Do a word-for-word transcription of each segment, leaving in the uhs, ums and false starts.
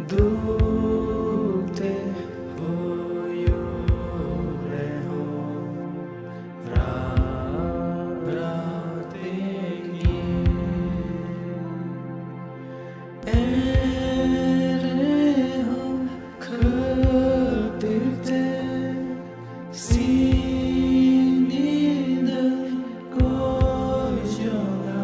ᱫᱩᱠ ᱛᱮ ᱦᱩᱭᱩᱜ ᱨᱮᱦᱚᱸ ᱨᱟᱜ ᱨᱟᱜ ᱛᱮᱜᱮ, ᱮᱱᱨᱮᱦᱚᱸ ᱠᱷᱟᱹᱛᱤᱨ ᱛᱮ ᱥᱤᱧ ᱧᱤᱫᱟᱹ ᱠᱚᱭ ᱡᱚᱝᱟ᱾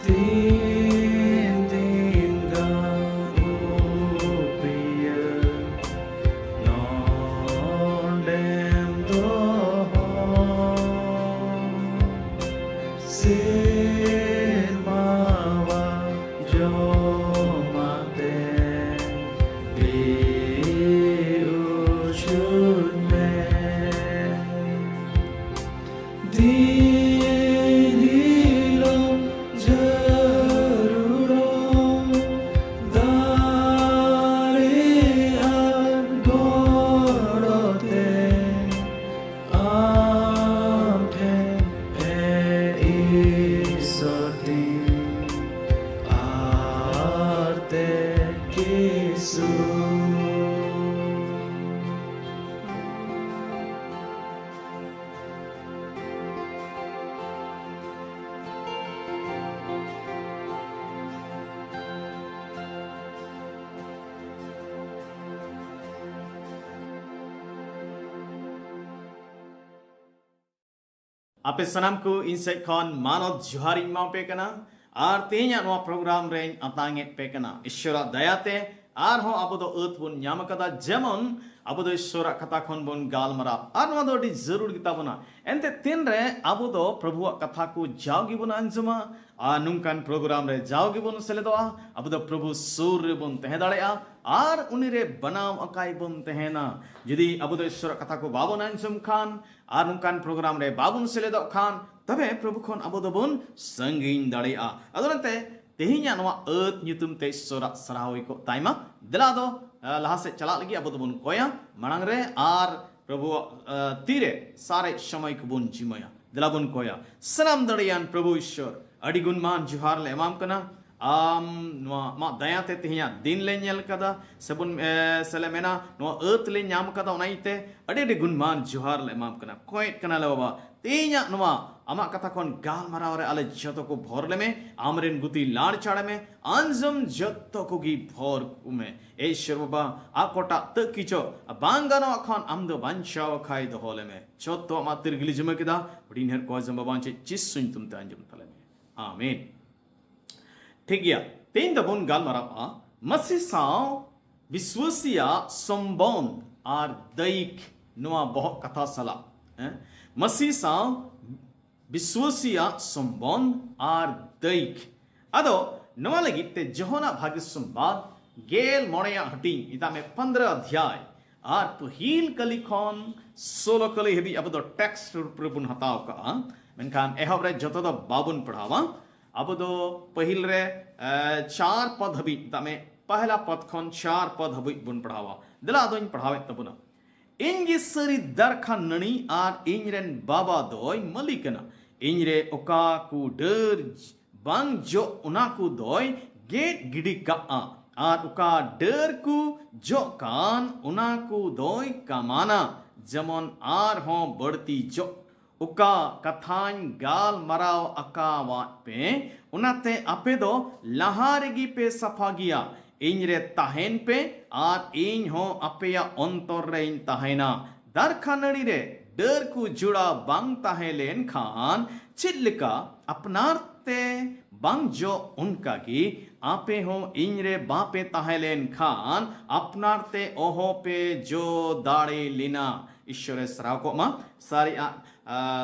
ᱛᱤᱱ ᱫᱤᱱ ᱜᱟᱱ ᱩᱯᱤᱭᱟᱹ ᱱᱚᱰᱮᱢ ᱫᱚᱦᱚ? ᱥᱮᱨᱢᱟᱣᱟᱜ ᱡᱚᱢᱟᱜ ᱛᱮ ᱵᱤ ᱩᱪᱩᱧ ᱢᱮ᱾ ᱫᱤᱱ ᱦᱤᱞᱳᱜ ᱡᱟᱹᱨᱩᱲᱚᱜ ᱫᱟᱲᱮ ᱟᱨ ᱜᱚᱲᱚ ᱛᱮ ᱟᱢ ᱴᱷᱮᱱ ᱦᱮᱡ ᱥᱚᱨᱛᱤᱧ ᱟᱨ ᱛᱮ ᱠᱤᱥᱩ᱾ ᱟᱯᱮ ᱥᱟᱱᱟᱢ ᱠᱚ ᱤᱧ ᱥᱮᱫ ᱠᱷᱚᱱ ᱢᱟᱱᱚᱛ ᱡᱚᱦᱟᱨ ᱤᱧ ᱮᱢᱟ ᱯᱮ ᱠᱟᱱᱟ᱾ ᱟᱨ ᱛᱮᱦᱮᱧᱟᱜ ᱱᱚᱣᱟ ᱯᱨᱳᱜᱨᱟᱢ ᱨᱮᱧ ᱟᱛᱟᱝ ᱮᱫ ᱯᱮ ᱠᱟᱱᱟ᱾ ᱤᱥᱣᱚᱨᱟᱜ ᱫᱟᱭᱟᱛᱮ ᱟᱨᱦᱚᱸ ᱟᱵᱚ ᱫᱚ ᱟᱹᱛ ᱵᱚᱱ ᱧᱟᱢ ᱟᱠᱟᱫᱟ, ᱡᱮᱢᱚᱱ ᱟᱵᱚ ᱫᱚ ᱤᱥᱣᱚᱨᱟᱜ ᱠᱟᱛᱷᱟ ᱠᱷᱚᱱ ᱵᱚᱱ ᱜᱟᱞᱢᱟᱨᱟᱣ, ᱟᱨ ᱱᱚᱣᱟ ᱫᱚ ᱟᱹᱰᱤ ᱡᱟᱹᱨᱩᱲ ᱜᱮᱛᱟ ᱵᱚᱱᱟ᱾ ᱮᱱᱛᱮ ᱛᱤᱱᱨᱮ ᱟᱵᱚ ᱫᱚ ᱯᱨᱚᱵᱷᱩᱣᱟᱜ ᱠᱟᱛᱷᱟ ᱠᱚ ᱡᱟᱣ ᱜᱮᱵᱚᱱ ᱟᱸᱡᱚᱢᱟ ᱟᱨ ᱱᱚᱝᱠᱟᱱ ᱯᱨᱳᱜᱨᱟᱢ ᱨᱮ ᱡᱟᱣ ᱜᱮᱵᱚᱱ ᱥᱮᱞᱮᱫᱚᱜᱼᱟ, ᱟᱵᱚ ᱫᱚ ᱯᱨᱚᱵᱷᱩ ᱥᱩᱨ ᱨᱮᱵᱚᱱ ᱛᱟᱦᱮᱸ ᱫᱟᱲᱮᱭᱟᱜᱼᱟ ᱟᱨ ᱩᱱᱤ ᱨᱮ ᱵᱮᱱᱟᱣ ᱟᱠᱟᱭ ᱵᱚᱱ ᱛᱟᱦᱮᱱᱟ᱾ ᱡᱩᱫᱤ ᱟᱵᱚ ᱫᱚ ᱤᱥᱣᱚᱨᱟᱜ ᱠᱟᱛᱷᱟ ᱠᱚ ᱵᱟᱵᱚᱱ ᱟᱸᱡᱚᱢ ᱠᱷᱟᱱ ᱟᱨ ᱱᱚᱝᱠᱟᱱ ᱯᱨᱳᱜᱨᱟᱢ ᱨᱮ ᱵᱟᱵᱚᱱ ᱥᱮᱞᱮᱫᱚᱜ ᱠᱷᱟᱱ, ᱛᱚᱵᱮ ᱯᱨᱚᱵᱷᱩ ᱠᱷᱚᱱ ᱟᱵᱚ ᱫᱚᱵᱚᱱ ᱥᱟᱺᱜᱤᱧ ᱫᱟᱲᱮᱭᱟᱜᱼᱟ᱾ ᱟᱫᱚ ᱚᱱᱟᱛᱮ ᱛᱮᱦᱮᱧᱟᱜ ᱱᱚᱣᱟ ᱟᱹᱛ ᱧᱩᱛᱩᱢ ᱛᱮ ᱤᱥᱣᱚᱨᱟᱜ ᱥᱟᱨᱦᱟᱣ ᱦᱩᱭ ᱠᱚᱜ ᱛᱟᱭᱢᱟ᱾ ᱫᱮᱞᱟ ᱫᱚ, ᱟ, ᱞᱟᱦᱟ ᱥᱮᱫ ᱪᱟᱞᱟᱜ ᱞᱟᱹᱜᱤᱫ ᱟᱵᱚ ᱫᱚᱵᱚᱱ ᱠᱚᱭᱟ ᱢᱟᱲᱟᱝ ᱨᱮ ᱟᱨ ᱯᱨᱚᱵᱷᱩᱣᱟᱜ, ᱟ, ᱛᱤᱨᱮ ᱥᱟᱨᱮᱡ ᱥᱚᱢᱚᱭ ᱠᱚᱵᱚᱱ ᱡᱤᱢᱟᱹᱭᱟ᱾ ᱫᱮᱞᱟ ᱵᱚᱱ ᱠᱚᱭᱟ᱾ ᱥᱟᱱᱟᱢ ᱫᱟᱲᱮᱭᱟᱱ ᱯᱨᱚᱵᱷᱩ ᱤᱥᱣᱚᱨ, ᱟᱹᱰᱤ ᱜᱩᱱᱢᱟᱱ ᱡᱚᱦᱟᱨ ᱞᱮ ᱮᱢᱟᱢ ᱠᱟᱱᱟ᱾ ᱟᱢ ᱱᱚᱣᱟ ᱟᱢᱟᱜ ᱫᱟᱭᱟᱛᱮ ᱛᱮᱦᱮᱧᱟᱜ ᱫᱤᱱ ᱞᱮ ᱧᱮᱞ ᱠᱟᱫᱟ, ᱥᱮᱵᱚᱱ, ᱮ, ᱥᱮᱞᱮ ᱢᱮᱱᱟ, ᱱᱚᱣᱟ ᱟᱹᱛ ᱞᱮ ᱧᱟᱢ ᱠᱟᱫᱟ᱾ ᱚᱱᱟ ᱤᱭᱟᱹᱛᱮ ᱟᱹᱰᱤ ᱟᱹᱰᱤ ᱜᱩᱱᱢᱟᱱ ᱡᱚᱦᱟᱨ ᱞᱮ ᱮᱢᱟᱢ ᱠᱟᱱᱟ᱾ ᱠᱚᱭᱮᱫ ᱠᱟᱱᱟᱞᱮ ᱵᱟᱵᱟ, ᱛᱮᱦᱮᱧᱟᱜ ᱱᱚᱣᱟ ᱟᱢᱟᱜ ᱠᱟᱛᱷᱟ ᱠᱷᱚᱱ ᱜᱟᱞᱢᱟᱨᱟᱣ ᱨᱮ ᱟᱞᱮ ᱡᱚᱛᱚ ᱠᱚ ᱵᱷᱚᱨ ᱞᱮᱢᱮ, ᱟᱢᱨᱮᱱ ᱜᱩᱛᱤ ᱞᱟᱲ ᱪᱟᱲ ᱢᱮ, ᱟᱸᱡᱚᱢ ᱡᱚᱛᱚ ᱠᱚᱜᱮ ᱵᱷᱚᱨ ᱠᱚᱢᱮ᱾ ᱮ ᱤᱥᱣᱚᱨ ᱵᱟᱵᱟ, ᱟᱠᱚᱴᱟᱜ ᱛᱟᱹᱠᱤᱪᱚ ᱵᱟᱝ ᱜᱟᱱᱚᱜ ᱠᱷᱟᱱ ᱟᱢ ᱫᱚ ᱵᱟᱧᱪᱟᱣ ᱠᱷᱟᱭ ᱫᱚᱦᱚ ᱞᱮᱢᱮ᱾ ᱡᱚᱛᱚ ᱟᱢᱟᱜ ᱛᱤᱨᱜᱤᱞᱤ ᱡᱤᱢᱟᱹ ᱠᱮᱫᱟ, ᱦᱩᱰᱤᱧ ᱦᱮᱨ ᱠᱚ ᱟᱸᱡᱚᱢ ᱵᱟᱵᱟ ᱪᱮᱫ ᱪᱤᱥ ᱧᱩᱛᱩᱢ ᱛᱮ ᱟᱸᱡᱚᱢ ᱛᱟᱞᱮ ᱢᱮ᱾ ᱟᱢᱮᱱ᱾ ᱴᱷᱤᱠ ᱜᱮᱭᱟ, ᱛᱮᱦᱮᱧ ᱫᱚᱵᱚᱱ ᱜᱟᱞᱢᱟᱨᱟᱣᱟ ᱢᱟᱹᱥᱤ ᱥᱟᱶ ᱵᱤᱥᱣᱟᱹᱥᱤᱭᱟᱜ ᱥᱚᱢᱵᱚᱱᱫᱷ ᱟᱨ ᱫᱟᱹᱭᱤᱠ, ᱱᱚᱣᱟ ᱵᱚᱦᱚᱜ ᱠᱟᱛᱷᱟ ᱥᱟᱞᱟᱜ᱾ ᱦᱮᱸ? ᱢᱟᱹᱥᱤ ᱥᱟᱶ ᱵᱤᱥᱣᱟᱹᱥᱤᱭᱟᱜ ᱥᱚᱢᱵᱚᱱᱫᱷ ᱟᱨ ᱫᱟᱹᱭᱤᱠ᱾ ᱟᱫᱚ ᱱᱚᱣᱟ ᱞᱟᱹᱜᱤᱫ ᱛᱮ ᱡᱚᱦᱚᱱᱟᱜ ᱵᱷᱟᱜᱤ ᱥᱚᱢᱵᱟᱫ ᱜᱮᱞ ᱢᱚᱬᱮᱭᱟᱜ ᱦᱟᱹᱴᱤᱧ, ᱢᱮᱛᱟᱜ ᱢᱮ ᱯᱚᱱᱫᱽᱨᱚ ᱚᱫᱷᱭᱟᱭ, ᱟᱨ ᱯᱟᱹᱦᱤᱞ ᱠᱟᱹᱞᱤ ᱠᱷᱚᱱ ᱥᱳᱞᱳ ᱠᱟᱹᱞᱤ ᱦᱟᱹᱵᱤᱡ ᱟᱵᱚ ᱫᱚ ᱴᱮᱠᱥᱴ ᱨᱩᱯ ᱨᱮᱵᱚᱱ ᱦᱟᱛᱟᱣ ᱠᱟᱜᱼᱟ᱾ ᱢᱮᱱᱠᱷᱟᱱ ᱮᱦᱚᱵ ᱨᱮ ᱡᱚᱛᱚ ᱫᱚ ᱵᱟᱵᱚᱱ ᱯᱟᱲᱦᱟᱣᱟ᱾ ᱟᱵᱚ ᱫᱚ ᱯᱟᱹᱦᱤᱞ ᱨᱮ, ᱮ, ᱪᱟᱨ ᱯᱚᱫ ᱦᱟᱹᱵᱤᱡ, ᱢᱮᱛᱟᱜ ᱢᱮ ᱯᱟᱦᱞᱟ ᱯᱚᱫ ᱠᱷᱚᱱ ᱪᱟᱨ ᱯᱚᱫ ᱦᱟᱹᱵᱤᱡ ᱵᱚᱱ ᱯᱟᱲᱦᱟᱣᱟ᱾ ᱫᱮᱞᱟ ᱟᱫᱚᱧ ᱯᱟᱲᱦᱟᱣᱮᱫ ᱛᱟᱵᱚᱱᱟ᱾ ᱤᱧ ᱜᱮ ᱥᱟᱹᱨᱤ ᱫᱟᱨᱠᱷᱟ ᱱᱟᱹᱲᱤ ᱟᱨ ᱤᱧ ᱨᱮᱱ ᱵᱟᱵᱟ ᱫᱚᱭ ᱢᱟᱹᱞᱤ ᱠᱟᱱᱟ᱾ ᱤᱧ ᱨᱮ ᱚᱠᱟ ᱠᱚ ᱰᱟᱹᱨ ᱵᱟᱝ ᱡᱚᱜ, ᱚᱱᱟ ᱠᱚ ᱫᱚᱭ ᱜᱮᱫ ᱜᱤᱰᱤ ᱠᱟᱜᱼᱟ, ᱟᱨ ᱚᱠᱟ ᱰᱟᱹᱨ ᱠᱚ ᱡᱚᱜ ᱠᱟᱱ, ᱚᱱᱟ ᱠᱚ ᱫᱚᱭ ᱠᱟᱢᱟᱱᱟ, ᱡᱮᱢᱚᱱ ᱟᱨᱦᱚᱸ ᱵᱟᱹᱲᱛᱤ ᱡᱚᱜ᱾ ᱚᱠᱟ ᱠᱟᱛᱷᱟᱧ ᱜᱟᱞᱢᱟᱨᱟᱣ ᱟᱠᱟᱣᱟᱫ ᱯᱮ, ᱚᱱᱟᱛᱮ ᱟᱯᱮ ᱫᱚ ᱞᱟᱦᱟ ᱨᱮᱜᱮ ᱯᱮ ᱥᱟᱯᱷᱟ ᱜᱮᱭᱟ᱾ ᱤᱧ ᱨᱮ ᱛᱟᱦᱮᱱ ᱯᱮ ᱟᱨ ᱤᱧ ᱦᱚᱸ ᱟᱯᱮᱭᱟᱜ ᱚᱱᱛᱚᱨ ᱨᱮᱧ ᱛᱟᱦᱮᱱᱟ᱾ ᱫᱟᱨᱠᱷᱟ ᱱᱟᱹᱲᱤ ᱨᱮ ᱰᱟᱹᱨ ᱠᱚ ᱡᱚᱲᱟᱣ ᱵᱟᱝ ᱛᱟᱦᱮᱸ ᱞᱮᱱ ᱠᱷᱟᱱ ᱪᱮᱫ ᱞᱮᱠᱟ ᱟᱯᱱᱟᱨ ᱛᱮ ᱵᱟᱝ ᱡᱚᱜ, ᱚᱱᱠᱟ ᱜᱮ ᱟᱯᱮ ᱦᱚᱸ ᱤᱧ ᱨᱮ ᱵᱟᱯᱮ ᱛᱟᱦᱮᱸ ᱞᱮᱱ ᱠᱷᱟᱱ ᱟᱯᱱᱟᱨ ᱛᱮ ᱚᱦᱚ ᱯᱮ ᱡᱚ ᱫᱟᱲᱮ ᱞᱮᱱᱟ᱾ ᱤᱥᱥᱚᱨᱮ ᱥᱟᱨᱦᱟᱣ ᱠᱚᱜ ᱢᱟ᱾ ᱥᱟᱨᱮᱡᱟᱜ, ᱟ,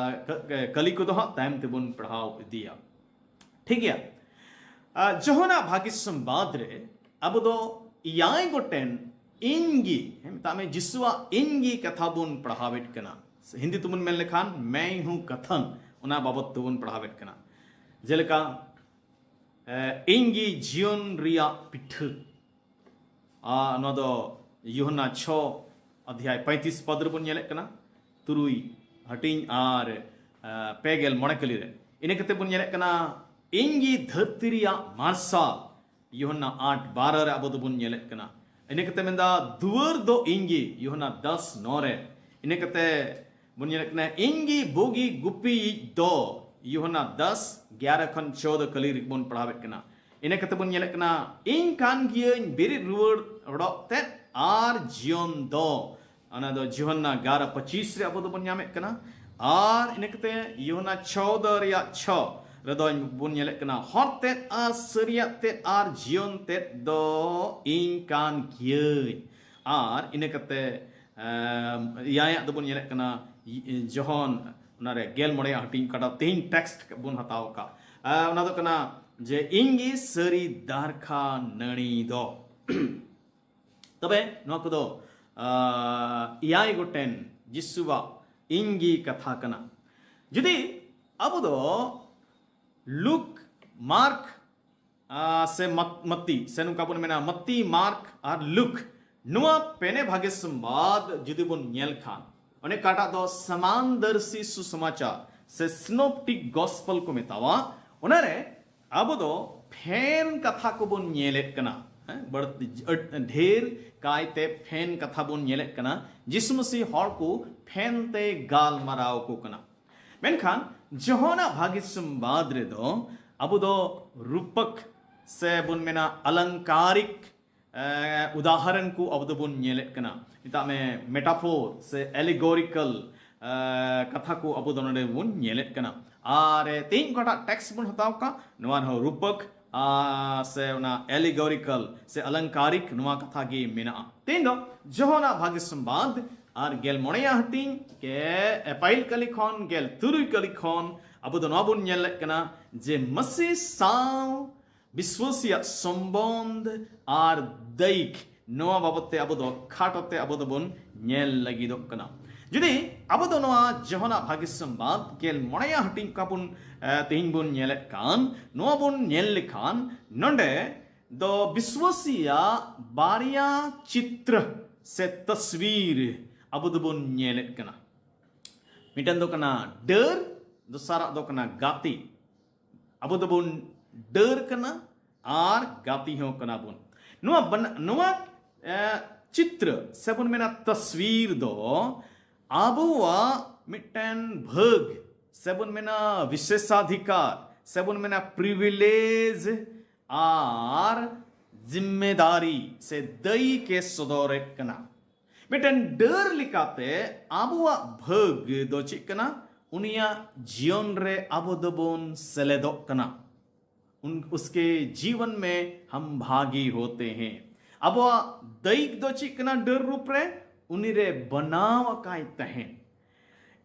ᱠᱟᱹ-, ᱠᱟᱹ-, ᱠᱟᱹᱞᱤ ᱠᱚᱫᱚ ᱦᱟᱸᱜ ᱛᱟᱭᱚᱢ ᱛᱮᱵᱚᱱ ᱯᱟᱲᱦᱟᱣ ᱤᱫᱤᱭᱟ᱾ ᱴᱷᱤᱠ ᱜᱮᱭᱟ᱾ ᱟ, ᱡᱚᱦᱚᱱᱟᱜ ᱵᱷᱟᱜᱤ ᱥᱚᱢᱵᱟᱫ ᱨᱮ ᱟᱵᱚ ᱫᱚ ᱮᱭᱟᱭ ᱜᱚᱴᱮᱱ ᱤᱧ ᱜᱮ, ᱦᱮᱸ, ᱢᱮᱛᱟᱜ ᱢᱮ ᱡᱤᱥᱩᱣᱟᱜ ᱤᱧ ᱜᱮ ᱠᱟᱛᱷᱟ ᱵᱚᱱ ᱯᱟᱲᱦᱟᱣᱮᱫ ᱠᱟᱱᱟ᱾ ᱦᱤᱱᱫᱤ ᱛᱮᱵᱚᱱ ᱢᱮᱱ ᱞᱮᱠᱷᱟᱱ ᱢᱮᱭ ᱦᱩ ᱠᱟᱛᱷᱟᱱ, ᱚᱱᱟ ᱵᱟᱵᱚᱛ ᱛᱮᱵᱚᱱ ᱯᱟᱲᱦᱟᱣᱮᱫ ᱠᱟᱱᱟ᱾ ᱡᱮᱞᱮᱠᱟ, ᱮ, ᱤᱧ ᱜᱮ ᱡᱤᱭᱚᱱ ᱨᱮᱭᱟᱜ ᱯᱤᱴᱷᱟᱹ᱾ ᱟ, ᱱᱚᱣᱟ ᱫᱚ ᱭᱩᱦᱟᱱᱱᱟ ᱪᱷᱚ ᱚᱫᱷᱭᱟᱭ ᱯᱚᱸᱭᱛᱨᱤᱥ ᱯᱚᱫ ᱨᱮᱵᱚᱱ ᱧᱮᱞᱮᱫ ᱠᱟᱱᱟ, ᱛᱩᱨᱩᱭ ᱦᱟᱹᱴᱤᱧ ᱟᱨ, ᱟ, ᱯᱮ ᱜᱮᱞ ᱢᱚᱬᱮ ᱠᱟᱹᱞᱤ ᱨᱮ᱾ ᱤᱱᱟᱹ ᱠᱟᱛᱮ ᱵᱚᱱ ᱧᱮᱞᱮᱫ ᱠᱟᱱᱟ, ᱤᱧ ᱜᱮ ᱫᱷᱟᱹᱨᱛᱤ ᱨᱮᱭᱟᱜ ᱢᱟᱨᱥᱟᱞ, ᱭᱩᱦᱟᱱᱱᱟ ᱟᱴ ᱵᱟᱨᱚ ᱨᱮ ᱟᱵᱚ ᱫᱚᱵᱚᱱ ᱧᱮᱞᱮᱫ ᱠᱟᱱᱟ᱾ ᱤᱱᱟᱹ ᱠᱟᱛᱮ ᱢᱮᱱᱫᱟ, ᱫᱩᱣᱟᱹᱨ ᱫᱚ ᱤᱧ ᱜᱮ, ᱭᱩᱦᱟᱱᱱᱟ ᱫᱚᱥ ᱱᱚ ᱨᱮ᱾ ᱤᱱᱟᱹ ᱠᱟᱛᱮ ᱵᱚᱱ ᱧᱮᱞᱮᱫ ᱠᱟᱱᱟ, ᱤᱧ ᱜᱮ ᱵᱩᱜᱤ ᱜᱩᱯᱤᱭᱤᱡ ᱫᱚ, ᱭᱩᱦᱟᱱᱱᱟ ᱫᱚᱥ ᱜᱮᱭᱟᱨᱚ ᱠᱷᱚᱱ ᱪᱳᱫᱚ ᱠᱟᱹᱞᱤ ᱨᱮᱵᱚᱱ ᱯᱟᱲᱦᱟᱣᱮᱫ ᱠᱟᱱᱟ᱾ ᱤᱱᱟᱹ ᱠᱟᱛᱮ ᱵᱚᱱ ᱧᱮᱞᱮᱫ ᱠᱟᱱᱟ, ᱤᱧ ᱠᱟᱱ ᱜᱤᱭᱟᱹᱧ ᱵᱮᱨᱮᱫ ᱨᱩᱣᱟᱹᱲ ᱚᱰᱚᱠ ᱛᱮᱫ ᱟᱨ ᱡᱤᱭᱚᱱ ᱫᱚ᱾ ᱚᱱᱟ ᱫᱚ ᱡᱳᱦᱟᱱᱱᱟ ᱜᱟᱨᱟ ᱯᱚᱸᱪᱤᱥ ᱨᱮ ᱟᱵᱚ ᱫᱚᱵᱚᱱ ᱧᱟᱢᱮᱫ ᱠᱟᱱᱟ᱾ ᱟᱨ ᱤᱱᱟᱹ ᱠᱟᱛᱮ ᱭᱳᱦᱟᱱᱱᱟ ᱪᱳᱫᱚ ᱨᱮᱭᱟᱜ ᱪᱷᱚ, ᱨᱮᱫᱚ ᱵᱚᱱ ᱧᱮᱞᱮᱫ ᱠᱟᱱᱟ, "ᱦᱚᱨ ᱛᱮᱫ ᱟᱨ ᱥᱟᱹᱨᱤᱭᱟᱜ ᱛᱮᱫ ᱟᱨ ᱡᱤᱭᱚᱱ ᱛᱮᱫ ᱫᱚ ᱤᱧ ᱠᱟᱱ ᱜᱤᱭᱟᱹᱧ᱾" ᱟᱨ ᱤᱱᱟᱹ ᱠᱟᱛᱮ, ᱮᱢ, ᱮᱭᱟᱭᱟᱜ ᱫᱚᱵᱚᱱ ᱧᱮᱞᱮᱫ ᱠᱟᱱᱟ, ᱭ-, ᱡᱚᱦᱚᱱ ᱚᱱᱟᱨᱮ ᱜᱮᱞ ᱢᱚᱬᱮᱭᱟᱜ ᱦᱟᱹᱴᱤᱧ, ᱚᱠᱟᱴᱟᱜ ᱛᱮᱦᱮᱧ ᱴᱮᱠᱥᱴ ᱵᱚᱱ ᱦᱟᱛᱟᱣ ᱟᱠᱟᱫ, ᱮ, ᱚᱱᱟ ᱫᱚ ᱠᱟᱱᱟ ᱡᱮ, "ᱤᱧ ᱜᱮ ᱥᱟᱹᱨᱤ ᱫᱟᱨᱠᱷᱟ ᱱᱟᱹᱲᱤ ᱫᱚ᱾" ᱛᱚᱵᱮ ᱱᱚᱣᱟ ᱠᱚᱫᱚ, ᱟ, ᱮᱭᱟᱭ ᱜᱚᱴᱮᱱ ᱡᱤᱥᱩᱣᱟᱜ "ᱤᱧ ᱜᱮ" ᱠᱟᱛᱷᱟ ᱠᱟᱱᱟ᱾ ᱡᱩᱫᱤ ᱟᱵᱚ ᱫᱚ ᱞᱩᱠ, ᱢᱟᱨᱠ, ᱟ, ᱥᱮ ᱢᱟᱛ-, ᱢᱟᱛᱛᱤ, ᱥᱮ ᱱᱚᱝᱠᱟ ᱵᱚᱱ ᱢᱮᱱᱟ ᱢᱟᱛᱛᱤ, ᱢᱟᱨᱠ ᱟᱨ ᱞᱩᱠ, ᱱᱚᱣᱟ ᱯᱮᱱᱮ ᱵᱷᱟᱜᱮ ᱥᱚᱢᱵᱟᱫ ᱡᱩᱫᱤ ᱵᱚᱱ ᱧᱮᱞ ᱠᱷᱟᱱ, ᱚᱱᱮ ᱚᱠᱟᱴᱟᱜ ᱫᱚ ᱥᱟᱢᱟᱱᱫᱟᱨᱥᱤ ᱥᱩᱥᱚᱢᱟᱪᱟᱨ ᱥᱮ ᱥᱤᱱᱚᱯᱴᱤᱠ ᱜᱚᱥᱯᱮᱞ ᱠᱚ ᱢᱮᱛᱟᱣᱟ, ᱚᱱᱟᱨᱮ ᱟᱵᱚ ᱫᱚ ᱯᱷᱮᱱ ᱠᱟᱛᱷᱟ ᱠᱚᱵᱚᱱ ᱧᱮᱞᱮᱫ ᱠᱟᱱᱟ᱾ ᱦᱮᱸ, ᱵᱟᱹᱲᱛᱤ, ᱰᱷᱮᱨ ᱠᱟᱭᱛᱮ ᱯᱷᱮᱱ ᱠᱟᱛᱷᱟ ᱵᱚᱱ ᱧᱮᱞᱮᱫ ᱠᱟᱱᱟ᱾ ᱡᱤᱥᱩ ᱢᱟᱹᱥᱤ ᱦᱚᱲ ᱠᱚ ᱯᱷᱮᱱ ᱛᱮ ᱜᱟᱞᱢᱟᱨᱟᱣ ᱠᱚ ᱠᱟᱱᱟ᱾ ᱢᱮᱱᱠᱷᱟᱱ ᱡᱚᱦᱚᱱᱟᱜ ᱵᱷᱟᱹᱜᱤ ᱥᱚᱢᱵᱟᱫ ᱨᱮᱫᱚ ᱟᱵᱚ ᱫᱚ ᱨᱩᱯᱚᱠ ᱥᱮ ᱵᱚᱱ ᱢᱮᱱᱟ ᱟᱞᱚᱝᱠᱟᱨᱤᱠ, ᱮ, ᱩᱫᱟᱦᱚᱨᱚᱱ ᱠᱚ ᱟᱵᱚ ᱫᱚᱵᱚᱱ ᱧᱮᱞᱮᱫ ᱠᱟᱱᱟ᱾ ᱢᱮᱛᱟᱜ ᱢᱮ ᱢᱮᱴᱟᱯᱷᱳᱨ ᱥᱮ ᱮᱞᱤᱜᱳᱨᱤᱠᱟᱞ, ᱮ, ᱠᱟᱛᱷᱟ ᱠᱚ ᱟᱵᱚ ᱫᱚ ᱱᱚᱰᱮ ᱵᱚᱱ ᱧᱮᱞᱮᱫ ᱠᱟᱱᱟ᱾ ᱟᱨ, ᱮ, ᱛᱮᱦᱮᱧ ᱚᱠᱟᱴᱟᱜ ᱴᱮᱠᱥᱴ ᱵᱚᱱ ᱦᱟᱛᱟᱣ ᱠᱟᱜ, ᱱᱚᱣᱟ ᱨᱮᱦᱚᱸ ᱨᱩᱯᱚᱠ, ᱟ, ᱥᱮ ᱚᱱᱟ ᱮᱞᱤᱜᱳᱨᱤᱠᱟᱞ ᱥᱮ ᱟᱞᱚᱝᱠᱟᱨᱤᱠ ᱱᱚᱣᱟ ᱠᱟᱛᱷᱟ ᱜᱮ ᱢᱮᱱᱟᱜᱼᱟ᱾ ᱛᱮᱦᱮᱧ ᱫᱚ ᱡᱚᱦᱚᱱᱟᱜ ᱵᱷᱟᱹᱜᱤ ᱥᱚᱢᱵᱟᱫ ᱟᱨ ᱜᱮᱞ ᱢᱚᱬᱮᱭᱟᱜ ᱦᱟᱹᱴᱤᱧ ᱠᱮ, ᱮ, ᱯᱟᱹᱦᱤᱞ ᱠᱟᱹᱞᱤ ᱠᱷᱚᱱ ᱜᱮᱞ ᱛᱩᱨᱩᱭ ᱠᱟᱹᱞᱤ ᱠᱷᱚᱱ ᱟᱵᱚ ᱫᱚ ᱱᱚᱣᱟ ᱵᱚᱱ ᱧᱮᱞᱮᱫ ᱠᱟᱱᱟ ᱡᱮ ᱢᱟᱹᱥᱤ ᱥᱟᱶ ᱵᱤᱥᱣᱟᱹᱥᱤᱭᱟᱜ ᱥᱚᱢᱵᱚᱱᱫᱷ ᱟᱨ ᱫᱟᱹᱭᱤᱠ, ᱱᱚᱣᱟ ᱵᱟᱵᱚᱛ ᱛᱮ ᱟᱵᱚ ᱫᱚ ᱠᱷᱟᱴᱚ ᱛᱮ ᱟᱵᱚ ᱫᱚᱵᱚᱱ ᱧᱮᱞ ᱞᱟᱹᱜᱤᱫᱚᱜ ᱠᱟᱱᱟ᱾ ᱡᱩᱫᱤ ᱟᱵᱚ ᱫᱚ ᱱᱚᱣᱟ ᱡᱚᱦᱚᱱᱟᱜ ᱵᱷᱟᱹᱜᱤ ᱥᱚᱢᱵᱟᱫ ᱜᱮᱞ ᱢᱚᱬᱮᱭᱟᱜ ᱦᱟᱹᱴᱤᱧ ᱚᱠᱟ ᱵᱚᱱ, ᱮ, ᱛᱮᱦᱮᱧ ᱵᱚᱱ ᱧᱮᱞᱮᱫ ᱠᱟᱱ, ᱱᱚᱣᱟ ᱵᱚᱱ ᱧᱮᱞ ᱞᱮᱠᱷᱟᱱ ᱱᱚᱰᱮ ᱫᱚ ᱵᱤᱥᱣᱟᱹᱥᱤᱭᱟᱜ ᱵᱟᱨᱭᱟ ᱪᱤᱛᱨᱚ ᱥᱮ ᱛᱟᱥᱣᱤᱨ ᱟᱵᱚ ᱫᱚᱵᱚᱱ ᱧᱮᱞᱮᱫ ᱠᱟᱱᱟ᱾ ᱢᱤᱫᱴᱮᱱ ᱫᱚ ᱠᱟᱱᱟ ᱰᱟᱹᱨ, ᱫᱚᱥᱟᱨᱟᱜ ᱫᱚ ᱠᱟᱱᱟ ᱜᱟᱛᱮ᱾ ᱟᱵᱚ ᱫᱚᱵᱚᱱ ᱰᱟᱹᱨ ᱠᱟᱱᱟ ᱟᱨ ᱜᱟᱛᱮ ᱦᱚᱸ ᱠᱟᱱᱟ ᱵᱚᱱ᱾ ᱱᱚᱣᱟ ᱵᱟᱱ-, ᱱᱚᱣᱟ, ᱮ, ᱪᱤᱛᱨᱚ ᱥᱮ ᱵᱚᱱ ᱢᱮᱱᱟ ᱛᱟᱥᱣᱤᱨ ᱫᱚ ᱟᱵᱚᱣᱟᱜ ᱢᱤᱫᱴᱮᱱ ᱵᱷᱟᱹᱜᱽ ᱥᱮ ᱵᱚᱱ ᱢᱮᱱᱟ ᱵᱤᱥᱮᱥᱟᱫᱷᱤᱠᱟᱨ ᱥᱮ ᱵᱚᱱ ᱢᱮᱱᱟ ᱯᱨᱤᱵᱷᱤᱞᱮᱡᱽ ᱟᱨ ᱡᱤᱢᱢᱮᱫᱟᱨᱤ ᱥᱮ ᱫᱟᱹᱭᱤᱠ ᱮ ᱥᱚᱫᱚᱨᱮᱫ ᱠᱟᱱᱟ᱾ ᱢᱤᱫᱴᱮᱱ ᱰᱟᱹᱨ ᱞᱮᱠᱟᱛᱮ ᱟᱵᱚᱣᱟᱜ ᱵᱷᱟᱹᱜᱽ ᱫᱚ ᱪᱮᱫ ᱠᱟᱱᱟ? ᱩᱱᱤᱭᱟᱜ ᱡᱤᱭᱚᱱ ᱨᱮ ᱟᱵᱚ ᱫᱚᱵᱚᱱ ᱥᱮᱞᱮᱫᱚᱜ ᱠᱟᱱᱟ᱾ ᱩᱱ, ᱩᱥᱠᱮ ᱡᱤᱵᱚᱱ ᱢᱮ ᱦᱟᱢ ᱵᱷᱟᱜᱤ ᱦᱳᱛᱮ ᱦᱮᱸ᱾ ᱟᱵᱚᱣᱟᱜ ᱫᱟᱹᱭᱤᱠ ᱫᱚ ᱪᱮᱫ ᱠᱟᱱᱟ? ᱰᱟᱹᱨ ᱨᱩᱯ ᱨᱮ ᱩᱱᱤ ᱨᱮ ᱵᱮᱱᱟᱣ ᱟᱠᱟᱭ ᱛᱟᱦᱮᱸᱫ᱾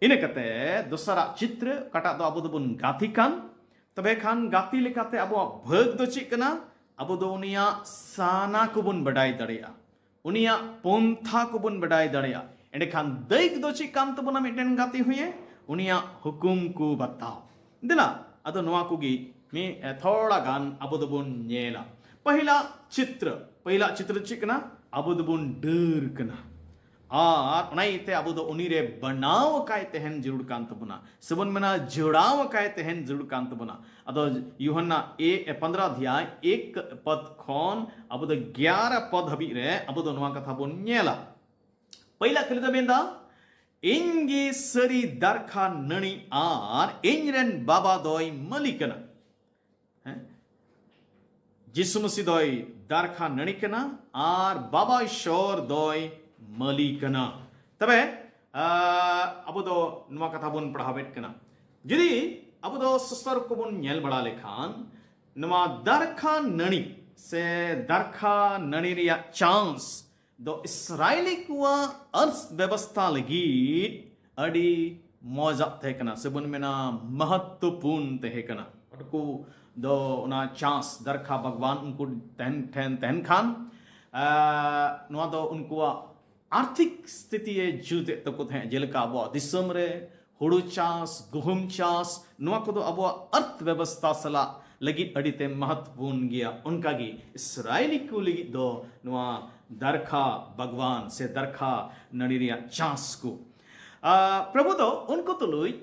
ᱤᱱᱟᱹ ᱠᱟᱛᱮ ᱫᱚᱥᱟᱨᱟᱜ ᱪᱤᱛᱨᱚ, ᱚᱠᱟᱴᱟᱜ ᱫᱚ ᱟᱵᱚ ᱫᱚᱵᱚᱱ ᱜᱟᱛᱮ ᱠᱟᱱ, ᱛᱚᱵᱮ ᱠᱷᱟᱱ ᱜᱟᱛᱮ ᱞᱮᱠᱟᱛᱮ ᱟᱵᱚᱣᱟᱜ ᱵᱷᱟᱹᱜᱽ ᱫᱚ ᱪᱮᱫ ᱠᱟᱱᱟ? ᱟᱵᱚ ᱫᱚ ᱩᱱᱤᱭᱟᱜ ᱥᱟᱱᱟ ᱠᱚᱵᱚᱱ ᱵᱟᱰᱟᱭ ᱫᱟᱲᱮᱭᱟᱜᱼᱟ, ᱩᱱᱤᱭᱟᱜ ᱯᱚᱱᱛᱷᱟ ᱠᱚᱵᱚᱱ ᱵᱟᱰᱟᱭ ᱫᱟᱲᱮᱭᱟᱜᱼᱟ᱾ ᱮᱸᱰᱮᱠᱷᱟᱱ ᱫᱟᱹᱭᱤᱠ ᱫᱚ ᱪᱮᱫ ᱠᱟᱱ ᱛᱟᱵᱚᱱᱟ? ᱢᱤᱫᱴᱮᱱ ᱜᱟᱛᱮ ᱦᱩᱭᱮ ᱩᱱᱤᱭᱟᱜ ᱦᱩᱠᱩᱢ ᱠᱚ ᱵᱟᱛᱟᱣ᱾ ᱫᱮᱞᱟ, ᱟᱫᱚ ᱱᱚᱣᱟ ᱠᱚᱜᱮ ᱢᱤᱫ ᱛᱷᱚᱲᱟ ᱜᱟᱱ ᱟᱵᱚ ᱫᱚᱵᱚᱱ ᱧᱮᱞᱟ᱾ ᱯᱟᱹᱦᱤᱞᱟ ᱪᱤᱛᱨᱚ, ᱯᱟᱹᱦᱤᱞᱟ ᱪᱤᱛᱨᱚ ᱪᱮᱫ ᱠᱟᱱᱟ? ᱟᱵᱚ ᱫᱚᱵᱚᱱ ᱰᱟᱹᱨ ᱠᱟᱱᱟ᱾ ᱟᱨ ᱚᱱᱟ ᱤᱭᱟᱹᱛᱮ ᱟᱵᱚ ᱫᱚ ᱩᱱᱤ ᱨᱮ ᱵᱮᱱᱟᱣ ᱟᱠᱟᱭ ᱛᱟᱦᱮᱱ ᱡᱟᱹᱨᱩᱲ ᱠᱟᱱ ᱛᱟᱵᱚᱱᱟ, ᱥᱮᱵᱚᱱ ᱢᱮᱱᱟ ᱡᱚᱲᱟᱣ ᱟᱠᱟᱭ ᱛᱟᱦᱮᱱ ᱡᱟᱹᱨᱩᱲ ᱠᱟᱱ ᱛᱟᱵᱚᱱᱟ᱾ ᱟᱫᱚ ᱭᱩᱦᱟᱱᱱᱟ ᱮ, ᱮ, ᱯᱚᱱᱫᱽᱨᱚ ᱚᱫᱷᱭᱟᱭ ᱮᱠ ᱯᱚᱫ ᱠᱷᱚᱱ ᱟᱵᱚ ᱫᱚ ᱜᱭᱟᱨᱟ ᱯᱚᱫ ᱦᱟᱹᱵᱤᱡ ᱨᱮ ᱟᱵᱚ ᱫᱚ ᱱᱚᱣᱟ ᱠᱟᱛᱷᱟ ᱵᱚᱱ ᱧᱮᱞᱟ᱾ ᱯᱟᱹᱭᱞᱟ ᱠᱷᱟᱹᱞᱤ ᱫᱚ ᱢᱮᱱᱫᱟ, "ᱤᱧ ᱜᱮ ᱥᱟᱹᱨᱤ ᱫᱟᱨᱠᱷᱟ ᱱᱟᱹᱲᱤ ᱟᱨ ᱤᱧ ᱨᱮᱱ ᱵᱟᱵᱟ ᱫᱚᱭ ᱢᱟᱹᱞᱤ ᱠᱟᱱᱟ᱾" ᱦᱮᱸ? ᱡᱤᱥᱩ ᱢᱟᱹᱥᱤ ᱫᱚᱭ ᱫᱟᱨᱠᱷᱟ ᱱᱟᱹᱲᱤ ᱠᱟᱱᱟ ᱟᱨ ᱵᱟᱵᱟ ᱤᱥᱚᱨ ᱫᱚᱭ ᱢᱟᱹᱞᱤ ᱠᱟᱱᱟ᱾ ᱛᱚᱵᱮ, ᱟᱸ, ᱟᱵᱚ ᱫᱚ ᱱᱚᱣᱟ ᱠᱟᱛᱷᱟ ᱵᱚᱱ ᱯᱟᱲᱦᱟᱣᱮᱫ ᱠᱟᱱᱟ᱾ ᱡᱩᱫᱤ ᱟᱵᱚ ᱫᱚ ᱥᱚᱥᱚᱨ ᱠᱚᱵᱚᱱ ᱧᱮᱞ ᱵᱟᱲᱟ ᱞᱮᱠᱷᱟᱱ, ᱱᱚᱣᱟ ᱫᱟᱨᱠᱷᱟ ᱱᱟᱹᱲᱤ ᱥᱮ ᱫᱟᱨᱠᱷᱟ ᱱᱟᱹᱲᱤ ᱨᱮᱭᱟᱜ ᱪᱟᱱᱥ ᱫᱚ ᱤᱥᱨᱟᱭᱮᱞᱤ ᱠᱚᱣᱟᱜ ᱟᱨᱛᱷ ᱵᱮᱵᱚᱥᱛᱷᱟ ᱞᱟᱹᱜᱤᱫ ᱟᱹᱰᱤ ᱢᱚᱡᱟᱜ ᱛᱟᱦᱮᱸ ᱠᱟᱱᱟ, ᱥᱮᱵᱚᱱ ᱢᱮᱱᱟ ᱢᱚᱦᱚᱛᱛᱚᱯᱩᱨᱱ ᱛᱟᱦᱮᱸ ᱠᱟᱱᱟ᱾ ᱩᱱᱠᱩ ᱫᱚ ᱚᱱᱟ ᱪᱟᱱᱥ ᱫᱟᱨᱠᱷᱟ ᱵᱟᱜᱽᱣᱟᱱ ᱩᱱᱠᱩ ᱴᱷᱮᱱ, ᱴᱷᱮᱱ ᱛᱟᱦᱮᱱ ᱠᱷᱟᱱ, ᱟᱸ, ᱱᱚᱣᱟ ᱫᱚ ᱩᱱᱠᱩᱣᱟᱜ ᱟᱨᱛᱷᱤᱠ ᱥᱛᱷᱤᱛᱤ ᱮ ᱡᱩᱛ ᱮᱫ ᱛᱟᱠᱚ ᱛᱟᱦᱮᱸᱫ᱾ ᱡᱮᱞᱮᱠᱟ ᱟᱵᱚᱣᱟᱜ ᱫᱤᱥᱚᱢ ᱨᱮ ᱦᱩᱲᱩ ᱪᱟᱥ, ᱜᱩᱦᱩᱢ ᱪᱟᱥ, ᱱᱚᱣᱟ ᱠᱚᱫᱚ ᱟᱵᱚᱣᱟᱜ ᱟᱨᱛᱷ ᱵᱮᱵᱚᱥᱛᱷᱟ ᱥᱟᱞᱟᱜ ᱞᱟᱹᱜᱤᱫ ᱟᱹᱰᱤ ᱛᱮ ᱢᱚᱦᱚᱛᱯᱩᱨᱱ ᱜᱮᱭᱟ᱾ ᱚᱱᱠᱟᱜᱮ ᱤᱥᱨᱟᱭᱮᱞᱤ ᱠᱚ ᱞᱟᱹᱜᱤᱫ ᱫᱚ ᱱᱚᱣᱟ ᱫᱟᱨᱠᱷᱟ ᱵᱟᱜᱽᱣᱟᱱ ᱥᱮ ᱫᱟᱨᱠᱷᱟ ᱱᱟᱹᱲᱤ ᱨᱮᱭᱟᱜ ᱪᱟᱥ ᱠᱚ, ᱟᱨ ᱯᱨᱚᱵᱷᱩ ᱫᱚ ᱩᱱᱠᱩ ᱛᱩᱞᱩᱡ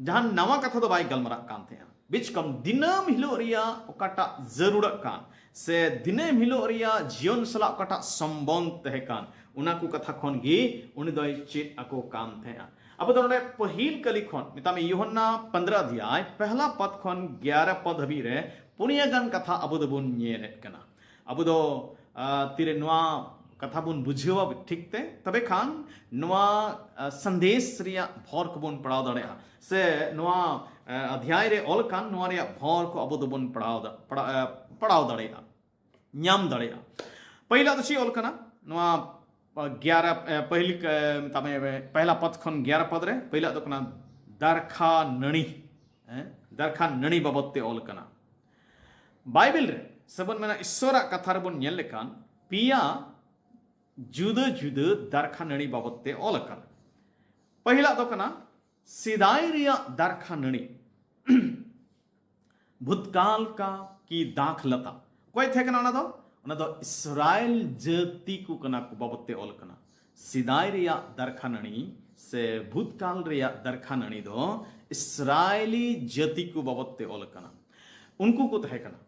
ᱡᱟᱦᱟᱱ ᱱᱟᱣᱟ ᱠᱟᱛᱷᱟ ᱫᱚ ᱵᱟᱭ ᱜᱟᱞᱢᱟᱨᱟᱜ ᱠᱟᱱ ᱛᱟᱦᱮᱸᱜᱼᱟ᱾ ᱵᱤᱪᱠᱚᱢ ᱫᱤᱱᱟᱹᱢ ᱦᱤᱞᱳᱜ ᱨᱮᱭᱟᱜ ᱚᱠᱟᱴᱟᱜ ᱡᱟᱹᱨᱩᱲᱟᱜ ᱠᱟᱱ ᱥᱮ ᱫᱤᱱᱟᱹᱢ ᱦᱤᱞᱳᱜ ᱨᱮᱭᱟᱜ ᱡᱤᱭᱚᱱ ᱥᱟᱞᱟᱜ ᱚᱠᱟᱴᱟᱜ ᱥᱚᱢᱵᱚᱱᱫᱷ ᱛᱟᱦᱮᱸ ᱠᱟᱱ, ᱚᱱᱟ ᱠᱚ ᱠᱟᱛᱷᱟ ᱠᱷᱚᱱ ᱜᱮ ᱩᱱᱤ ᱫᱚᱭ ᱪᱮᱫ ᱟᱠᱚ ᱠᱟᱱ ᱛᱟᱦᱮᱸᱜᱼᱟ᱾ ᱟᱵᱚ ᱫᱚ ᱱᱚᱰᱮ ᱯᱟᱹᱦᱤᱞ ᱠᱟᱹᱞᱤ ᱠᱷᱚᱱ, ᱢᱮᱛᱟᱜ ᱢᱮ, ᱭᱳᱦᱟᱱᱱᱟ ᱯᱚᱱᱫᱽᱨᱚ ᱚᱫᱷᱭᱟᱭ ᱯᱮᱦᱞᱟ ᱯᱚᱫ ᱠᱷᱚᱱ ᱜᱭᱟᱨᱟ ᱯᱚᱫ ᱦᱟᱹᱵᱤᱡ ᱨᱮ ᱯᱩᱱᱭᱟᱹ ᱜᱟᱱ ᱠᱟᱛᱷᱟ ᱟᱵᱚ ᱫᱚᱵᱚᱱ ᱧᱮᱞᱮᱫ ᱠᱟᱱᱟ᱾ ᱟᱵᱚ ᱫᱚ, ᱟ, ᱛᱤᱨᱮ ᱱᱚᱣᱟ ᱠᱟᱛᱷᱟ ᱵᱚᱱ ᱵᱩᱡᱷᱟᱹᱣᱟ ᱴᱷᱤᱠ ᱛᱮ, ᱛᱚᱵᱮ ᱠᱷᱟᱱ ᱱᱚᱣᱟ ᱥᱟᱸᱫᱮᱥ ᱨᱮᱭᱟᱜ ᱵᱷᱚᱨ ᱠᱚᱵᱚᱱ ᱯᱟᱲᱟᱣ ᱫᱟᱲᱮᱭᱟᱜᱼᱟ, ᱥᱮ ᱱᱚᱣᱟ ᱚᱫᱷᱭᱟᱭ ᱨᱮ ᱚᱞ ᱟᱠᱟᱱ ᱱᱚᱣᱟ ᱨᱮᱭᱟᱜ ᱵᱷᱚᱨ ᱠᱚ ᱟᱵᱚ ᱫᱚᱵᱚᱱ ᱯᱟᱲᱟᱣ ᱯᱟᱲᱟᱣ ᱫᱟᱲᱮᱭᱟᱜᱼᱟ, ᱧᱟᱢ ᱫᱟᱲᱮᱭᱟᱜᱼᱟ᱾ ᱯᱟᱹᱦᱤᱞᱟᱜ ᱫᱚ ᱪᱮᱫ ᱚᱞ ᱠᱟᱱᱟ? ᱱᱚᱣᱟ ᱜᱮᱭᱟᱨᱟ ᱯᱟᱹᱦᱤᱞ ᱢᱮᱛᱟᱜ ᱢᱮ ᱯᱟᱹᱦᱤᱞᱟ ᱯᱚᱫ ᱠᱷᱚᱱ ᱜᱮᱭᱟᱨᱟ ᱯᱚᱫ ᱨᱮ ᱯᱟᱹᱦᱤᱞᱟᱜ ᱫᱚ ᱠᱟᱱᱟ ᱫᱟᱨᱠᱷᱟ ᱱᱟᱹᱲᱤ᱾ ᱫᱟᱨᱠᱷᱟ ᱱᱟᱹᱲᱤ ᱵᱟᱵᱚᱫ ᱛᱮ ᱚᱞ ᱠᱟᱱᱟ᱾ ᱵᱟᱭᱵᱮᱞ ᱨᱮ ᱥᱮᱵᱚᱱ ᱢᱮᱱᱟ ᱤᱥᱥᱚᱨᱟᱜ ᱠᱟᱛᱷᱟ ᱨᱮᱵᱚᱱ ᱧᱮᱞ ᱞᱮᱠᱷᱟᱱ ᱯᱮᱭᱟ ᱡᱩᱫᱟᱹ ᱡᱩᱫᱟᱹ ᱫᱟᱨᱠᱷᱟ ᱱᱟᱹᱲᱤ ᱵᱟᱵᱚᱫ ᱛᱮ ᱚᱞ ᱟᱠᱟᱱᱟ᱾ ᱯᱟᱹᱦᱤᱞᱟᱜ ᱫᱚ ᱠᱟᱱᱟ ᱥᱮᱫᱟᱭ ᱨᱮᱭᱟᱜ ᱫᱟᱨᱠᱷᱟ ᱱᱟᱹᱲᱤ᱾ ᱵᱷᱩᱛᱠᱟᱞ ᱠᱟ ᱠᱤ ᱫᱟᱠᱷ ᱞᱟᱛᱟ᱾ ᱚᱠᱚᱭ ᱛᱟᱦᱮᱸ ᱠᱟᱱᱟ ᱚᱱᱟ ᱫᱚ? ᱚᱱᱟ ᱫᱚ ᱤᱥᱨᱟᱭᱮᱞ ᱡᱟᱹᱛᱤ ᱠᱚ ᱠᱟᱱᱟ ᱠᱚ ᱵᱟᱵᱚᱫ ᱛᱮ ᱚᱞ ᱠᱟᱱᱟ᱾ ᱥᱮᱫᱟᱭ ᱨᱮᱭᱟᱜ ᱫᱟᱨᱠᱷᱟ ᱱᱟᱹᱲᱤ ᱥᱮ ᱵᱷᱩᱛᱠᱟᱞ ᱨᱮᱭᱟᱜ ᱫᱟᱨᱠᱷᱟ ᱱᱟᱹᱲᱤ ᱫᱚ ᱤᱥᱨᱟᱭᱮᱞᱤ ᱡᱟᱹᱛᱤ ᱠᱚ ᱵᱟᱵᱚᱫ ᱛᱮ ᱚᱞ ᱠᱟᱱᱟ᱾ ᱩᱱᱠᱩ ᱠᱚ ᱛᱟᱦᱮᱸ ᱠᱟᱱᱟ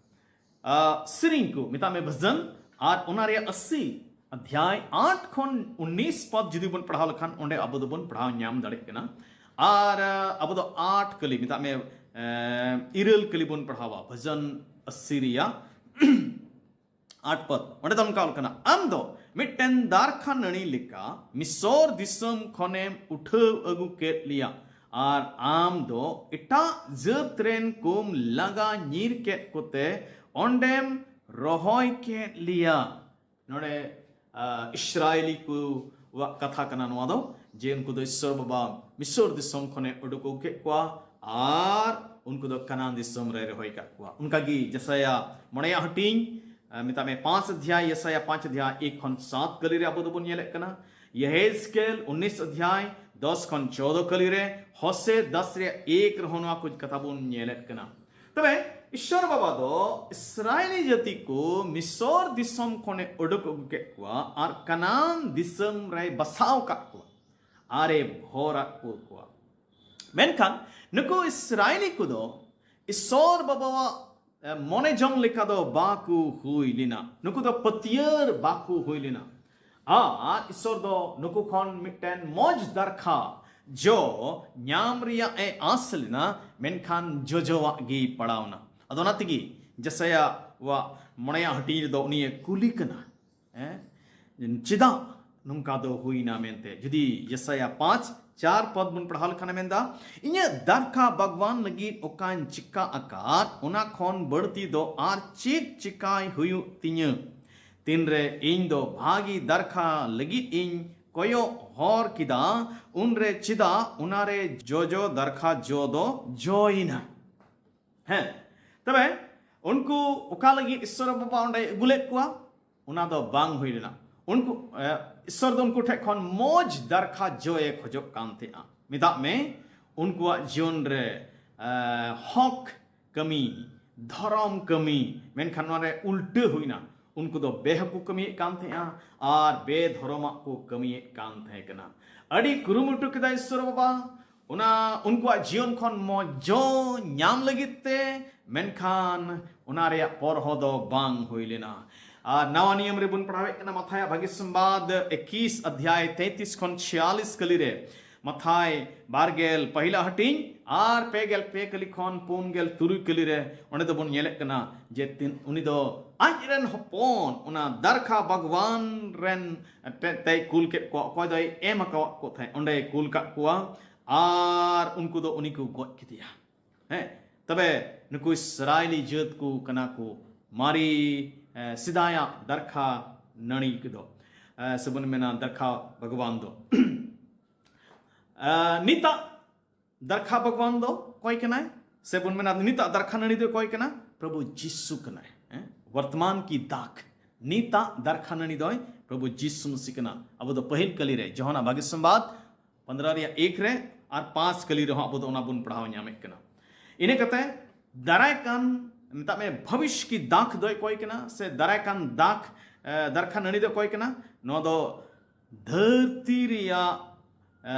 ᱥᱮᱨᱮᱧ ᱠᱚ ᱢᱮᱛᱟᱜ ᱢᱮ ᱵᱷᱟᱡᱟᱱ, ᱟᱨ ᱚᱱᱟ ᱨᱮᱭᱟᱜ ᱟᱥᱤ ᱟᱫᱷᱭᱟᱭ ᱟᱴ ᱠᱷᱚᱱ ᱩᱱᱤᱥ ᱯᱚᱫ ᱡᱩᱫᱤ ᱵᱚᱱ ᱯᱟᱲᱦᱟᱣ ᱞᱮᱠᱷᱟᱱ ᱚᱸᱰᱮ ᱟᱵᱚ ᱫᱚᱵᱚᱱ ᱯᱟᱲᱦᱟᱣ ᱧᱟᱢ ᱫᱟᱲᱮᱭᱟᱜ ᱠᱟᱱᱟ᱾ ᱟᱨ ᱟᱵᱚ ᱫᱚ ᱟᱴ ᱠᱟᱹᱞᱤ ᱢᱮᱛᱟᱜ ᱢᱮ ᱤᱨᱟᱹᱞ ᱠᱟᱹᱞᱤ ᱵᱚᱱ ᱯᱟᱲᱦᱟᱣᱟ ᱵᱷᱟᱡᱟᱱ ᱟᱥᱤ ᱨᱮᱭᱟᱜ ᱟᱴ ᱯᱚᱫ᱾ ᱚᱸᱰᱮ ᱫᱚ ᱱᱚᱝᱠᱟ ᱚᱞ ᱠᱟᱱᱟ, ᱟᱢ ᱫᱚ ᱢᱤᱫᱴᱮᱱ ᱫᱟᱨᱠᱷᱟ ᱱᱟᱹᱲᱤ ᱞᱮᱠᱟ ᱢᱤᱥᱚᱨ ᱫᱤᱥᱚᱢ ᱠᱷᱚᱱᱮᱢ ᱩᱴᱷᱟᱹᱣ ᱟᱹᱜᱩ ᱠᱮᱫ ᱞᱮᱭᱟ, ᱟᱨ ᱟᱢ ᱫᱚ ᱮᱴᱟᱜ ᱡᱟᱹᱛ ᱨᱮᱱ ᱠᱚᱢ ᱞᱟᱜᱟ ᱧᱤᱨ ᱠᱮᱫ ᱠᱚᱛᱮ ᱚᱸᱰᱮᱢ ᱨᱚᱦᱚᱭ ᱠᱮᱫ ᱞᱮᱭᱟ᱾ ᱱᱚᱰᱮ ᱤᱥᱨᱟᱭᱮᱞᱤ ᱠᱚᱣᱟᱜ ᱠᱟᱛᱷᱟ ᱠᱟᱱᱟ ᱱᱚᱣᱟ ᱫᱚ, ᱡᱮ ᱩᱱᱠᱩ ᱫᱚ ᱤᱥᱥᱚᱨ ᱵᱟᱵᱟ ᱢᱤᱥᱚᱨ ᱫᱤᱥᱚᱢ ᱠᱷᱚᱱᱮ ᱩᱰᱩᱠ ᱟᱹᱜᱩ ᱠᱮᱫ ᱠᱚᱣᱟ ᱟᱨ ᱩᱱᱠᱩ ᱫᱚ ᱠᱟᱱᱟᱱ ᱫᱤᱥᱚᱢ ᱨᱮ ᱨᱚᱦᱚᱭ ᱠᱟᱜ ᱠᱚᱣᱟ᱾ ᱚᱱᱠᱟᱜᱮ ᱡᱮᱥᱟᱭᱟ ᱢᱚᱬᱮᱭᱟᱜ ᱦᱟᱹᱴᱤᱧ ᱢᱮᱛᱟᱜ ᱢᱮ ᱯᱟᱸᱪ ᱚᱫᱷᱭᱟᱭ, ᱭᱮᱥᱟᱭᱟ ᱯᱟᱸᱪ ᱚᱫᱷᱭᱟᱭ ᱮᱠ ᱠᱷᱚᱱ ᱥᱟᱛ ᱠᱟᱹᱞᱤ ᱨᱮ ᱟᱵᱚ ᱫᱚᱵᱚᱱ ᱧᱮᱞᱮᱫ ᱠᱟᱱᱟ᱾ ᱭᱮᱦᱮᱡᱠᱮᱞ ᱩᱱᱤᱥ ᱚᱫᱷᱭᱟᱭ ᱫᱚᱥ ᱠᱷᱚᱱ ᱪᱳᱫᱚ ᱠᱟᱹᱞᱤ ᱨᱮ, ᱦᱚᱥᱮ ᱫᱚᱥ ᱨᱮᱭᱟᱜ ᱮᱠ ᱨᱮᱦᱚᱸ ᱱᱚᱣᱟ ᱠᱚ ᱠᱟᱛᱷᱟ ᱵᱚᱱ ᱧᱮᱞᱮᱫ ᱠᱟᱱᱟ᱾ ᱛᱚᱵᱮ ᱤᱥᱥᱚᱨ ᱵᱟᱵᱟ ᱫᱚ ᱤᱥᱨᱟᱭᱮᱞᱤ ᱡᱟᱹᱛᱤ ᱠᱚ ᱢᱤᱥᱚᱨ ᱫᱤᱥᱚᱢ ᱠᱷᱚᱱᱮ ᱩᱰᱩᱠ ᱟᱹᱜᱩ ᱠᱮᱫ ᱠᱚᱣᱟ ᱟᱨ ᱠᱟᱱᱟᱱ ᱫᱤᱥᱚᱢ ᱨᱮᱭ ᱵᱟᱥᱟᱣ ᱟᱠᱟᱫ ᱠᱚᱣᱟ ᱟᱨᱮ ᱵᱷᱚᱨᱟᱜ ᱠᱚᱣᱟ᱾ ᱢᱮᱱᱠᱷᱟᱱ ᱱᱩᱠᱩ ᱤᱥᱨᱟᱭᱮᱞᱤ ᱠᱚᱫᱚ ᱤᱥᱥᱚᱨ ᱵᱟᱵᱟᱣᱟᱜ ᱢᱚᱱᱮ ᱡᱚᱝ ᱞᱮᱠᱟ ᱫᱚ ᱵᱟᱠᱚ ᱦᱩᱭ ᱞᱮᱱᱟ᱾ ᱱᱩᱠᱩ ᱫᱚ ᱯᱟᱹᱛᱭᱟᱹᱨ ᱵᱟᱠᱚ ᱦᱩᱭ ᱞᱮᱱᱟ᱾ ᱟᱨ ᱤᱥᱥᱚᱨ ᱫᱚ ᱱᱩᱠᱩ ᱠᱷᱚᱱ ᱢᱤᱫᱴᱮᱱ ᱢᱚᱡᱽ ᱫᱟᱨᱠᱷᱟ ᱡᱚ ᱧᱟᱢ ᱨᱮᱭᱟᱜ ᱮ ᱟᱸᱥ ᱞᱮᱱᱟ, ᱢᱮᱱᱠᱷᱟᱱ ᱡᱚᱡᱚᱣᱟᱜ ᱜᱮ ᱯᱟᱲᱟᱣᱱᱟ᱾ ᱟᱫᱚ ᱚᱱᱟ ᱛᱮᱜᱮ ᱡᱮᱥᱟᱭᱟᱣᱟᱜ ᱢᱚᱬᱮᱭᱟᱜ ᱦᱟᱹᱴᱤᱧ ᱨᱮᱫᱚ ᱩᱱᱤᱭᱮ ᱠᱩᱞᱤ ᱠᱟᱱᱟ, ᱦᱮᱸ, ᱪᱮᱫᱟᱜ ᱱᱚᱝᱠᱟ ᱫᱚ ᱦᱩᱭᱱᱟ ᱢᱮᱱᱛᱮ᱾ ᱡᱩᱫᱤ ᱭᱮᱥᱟᱭᱟ ᱯᱟᱸᱪ ᱪᱟᱨ ᱯᱚᱫ ᱵᱚᱱ ᱯᱟᱲᱦᱟᱣ ᱞᱮᱠᱷᱟᱱᱮ ᱢᱮᱱᱫᱟ, "ᱤᱧᱟᱹᱜ ᱫᱟᱨᱠᱷᱟ ᱵᱟᱜᱽᱣᱟᱱ ᱞᱟᱹᱜᱤᱫ ᱚᱠᱟᱧ ᱪᱤᱠᱟ ᱟᱠᱟᱫ, ᱚᱱᱟ ᱠᱷᱚᱱ ᱵᱟᱹᱲᱛᱤ ᱫᱚ ᱟᱨ ᱪᱮᱫ ᱪᱤᱠᱟᱭ ᱦᱩᱭᱩᱜ ᱛᱤᱧᱟᱹ? ᱛᱤᱱᱨᱮ ᱤᱧ ᱫᱚ ᱵᱷᱟᱜᱤ ᱫᱟᱨᱠᱷᱟ ᱞᱟᱹᱜᱤᱫ ᱤᱧ ᱠᱚᱭᱚᱜ ᱦᱚᱨ ᱠᱮᱫᱟ, ᱩᱱᱨᱮ ᱪᱮᱫᱟᱜ ᱚᱱᱟᱨᱮ ᱡᱚᱡᱚ ᱫᱟᱨᱠᱷᱟ ᱡᱚ ᱫᱚ ᱡᱚᱭᱮᱱᱟ?" ᱦᱮᱸ, ᱛᱚᱵᱮ ᱩᱱᱠᱩ ᱚᱠᱟ ᱞᱟᱹᱜᱤᱫ ᱤᱥᱥᱚᱨ ᱵᱟᱵᱟ ᱚᱸᱰᱮ ᱟᱹᱜᱩ ᱞᱮᱫ ᱠᱚᱣᱟ? ᱚᱱᱟ ᱫᱚ ᱵᱟᱝ ᱦᱩᱭ ᱞᱮᱱᱟ᱾ ᱩᱱᱠᱩ, ᱮ, ᱤᱥᱥᱚᱨ ᱫᱚ ᱩᱱᱠᱩ ᱴᱷᱮᱱ ᱠᱷᱚᱱ ᱢᱚᱡᱽ ᱫᱟᱨᱠᱷᱟ ᱡᱚᱭᱮ ᱠᱷᱚᱡᱚᱜ ᱠᱟᱱ ᱛᱟᱦᱮᱸᱜᱼᱟ᱾ ᱢᱮᱛᱟᱜ ᱢᱮ, ᱩᱱᱠᱩᱣᱟᱜ ᱡᱤᱭᱚᱱ ᱨᱮ, ᱮ, ᱦᱚᱠ ᱠᱟᱹᱢᱤ, ᱫᱷᱚᱨᱚᱢ ᱠᱟᱹᱢᱤ, ᱢᱮᱱᱠᱷᱟᱱ ᱱᱚᱣᱟ ᱨᱮ ᱩᱞᱴᱟᱹ ᱦᱩᱭᱱᱟ᱾ ᱩᱱᱠᱩ ᱫᱚ ᱵᱮᱦᱚᱠ ᱠᱚ ᱠᱟᱹᱢᱤᱭᱮᱫ ᱠᱟᱱ ᱛᱟᱦᱮᱸᱜᱼᱟ ᱟᱨ ᱵᱮᱫᱷᱚᱨᱚᱢᱟᱜ ᱠᱚ ᱠᱟᱹᱢᱤᱭᱮᱫ ᱠᱟᱱ ᱛᱟᱦᱮᱸ ᱠᱟᱱᱟ᱾ ᱟᱹᱰᱤ ᱠᱩᱨᱩᱢᱩᱴᱩ ᱠᱮᱫᱟ ᱤᱥᱥᱚᱨ ᱵᱟᱵᱟ ᱚᱱᱟ ᱩᱱᱠᱩᱣᱟᱜ ᱡᱤᱭᱚᱱ ᱠᱷᱚᱱ ᱢᱚᱡᱽ ᱡᱚ ᱧᱟᱢ ᱞᱟᱹᱜᱤᱫ ᱛᱮ, ᱢᱮᱱᱠᱷᱟᱱ ᱚᱱᱟ ᱨᱮᱭᱟᱜ ᱯᱚᱨᱦᱚ ᱫᱚ ᱵᱟᱝ ᱦᱩᱭ ᱞᱮᱱᱟ᱾ ᱟᱨ ᱱᱟᱣᱟ ᱱᱤᱭᱚᱢ ᱨᱮᱵᱚᱱ ᱯᱟᱲᱦᱟᱣᱮᱫ ᱠᱟᱱᱟ, ᱢᱟᱛᱷᱟᱭᱟᱜ ᱵᱷᱟᱹᱜᱤ ᱥᱚᱢᱵᱟᱫ ᱮᱠᱤᱥ ᱚᱫᱷᱭᱟᱭ ᱛᱮᱸᱛᱤᱥ ᱠᱷᱚᱱ ᱪᱷᱤᱭᱟᱞᱤᱥ ᱠᱟᱹᱞᱤ ᱨᱮ, ᱢᱟᱛᱷᱟᱭ ᱵᱟᱨ ᱜᱮᱞ ᱯᱟᱹᱦᱤᱞᱟ ᱦᱟᱹᱴᱤᱧ ᱟᱨ ᱯᱮ ᱜᱮᱞ ᱯᱮ ᱠᱟᱹᱞᱤ ᱠᱷᱚᱱ ᱯᱩᱱ ᱜᱮᱞ ᱛᱩᱨᱩᱭ ᱠᱟᱹᱞᱤ ᱨᱮ, ᱚᱸᱰᱮ ᱫᱚᱵᱚᱱ ᱧᱮᱞᱮᱫ ᱠᱟᱱᱟ ᱡᱮ ᱛᱤᱱ-, ᱩᱱᱤ ᱫᱚ ᱟᱡ ᱨᱮᱱ ᱦᱚᱯᱚᱱ, ᱚᱱᱟ ᱫᱟᱨᱠᱷᱟ ᱵᱟᱜᱽᱣᱟᱱ ᱨᱮᱱ ᱛᱮ-, ᱛᱮᱭ ᱠᱩᱞ ᱠᱮᱫ ᱠᱚᱣᱟ, ᱚᱠᱚᱭ ᱫᱚᱭ ᱮᱢ ᱟᱠᱟᱣᱟᱫ ᱠᱚ ᱛᱟᱦᱮᱸᱫ, ᱚᱸᱰᱮᱭ ᱠᱩᱞ ᱠᱟᱜ ᱠᱚᱣᱟ᱾ ᱟᱨ ᱩᱱᱠᱩ ᱫᱚ ᱩᱱᱤ ᱠᱚ ᱜᱚᱡ ᱠᱮᱫᱮᱭᱟ᱾ ᱦᱮᱸ, ᱛᱚᱵᱮ ᱱᱩᱠᱩ ᱤᱥᱨᱟᱭᱮᱞᱤ ᱡᱟᱹᱛ ᱠᱚ ᱠᱟᱱᱟ ᱠᱚ ᱢᱟᱨᱮ, ᱮ, ᱥᱮᱫᱟᱭᱟᱜ ᱫᱟᱨᱠᱷᱟ ᱱᱟᱹᱲᱤ ᱠᱚᱫᱚ, ᱮ, ᱥᱮᱵᱚᱱ ᱢᱮᱱᱟ ᱫᱟᱨᱠᱷᱟ ᱵᱷᱟᱜᱽᱣᱟᱱ ᱫᱚ᱾ ᱮ, ᱱᱤᱛᱟᱜ ᱫᱟᱨᱠᱷᱟ ᱵᱷᱟᱜᱽᱣᱟᱱ ᱫᱚ ᱚᱠᱚᱭ ᱠᱟᱱᱟᱭ? ᱥᱮᱵᱚᱱ ᱢᱮᱱᱟ ᱱᱤᱛᱟᱜ ᱫᱟᱨᱠᱷᱟ ᱱᱟᱹᱲᱤ ᱫᱚ ᱚᱠᱚᱭ ᱠᱟᱱᱟ? ᱯᱨᱚᱵᱷᱩ ᱡᱤᱥᱩ ᱠᱟᱱᱟᱭ᱾ ᱦᱮᱸ? ᱵᱚᱨᱛᱚᱢᱟᱱ ᱠᱤ ᱫᱟᱠᱷ, ᱱᱤᱛᱟᱜ ᱫᱟᱨᱠᱷᱟ ᱱᱟᱹᱲᱤ ᱫᱚᱭ ᱯᱨᱚᱵᱷᱩ ᱡᱤᱥᱩ ᱢᱟᱹᱥᱤ ᱠᱟᱱᱟ᱾ ᱟᱵᱚ ᱫᱚ ᱯᱟᱹᱦᱤᱞ ᱠᱟᱹᱞᱤ ᱨᱮ ᱡᱚᱦᱟᱱᱟ ᱵᱷᱟᱜᱮ ᱥᱚᱢᱵᱟᱫ ᱯᱚᱱᱫᱽᱨᱚ ᱨᱮᱭᱟᱜ ᱮᱠ ᱨᱮ ᱟᱨ ᱯᱟᱸᱪ ᱠᱟᱹᱞᱤ ᱨᱮᱦᱚᱸ ᱟᱵᱚ ᱫᱚ ᱚᱱᱟ ᱵᱚᱱ ᱯᱟᱲᱦᱟᱣ ᱧᱟᱢᱮᱫ ᱠᱟᱱᱟ᱾ ᱤᱱᱟᱹ ᱠᱟᱛᱮ ᱫᱟᱨᱟᱭ ᱠᱟᱱ, ᱢᱮᱛᱟᱜ ᱢᱮ, ᱵᱷᱚᱵᱤᱥ ᱠᱤ ᱫᱟᱠᱷ ᱫᱚᱭ ᱚᱠᱚᱭ ᱠᱟᱱᱟ? ᱥᱮ ᱫᱟᱨᱟᱭ ᱠᱟᱱ ᱫᱟᱠᱷ, ᱮ, ᱫᱟᱨᱠᱷᱟ ᱱᱟᱹᱲᱤ ᱫᱚ ᱚᱠᱚᱭ ᱠᱟᱱᱟ? ᱱᱚᱣᱟ ᱫᱚ ᱫᱷᱟᱹᱨᱛᱤ ᱨᱮᱭᱟᱜ, ᱮ,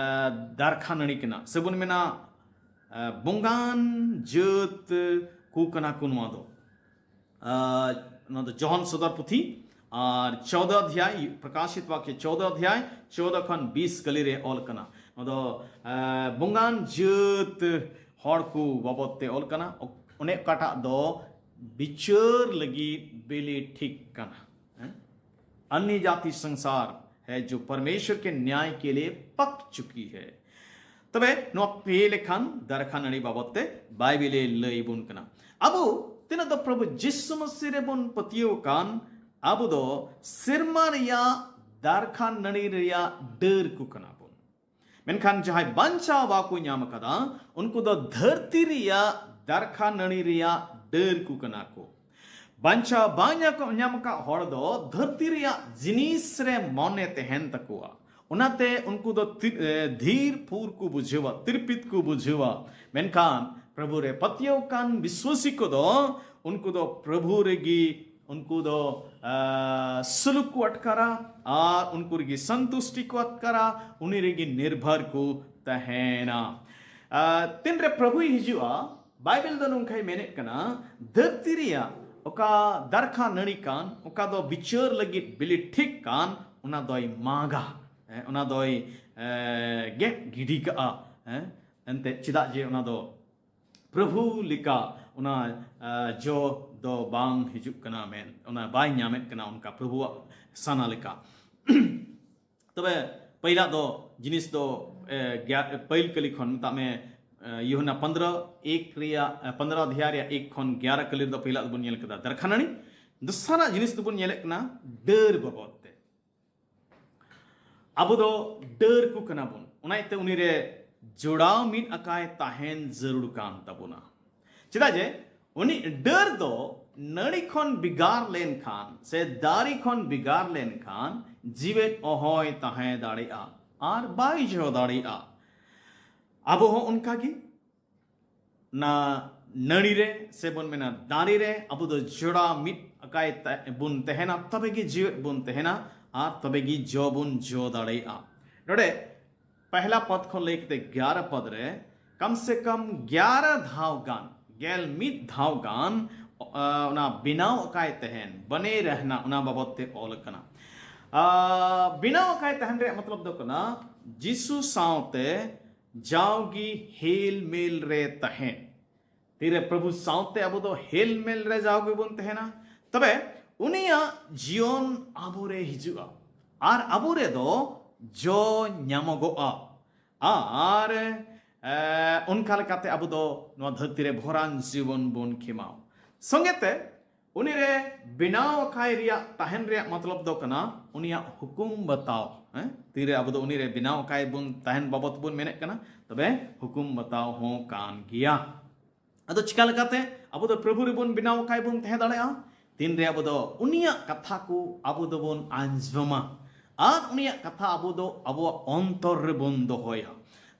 ᱫᱟᱨᱠᱷᱟ ᱱᱟᱹᱲᱤ ᱠᱟᱱᱟ, ᱥᱮᱵᱚᱱ ᱢᱮᱱᱟ, ᱮ, ᱵᱚᱸᱜᱟᱱ ᱡᱟᱹᱛ ᱠᱚ ᱠᱟᱱᱟ ᱠᱚ ᱱᱚᱣᱟ ᱫᱚ᱾ ᱮ, ᱱᱚᱣᱟ ᱫᱚ ᱡᱚᱦᱚᱱ ᱥᱚᱫᱚᱨ ᱯᱩᱛᱷᱤ ᱟᱨ ᱪᱳᱫᱚ ᱚᱫᱷᱭᱟᱭ, ᱯᱨᱚᱠᱟᱥᱤᱛ ᱵᱟᱠᱭᱚ ᱪᱳᱫᱚ ᱚᱫᱷᱭᱟᱭ ᱪᱳᱫᱚ ᱠᱷᱚᱱ ᱵᱤᱥ ᱠᱟᱹᱞᱤ ᱨᱮ ᱚᱞ ᱠᱟᱱᱟ᱾ ᱱᱚᱣᱟ ᱫᱚ, ᱮ, ᱵᱚᱸᱜᱟᱱ ᱡᱟᱹᱛ ᱦᱚᱲ ᱠᱚ ᱵᱟᱵᱚᱫ ᱛᱮ ᱚᱞ ᱠᱟᱱᱟ᱾ ᱚᱠ-, ᱚᱱᱮ ᱚᱠᱟᱴᱟᱜ ᱫᱚ ᱵᱤᱪᱟᱹᱨ ᱞᱟᱹᱜᱤᱫ ᱵᱤᱞᱤ ᱴᱷᱤᱠ ᱠᱟᱱᱟ᱾ ᱦᱮᱸ? अन्य जाति संसार है जो परमेश्वर के न्याय के लिए पक चुकी है। ᱛᱚᱵᱮ ᱱᱚᱣᱟ ᱯᱮ ᱞᱮᱠᱷᱟᱱ ᱫᱟᱨᱠᱷᱟ ᱱᱟᱹᱲᱤ ᱵᱟᱵᱚᱫ ᱛᱮ ᱵᱟᱭᱵᱮᱞ ᱮ ᱞᱟᱹᱭ ᱵᱚᱱ ᱠᱟᱱᱟ᱾ ᱟᱵᱚ ᱛᱤᱱᱟᱹᱜ ᱫᱚ ᱯᱨᱚᱵᱷᱩ ᱡᱤᱥᱩ ᱢᱟᱹᱥᱤ ᱨᱮᱵᱚᱱ ᱯᱟᱹᱛᱭᱟᱹᱣ ᱟᱠᱟᱱ, ᱟᱵᱚ ᱫᱚ ᱥᱮᱨᱢᱟ ᱨᱮᱭᱟᱜ ᱫᱟᱨᱠᱷᱟ ᱱᱟᱹᱲᱤ ᱨᱮᱭᱟᱜ ᱰᱟᱹᱨ ᱠᱚ ᱠᱟᱱᱟ ᱵᱚᱱ᱾ ᱢᱮᱱᱠᱷᱟᱱ ᱡᱟᱦᱟᱸᱭ ᱵᱟᱧᱪᱟᱣ ᱵᱟᱠᱚ ᱧᱟᱢ ᱟᱠᱟᱫᱟ, ᱩᱱᱠᱩ ᱫᱚ ᱫᱷᱟᱹᱨᱛᱤ ᱨᱮᱭᱟᱜ ᱫᱟᱨᱠᱷᱟ ᱱᱟᱹᱲᱤ ᱨᱮᱭᱟᱜ ᱰᱟᱹᱨ ᱠᱚ ᱠᱟᱱᱟ ᱠᱚ᱾ ᱵᱟᱧᱪᱟᱣ ᱵᱟᱝ ᱧᱟ-, ᱧᱟᱢ ᱟᱠᱟᱫ ᱦᱚᱲ ᱫᱚ ᱫᱷᱟᱹᱨᱛᱤ ᱨᱮᱭᱟᱜ ᱡᱤᱱᱤᱥ ᱨᱮ ᱢᱚᱱᱮ ᱛᱟᱦᱮᱱ ᱛᱟᱠᱚᱣᱟ᱾ ᱚᱱᱟᱛᱮ ᱩᱱᱠᱩ ᱫᱚ ᱛᱤ-, ᱮ, ᱫᱷᱤᱨ ᱯᱩᱨ ᱠᱚ ᱵᱩᱡᱷᱟᱹᱣᱟ, ᱛᱤᱨᱯᱤᱛ ᱠᱚ ᱵᱩᱡᱷᱟᱹᱣᱟ᱾ ᱢᱮᱱᱠᱷᱟᱱ ᱯᱨᱚᱵᱷᱩ ᱨᱮ ᱯᱟᱹᱛᱭᱟᱹᱣ ᱠᱟᱱ ᱵᱤᱥᱣᱟᱥᱤ ᱠᱚᱫᱚ, ᱩᱱᱠᱩ ᱫᱚ ᱯᱨᱚᱵᱷᱩ ᱨᱮᱜᱮ ᱩᱱᱠᱩ ᱫᱚ, ᱟ, ᱥᱩᱞᱩᱠ ᱠᱚ ᱟᱴᱠᱟᱨᱟ ᱟᱨ ᱩᱱᱠᱩ ᱨᱮᱜᱮ ᱥᱚᱱᱛᱩᱥᱴᱤ ᱠᱚ ᱟᱴᱠᱟᱨᱟ, ᱩᱱᱤ ᱨᱮᱜᱮ ᱱᱤᱨᱵᱷᱚᱨ ᱠᱚ ᱛᱟᱦᱮᱱᱟ᱾ ᱟ, ᱛᱤᱱᱨᱮ ᱯᱨᱚᱵᱷᱩᱭ ᱦᱤᱡᱩᱜᱼᱟ, ᱵᱟᱭᱵᱮᱞ ᱫᱚ ᱱᱚᱝᱠᱟᱭ ᱢᱮᱱᱮᱫ ᱠᱟᱱᱟ, ᱫᱷᱟᱹᱨᱛᱤ ᱨᱮᱭᱟᱜ ᱚᱠᱟ ᱫᱟᱨᱠᱷᱟ ᱱᱟᱹᱲᱤ ᱠᱟᱱ, ᱚᱠᱟ ᱫᱚ ᱵᱤᱪᱟᱹᱨ ᱞᱟᱹᱜᱤᱫ ᱵᱤᱞᱤ ᱴᱷᱤᱠ ᱠᱟᱱ, ᱚᱱᱟ ᱫᱚᱭ ᱢᱟᱜᱟ, ᱦᱮᱸ, ᱚᱱᱟ ᱫᱚᱭ, ᱮ, ᱜᱮᱫ ᱜᱤᱰᱤ ᱠᱟᱜᱼᱟ, ᱦᱮᱸ, ᱮᱱᱛᱮᱫ ᱪᱮᱫᱟᱜ ᱡᱮ ᱚᱱᱟ ᱫᱚ ᱯᱨᱚᱵᱷᱩ ᱞᱮᱠᱟ ᱚᱱᱟ, ᱟ, ᱡᱚ ᱫᱚ ᱵᱟᱝ ᱦᱤᱡᱩᱜ ᱠᱟᱱᱟ ᱢᱮᱱ, ᱚᱱᱟ ᱵᱟᱭ ᱧᱟᱢᱮᱫ ᱠᱟᱱᱟ ᱚᱱᱠᱟ ᱯᱨᱚᱵᱷᱩᱣᱟᱜ ᱥᱟᱱᱟ ᱞᱮᱠᱟ᱾ ᱛᱚᱵᱮ ᱯᱟᱹᱭᱞᱟ ᱫᱚ ᱡᱤᱱᱤᱥ ᱫᱚ, ᱮ, ᱜᱮᱭᱟ-, ᱯᱟᱹᱭᱞ ᱠᱟᱹᱞᱤ ᱠᱷᱚᱱ ᱢᱮᱛᱟᱜ ᱢᱮ, ᱮ, ᱭᱳᱦᱟᱱᱟ ᱯᱚᱱᱫᱽᱨᱚ ᱮᱠ ᱨᱮᱭᱟᱜ, ᱮ, ᱯᱚᱱᱫᱽᱨᱚ ᱚᱫᱷᱭᱟᱭ ᱨᱮᱭᱟᱜ ᱮᱠ ᱠᱷᱚᱱ ᱜᱮᱭᱟᱨᱟ ᱠᱟᱹᱞᱤ ᱨᱮᱫᱚ ᱯᱟᱹᱭᱞᱟ ᱫᱚᱵᱚᱱ ᱧᱮᱞ ᱠᱮᱫᱟ ᱫᱟᱨᱠᱷᱟ ᱱᱟᱹᱲᱤ᱾ ᱫᱚᱥᱟᱨᱟᱜ ᱡᱤᱱᱤᱥ ᱫᱚᱵᱚᱱ ᱧᱮᱞᱮᱫ ᱠᱟᱱᱟ ᱰᱟᱹᱨ ᱵᱟᱵᱚᱫ ᱛᱮ᱾ ᱟᱵᱚ ᱫᱚ ᱰᱟᱹᱨ ᱠᱚ ᱠᱟᱱᱟ ᱵᱚᱱ, ᱚᱱᱟ ᱤᱭᱟᱹᱛᱮ ᱩᱱᱤ ᱨᱮ ᱡᱚᱲᱟᱣ ᱢᱤᱫ ᱟᱠᱟᱭ ᱛᱟᱦᱮᱱ ᱡᱟᱹᱨᱩᱲ ᱠᱟᱱ ᱛᱟᱵᱚᱱᱟ᱾ ᱪᱮᱫᱟᱜ ᱡᱮ ᱩᱱᱤ ᱰᱟᱹᱨ ᱫᱚ ᱱᱟᱹᱲᱤ ᱠᱷᱚᱱ ᱵᱷᱮᱜᱟᱨ ᱞᱮᱱᱠᱷᱟᱱ ᱥᱮ ᱫᱟᱨᱮ ᱠᱷᱚᱱ ᱵᱷᱮᱜᱟᱨ ᱞᱮᱱᱠᱷᱟᱱ ᱡᱤᱣᱮᱫ ᱚᱦᱚᱭ ᱛᱟᱦᱮᱸ ᱫᱟᱲᱮᱭᱟᱜᱼᱟ ᱟᱨ ᱵᱟᱭ ᱡᱚ ᱫᱟᱲᱮᱭᱟᱜᱼᱟ᱾ ᱟᱵᱚ ᱦᱚᱸ ᱚᱱᱠᱟ ᱜᱮ ᱚᱱᱟ ᱱᱟᱹᱲᱤ ᱨᱮ ᱥᱮ ᱵᱚᱱ ᱢᱮᱱᱟ ᱫᱟᱨᱮ ᱨᱮ ᱟᱵᱚ ᱫᱚ ᱡᱚᱲᱟᱣ ᱢᱤᱫ ᱟᱠᱟᱭ ᱛᱟ-, ᱵᱚᱱ ᱛᱟᱦᱮᱱᱟ, ᱛᱚᱵᱮ ᱜᱮ ᱡᱤᱣᱮᱫ ᱵᱚᱱ ᱛᱟᱦᱮᱱᱟ ᱟᱨ ᱛᱚᱵᱮ ᱜᱮ ᱡᱚ ᱵᱚᱱ ᱡᱚ ᱫᱟᱲᱮᱭᱟᱜᱼᱟ᱾ ᱱᱚᱰᱮ ᱯᱟᱦᱞᱟ ᱯᱚᱫ ᱠᱷᱚᱱ ᱞᱟᱹᱭ ᱠᱟᱛᱮ ᱜᱭᱟᱨᱟ ᱯᱚᱫ ᱨᱮ ᱠᱟᱢ ᱥᱮ ᱠᱟᱢ ᱜᱭᱟᱨᱟ ᱫᱷᱟᱣ ᱜᱟᱱ, ᱜᱮᱞ ᱢᱤᱫ ᱫᱷᱟᱣ ᱜᱟᱱ, ᱟ, ᱚᱱᱟ ᱵᱮᱱᱟᱣ ᱟᱠᱟᱭ ᱛᱟᱦᱮᱱ, ᱵᱟᱱᱮ ᱨᱮᱦᱱᱟ, ᱚᱱᱟ ᱵᱟᱵᱚᱫ ᱛᱮ ᱚᱞ ᱟᱠᱟᱱᱟ᱾ ᱟ, ᱵᱮᱱᱟᱣ ᱟᱠᱟᱭ ᱛᱟᱦᱮᱱ ᱨᱮᱭᱟᱜ ᱢᱚᱛᱞᱚᱵ ᱫᱚ ᱠᱟᱱᱟ ᱡᱤᱥᱩ ᱥᱟᱶᱛᱮ ᱡᱟᱣᱜᱮ ᱦᱮᱞ ᱢᱮᱞ ᱨᱮ ᱛᱟᱦᱮᱸ᱾ ᱛᱤᱨᱮ ᱯᱨᱚᱵᱷᱩ ᱥᱟᱶᱛᱮ ᱟᱵᱚ ᱫᱚ ᱦᱮᱞ ᱢᱮᱞ ᱨᱮ ᱡᱟᱣᱜᱮ ᱵᱚᱱ ᱛᱟᱦᱮᱱᱟ, ᱛᱚᱵᱮ ᱩᱱᱤᱭᱟᱜ ᱡᱤᱭᱚᱱ ᱟᱵᱚᱨᱮ ᱦᱤᱡᱩᱜᱼᱟ ᱟᱨ ᱟᱵᱚ ᱨᱮᱫᱚ ᱡᱚ ᱧᱟᱢᱚᱜᱚᱜᱼᱟ᱾ ᱟᱨ ᱮ, ᱚᱱᱠᱟ ᱞᱮᱠᱟᱛᱮ ᱟᱵᱚ ᱫᱚ ᱱᱚᱣᱟ ᱫᱷᱟᱹᱨᱛᱤ ᱨᱮ ᱵᱷᱚᱨᱟᱱ ᱡᱤᱵᱚᱱ ᱵᱚᱱ ᱠᱷᱮᱢᱟᱣ᱾ ᱥᱚᱸᱜᱮᱛᱮ ᱩᱱᱤᱨᱮ ᱵᱮᱱᱟᱣ ᱟᱠᱟᱭ ᱨᱮᱭᱟᱜ, ᱛᱟᱦᱮᱱ ᱨᱮᱭᱟᱜ ᱢᱚᱛᱞᱚᱵ ᱫᱚ ᱠᱟᱱᱟ ᱩᱱᱤᱭᱟᱜ ᱦᱩᱠᱩᱢ ᱵᱟᱛᱟᱣ᱾ ᱦᱮᱸ? ᱛᱤᱨᱮ ᱟᱵᱚ ᱫᱚ ᱩᱱᱤᱨᱮ ᱵᱮᱱᱟᱣ ᱟᱠᱟᱭ ᱵᱚᱱ, ᱛᱟᱦᱮᱱ ᱵᱟᱵᱚᱛ ᱵᱚᱱ ᱢᱮᱱᱮᱫ ᱠᱟᱱᱟ, ᱛᱚᱵᱮ ᱦᱩᱠᱩᱢ ᱵᱟᱛᱟᱣ ᱦᱚᱸ ᱠᱟᱱ ᱜᱮᱭᱟ᱾ ᱟᱫᱚ ᱪᱤᱠᱟ ᱞᱮᱠᱟᱛᱮ ᱟᱵᱚ ᱫᱚ ᱯᱨᱚᱵᱷᱩ ᱨᱮᱵᱚᱱ ᱵᱮᱱᱟᱣ ᱟᱠᱟᱭ ᱵᱚᱱ ᱛᱟᱦᱮᱸ ᱫᱟᱲᱮᱭᱟᱜᱼᱟ? ᱛᱤᱱᱨᱮ ᱟᱵᱚ ᱫᱚ ᱩᱱᱤᱭᱟᱜ ᱠᱟᱛᱷᱟ ᱠᱚ ᱟᱵᱚ ᱫᱚᱵᱚᱱ ᱟᱸᱡᱚᱢᱟ ᱟᱨ ᱩᱱᱤᱭᱟᱜ ᱠᱟᱛᱷᱟ ᱟᱵᱚ ᱫᱚ ᱟᱵᱚᱣᱟᱜ ᱚᱱᱛᱚᱨ ᱨᱮᱵᱚᱱ ᱫᱚᱦᱚᱭᱟ᱾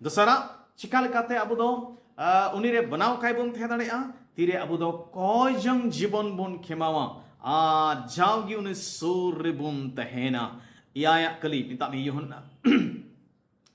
ᱫᱚᱥᱟᱨᱟᱜ, ᱪᱤᱠᱟ ᱞᱮᱠᱟᱛᱮ ᱟᱵᱚ ᱫᱚ, ᱟ, ᱩᱱᱤᱨᱮ ᱵᱮᱱᱟᱣ ᱟᱠᱟᱭ ᱵᱚᱱ ᱛᱟᱦᱮᱸ ᱫᱟᱲᱮᱭᱟᱜᱼᱟ? ᱛᱤᱨᱮ ᱟᱵᱚ ᱫᱚ ᱠᱚᱭ ᱡᱚᱝ ᱡᱤᱵᱚᱱ ᱵᱚᱱ ᱠᱷᱮᱢᱟᱣᱟ ᱟᱨ ᱡᱟᱣᱜᱮ ᱩᱱᱤ ᱥᱩᱨ ᱨᱮᱵᱚᱱ ᱛᱟᱦᱮᱱᱟ᱾ ᱮᱭᱟᱭᱟᱜ ᱠᱟᱹᱞᱤ, ᱢᱮᱛᱟᱜ ᱢᱮ ᱭᱳᱦᱟᱱᱱᱟ,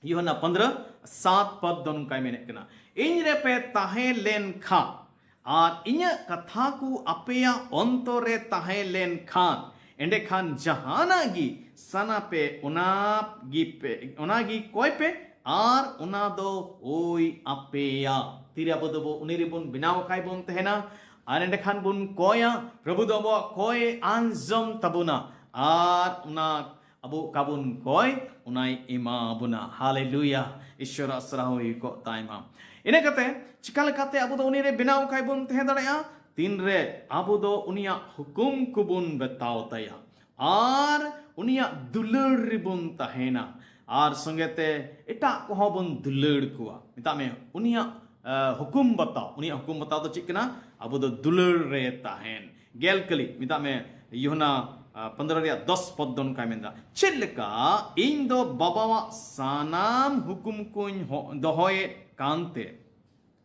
ᱭᱳᱦᱟᱱᱱᱟ ᱯᱚᱱᱫᱽᱨᱚ ᱥᱟᱛ ᱯᱚᱫ ᱫᱚ ᱱᱚᱝᱠᱟᱭ ᱢᱮᱱᱮᱫ ᱠᱟᱱᱟ, "ᱤᱧ ᱨᱮᱯᱮ ᱛᱟᱦᱮᱸ ᱞᱮᱱ ᱠᱷᱟᱱ ᱟᱨ ᱤᱧᱟᱹᱜ ᱠᱟᱛᱷᱟ ᱠᱚ ᱟᱯᱮᱭᱟᱜ ᱚᱱᱛᱚᱨ ᱨᱮ ᱛᱟᱦᱮᱸ ᱞᱮᱱ ᱠᱷᱟᱱ, ᱮᱸᱰᱮᱠᱷᱟᱱ ᱡᱟᱦᱟᱱᱟᱜ ᱜᱮ ᱥᱟᱱᱟ ᱯᱮ, ᱚᱱᱟ ᱜᱮ ᱯᱮ, ᱚᱱᱟ ᱜᱮ ᱠᱚᱭ ᱯᱮ ᱟᱨ ᱚᱱᱟ ᱫᱚ ᱦᱩᱭ ᱟᱯᱮᱭᱟ᱾" ᱛᱤᱨᱮ ᱟᱵᱚ ᱫᱚᱵᱚ ᱩᱱᱤ ᱨᱮᱵᱚᱱ ᱵᱮᱱᱟᱣ ᱟᱠᱟᱭ ᱵᱚᱱ ᱛᱟᱦᱮᱱᱟ ᱟᱨ ᱮᱸᱰᱮᱠᱷᱟᱱ ᱵᱚᱱ ᱠᱚᱭᱟ, ᱯᱨᱚᱵᱷᱩ ᱫᱚ ᱟᱵᱚᱣᱟᱜ ᱠᱚᱭ ᱟᱸᱡᱚᱢ ᱛᱟᱵᱚᱱᱟ ᱟᱨ ᱚᱱᱟ ᱟᱵᱚ ᱚᱠᱟ ᱵᱚᱱ ᱠᱚᱭ, ᱚᱱᱟᱭ ᱮᱢᱟ ᱵᱚᱱᱟ᱾ ᱦᱟᱞᱮᱞᱩᱭᱟ, ᱤᱥᱣᱚᱨᱟᱜ ᱥᱟᱨᱦᱟᱣ ᱦᱩᱭ ᱠᱚᱜ ᱛᱟᱭ ᱢᱟ᱾ ᱤᱱᱟᱹ ᱠᱟᱛᱮ ᱪᱤᱠᱟ ᱞᱮᱠᱟᱛᱮ ᱟᱵᱚ ᱫᱚ ᱩᱱᱤ ᱨᱮ ᱵᱮᱱᱟᱣ ᱠᱟᱭ ᱵᱚᱱ ᱛᱟᱦᱮᱸ ᱫᱟᱲᱮᱭᱟᱜᱼᱟ? ᱛᱤᱱᱨᱮ ᱟᱵᱚ ᱫᱚ ᱩᱱᱤᱭᱟᱜ ᱦᱩᱠᱩᱢ ᱠᱚᱵᱚᱱ ᱵᱟᱛᱟᱣ ᱛᱟᱭᱟ ᱟᱨ ᱩᱱᱤᱭᱟᱜ ᱫᱩᱞᱟᱹᱲ ᱨᱮᱵᱚᱱ ᱛᱟᱦᱮᱱᱟ ᱟᱨ ᱥᱚᱸᱜᱮ ᱛᱮ ᱮᱴᱟᱜ ᱠᱚᱦᱚᱸ ᱵᱚᱱ ᱫᱩᱞᱟᱹᱲ ᱠᱚᱣᱟ᱾ ᱢᱮᱛᱟᱜ ᱢᱮ, ᱩᱱᱤᱭᱟᱜ, ᱟ, ᱦᱩᱠᱩᱢ ᱵᱟᱛᱟᱣ, ᱩᱱᱤᱭᱟᱜ ᱦᱩᱠᱩᱢ ᱵᱟᱛᱟᱣ ᱫᱚ ᱪᱮᱫ ᱠᱟᱱᱟ? ᱟᱵᱚ ᱫᱚ ᱫᱩᱞᱟᱹᱲ ᱨᱮ ᱛᱟᱦᱮᱱ᱾ ᱜᱮᱞ ᱠᱟᱹᱞᱤ, ᱢᱮᱛᱟᱜ ᱢᱮ, ᱭᱳᱦᱟᱱᱱᱟ, ᱟ, ᱯᱚᱱᱫᱽᱨᱚ ᱨᱮᱭᱟᱜ ᱫᱚᱥ ᱯᱚᱫ ᱫᱚ ᱱᱚᱝᱠᱟᱭ ᱢᱮᱱᱫᱟ, "ᱪᱮᱫ ᱞᱮᱠᱟ ᱤᱧ ᱫᱚ ᱵᱟᱵᱟᱣᱟᱜ ᱥᱟᱱᱟᱢ ᱦᱩᱠᱩᱢ ᱠᱚᱧ ᱦᱚ-, ᱫᱚᱦᱚᱭᱮᱫ ᱠᱟᱱᱛᱮ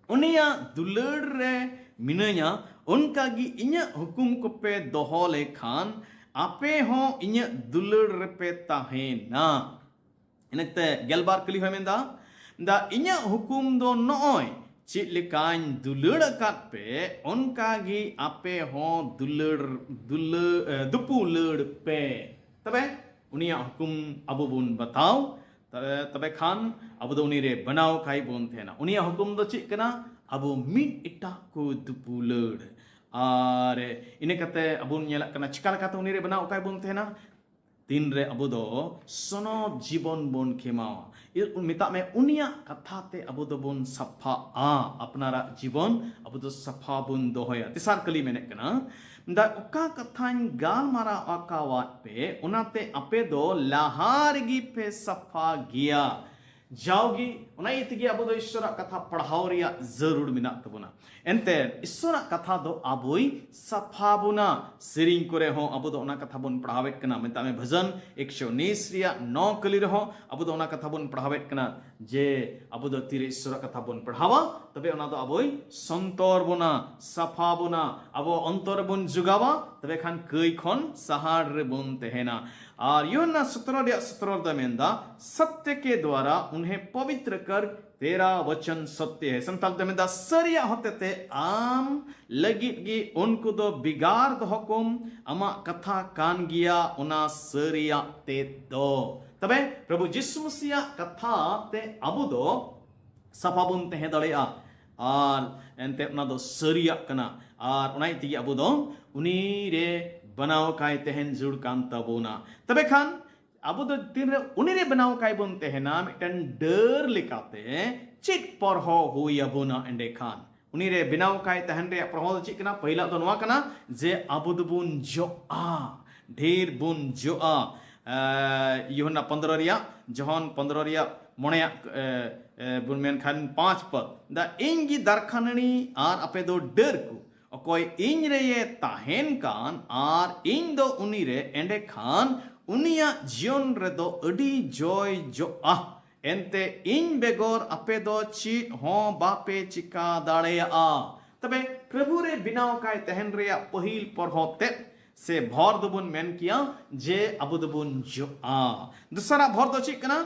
ᱩᱱᱤᱭᱟᱜ ᱫᱩᱞᱟᱹᱲ ᱨᱮ ᱢᱤᱱᱟᱹᱧᱟ, ᱚᱱᱠᱟ ᱜᱮ ᱤᱧᱟᱹᱜ ᱦᱩᱠᱩᱢ ᱠᱚᱯᱮ ᱫᱚᱦᱚ ᱞᱮᱠᱷᱟᱱ ᱟᱯᱮ ᱦᱚᱸ ᱤᱧᱟᱹᱜ ᱫᱩᱞᱟᱹᱲ ᱨᱮᱯᱮ ᱛᱟᱦᱮᱱᱟ᱾" ᱤᱱᱟᱹᱛᱮ ᱜᱮᱞᱵᱟᱨ ᱠᱟᱹᱞᱤ ᱦᱚᱸᱭ ᱢᱮᱱᱫᱟ, ᱢᱮᱱᱫᱟ, "ᱤᱧᱟᱹᱜ ᱦᱩᱠᱩᱢ ᱫᱚ ᱱᱚᱜᱼᱚᱭ, ᱪᱮᱫ ᱞᱮᱠᱟᱧ ᱫᱩᱞᱟᱹᱲ ᱟᱠᱟᱫ ᱯᱮ, ᱚᱱᱠᱟ ᱜᱮ ᱟᱯᱮ ᱦᱚᱸ ᱫᱩᱞᱟᱹᱲ, ᱫᱩᱞᱟᱹ-, ᱮ, ᱫᱩᱯᱩᱞᱟᱹᱲ ᱯᱮ᱾" ᱛᱚᱵᱮ ᱩᱱᱤᱭᱟᱜ ᱦᱩᱠᱩᱢ ᱟᱵᱚ ᱵᱚᱱ ᱵᱟᱛᱟᱣ, ᱛᱚᱵᱮ, ᱛᱚᱵᱮ ᱠᱷᱟᱱ ᱟᱵᱚ ᱫᱚ ᱩᱱᱤ ᱨᱮ ᱵᱮᱱᱟᱣ ᱠᱟᱭ ᱵᱚᱱ ᱛᱟᱦᱮᱱᱟ᱾ ᱩᱱᱤᱭᱟᱜ ᱦᱩᱠᱩᱢ ᱫᱚ ᱪᱮᱫ ᱠᱟᱱᱟ? ᱟᱵᱚ ᱢᱤᱫ ᱮᱴᱟᱜ ᱠᱚ ᱫᱩᱯᱩᱞᱟᱹᱲ᱾ ᱟᱨ ᱤᱱᱟᱹ ᱠᱟᱛᱮ ᱟᱵᱚ ᱵᱚᱱ ᱧᱮᱞᱟᱜ ᱠᱟᱱᱟ, ᱪᱤᱠᱟ ᱞᱮᱠᱟᱛᱮ ᱩᱱᱤ ᱨᱮ ᱵᱮᱱᱟᱣ ᱠᱟᱭ ᱵᱚᱱ ᱛᱟᱦᱮᱱᱟ? ᱛᱤᱱᱨᱮ ᱟᱵᱚ ᱫᱚ ᱥᱚᱱᱚᱛ ᱡᱤᱵᱚᱱ ᱵᱚᱱ ᱠᱷᱮᱢᱟᱣᱟ, ᱢᱮᱛᱟᱜ ᱢᱮ, ᱩᱱᱤᱭᱟᱜ ᱠᱟᱛᱷᱟ ᱛᱮ ᱟᱵᱚ ᱫᱚᱵᱚᱱ ᱥᱟᱯᱷᱟᱜᱼᱟ᱾ ᱟᱯᱱᱟᱨᱟᱜ ᱡᱤᱵᱚᱱ ᱟᱵᱚ ᱫᱚ ᱥᱟᱯᱷᱟ ᱵᱚᱱ ᱫᱚᱦᱚᱭᱟ᱾ ᱛᱮᱥᱟᱨ ᱠᱟᱹᱞᱤ ᱢᱮᱱᱮᱫ ᱠᱟᱱᱟ, ᱢᱮᱱᱫᱟ, ᱚᱠᱟ ᱠᱟᱛᱷᱟᱧ ᱜᱟᱞᱢᱟᱨᱟᱣ ᱟᱠᱟᱣᱟᱫ ᱯᱮ, ᱚᱱᱟᱛᱮ ᱟᱯᱮ ᱫᱚ ᱞᱟᱦᱟ ᱨᱮᱜᱮ ᱯᱮ ᱥᱟᱯᱷᱟ ᱜᱮᱭᱟ᱾ ᱡᱟᱣᱜᱮ ᱚᱱᱟ ᱤᱭᱟᱹ ᱛᱮᱜᱮ ᱟᱵᱚ ᱫᱚ ᱤᱥᱥᱚᱨᱟᱜ ᱠᱟᱛᱷᱟ ᱯᱟᱲᱦᱟᱣ ᱨᱮᱭᱟᱜ ᱡᱟᱹᱨᱩᱲ ᱢᱮᱱᱟᱜ ᱛᱟᱵᱚᱱᱟ᱾ ᱮᱱᱛᱮ ᱤᱥᱥᱚᱨᱟᱜ ᱠᱟᱛᱷᱟ ᱫᱚ ᱟᱵᱚᱭ ᱥᱟᱯᱷᱟ ᱵᱚᱱᱟ᱾ ᱥᱮᱨᱮᱧ ᱠᱚᱨᱮ ᱦᱚᱸ ᱟᱵᱚ ᱫᱚ ᱚᱱᱟ ᱠᱟᱛᱷᱟ ᱵᱚᱱ ᱯᱟᱲᱦᱟᱣᱮᱫ ᱠᱟᱱᱟ᱾ ᱢᱮᱛᱟᱜ ᱢᱮ, ᱵᱷᱟᱡᱟᱱ ᱮᱠᱥᱚ ᱩᱱᱤᱥ ᱨᱮᱭᱟᱜ ᱱᱚ ᱠᱟᱹᱞᱤ ᱨᱮᱦᱚᱸ ᱟᱵᱚ ᱫᱚ ᱚᱱᱟ ᱠᱟᱛᱷᱟ ᱵᱚᱱ ᱯᱟᱲᱦᱟᱣᱮᱫ ᱠᱟᱱᱟ ᱡᱮ ᱟᱵᱚ ᱫᱚ ᱛᱤᱨᱮ ᱤᱥᱥᱚᱨᱟᱜ ᱠᱟᱛᱷᱟ ᱵᱚᱱ ᱯᱟᱲᱦᱟᱣᱟ, ᱛᱚᱵᱮ ᱚᱱᱟ ᱫᱚ ᱟᱵᱚᱭ ᱥᱚᱱᱛᱚᱨ ᱵᱚᱱᱟ, ᱥᱟᱯᱷᱟ ᱵᱚᱱᱟ, ᱟᱵᱚ ᱚᱱᱛᱚᱨ ᱨᱮᱵᱚᱱ ᱡᱚᱜᱟᱣᱟ, ᱛᱚᱵᱮ ᱠᱷᱟᱱ ᱠᱟᱹᱭ ᱠᱷᱚᱱ ᱥᱟᱦᱟᱲ ᱨᱮᱵᱚᱱ ᱛᱟᱦᱮᱱᱟ᱾ ᱟᱨ ᱭᱳᱦᱟᱱᱱᱟ ᱥᱚᱛᱨᱚ ᱨᱮᱭᱟᱜ ᱥᱚᱛᱨᱚ ᱨᱮᱫᱚ ᱢᱮᱱᱫᱟ, ᱥᱚᱛᱭᱚ ᱠᱮ ᱫᱣᱟᱨᱟ ᱩᱱᱦᱮ ᱯᱚᱵᱤᱛᱨ ᱠᱟᱨ, ᱛᱮᱨᱟ ᱵᱚᱪᱚᱱ ᱥᱚᱛᱭᱚ ᱦᱮ᱾ ᱥᱟᱱᱛᱟᱲ ᱛᱮ ᱢᱮᱱᱫᱟ, ᱥᱟᱹᱨᱤᱭᱟᱜ ᱦᱚᱛᱮᱛᱮ ᱟᱢ ᱞᱟᱹᱜᱤᱫ ᱜᱮ ᱩᱱᱠᱩ ᱫᱚ ᱵᱮᱜᱟᱨ ᱫᱚᱦᱚ ᱠᱚᱢ, ᱟᱢᱟᱜ ᱠᱟᱛᱷᱟ ᱠᱟᱱ ᱜᱮᱭᱟ ᱚᱱᱟ ᱥᱟᱹᱨᱤᱭᱟᱜ ᱛᱮᱫ ᱫᱚ᱾ ᱛᱚᱵᱮ ᱯᱨᱚᱵᱷᱩ ᱡᱤᱥᱩ ᱢᱟᱥᱤᱭᱟᱜ ᱠᱟᱛᱷᱟ ᱛᱮ ᱟᱵᱚ ᱫᱚ ᱥᱟᱯᱷᱟ ᱵᱚᱱ ᱛᱟᱦᱮᱸ ᱫᱟᱲᱮᱭᱟᱜᱼᱟ᱾ ᱟᱨ ᱮᱱᱛᱮ ᱚᱱᱟ ᱫᱚ ᱥᱟᱹᱨᱤᱭᱟᱜ ᱠᱟᱱᱟ᱾ ᱟᱨ ᱚᱱᱟ ᱤᱭᱟᱹ ᱛᱮᱜᱮ ᱟᱵᱚ ᱫᱚ ᱩᱱᱤ ᱨᱮ ᱵᱮᱱᱟᱣ ᱠᱟᱭ ᱛᱟᱦᱮᱱ ᱡᱟᱹᱨᱩᱲ ᱠᱟᱱ ᱛᱟᱵᱚᱱᱟ᱾ ᱛᱚᱵᱮ ᱠᱷᱟᱱ ᱟᱵᱚ ᱫᱚ ᱛᱤᱱᱨᱮ ᱩᱱᱤ ᱨᱮ ᱵᱮᱱᱟᱣ ᱠᱟᱭ ᱵᱚᱱ ᱛᱟᱦᱮᱱᱟ, ᱢᱤᱫᱴᱮᱱ ᱰᱟᱹᱨ ᱞᱮᱠᱟᱛᱮ ᱪᱮᱫ ᱯᱚᱨᱦᱚ ᱦᱩᱭ ᱟᱵᱚᱱᱟ ᱮᱸᱰᱮᱠᱷᱟᱱ? ᱩᱱᱤ ᱨᱮ ᱵᱮᱱᱟᱣ ᱠᱟᱭ ᱛᱟᱦᱮᱱ ᱨᱮᱭᱟᱜ ᱯᱚᱨᱦᱚ ᱫᱚ ᱪᱮᱫ ᱠᱟᱱᱟ? ᱯᱟᱹᱦᱤᱞᱟᱜ ᱫᱚ ᱱᱚᱣᱟ ᱠᱟᱱᱟ ᱡᱮ ᱟᱵᱚ ᱫᱚᱵᱚᱱ ᱡᱚᱜᱼᱟ, ᱰᱷᱮᱨ ᱵᱚᱱ ᱡᱚᱜᱼᱟ᱾ ᱮ, ᱭᱳᱦᱟᱱᱱᱟ ᱯᱚᱱᱫᱽᱨᱚ ᱨᱮᱭᱟᱜ, ᱡᱚᱦᱚᱱ ᱯᱚᱱᱫᱽᱨᱚ ᱨᱮᱭᱟᱜ ᱢᱚᱬᱮᱭᱟᱜ, ᱮ, ᱮ, ᱵᱚᱱ ᱢᱮᱱᱠᱷᱟᱱ ᱯᱟᱸᱪ ᱯᱚᱫ, ᱫᱟ ᱤᱧ ᱜᱮ ᱫᱟᱨᱠᱷᱟ ᱱᱟᱹᱲᱤ ᱟᱨ ᱟᱯᱮ ᱫᱚ ᱰᱟᱹᱨ ᱠᱚ, ᱚᱠᱚᱭ ᱤᱧ ᱨᱮᱭᱮ ᱛᱟᱦᱮᱱ ᱠᱟᱱ ᱟᱨ ᱤᱧ ᱫᱚ ᱩᱱᱤ ᱨᱮ, ᱮᱸᱰᱮᱠᱷᱟᱱ ᱩᱱᱤᱭᱟᱜ ᱡᱤᱭᱚᱱ ᱨᱮᱫᱚ ᱟᱹᱰᱤ ᱡᱚᱭ ᱡᱚᱜᱼᱟ᱾ ᱮᱱᱛᱮ ᱤᱧ ᱵᱮᱜᱚᱨ ᱟᱯᱮ ᱫᱚ ᱪᱮᱫ ᱦᱚᱸ ᱵᱟᱯᱮ ᱪᱤᱠᱟ ᱫᱟᱲᱮᱭᱟᱜᱼᱟ᱾ ᱛᱚᱵᱮ ᱯᱨᱚᱵᱷᱩ ᱨᱮ ᱵᱮᱱᱟᱣ ᱠᱟᱭ ᱛᱟᱦᱮᱱ ᱨᱮᱭᱟᱜ ᱯᱟᱹᱦᱤᱞ ᱯᱚᱨᱦᱚ ᱛᱮᱫ ᱥᱮ ᱵᱷᱚᱨ ᱫᱚᱵᱚᱱ ᱢᱮᱱ ᱠᱮᱭᱟ ᱡᱮ ᱟᱵᱚ ᱫᱚᱵᱚᱱ ᱡᱚᱜᱼᱟ᱾ ᱫᱚᱥᱟᱨᱟᱜ ᱵᱷᱚᱨ ᱫᱚ ᱪᱮᱫ ᱠᱟᱱᱟ?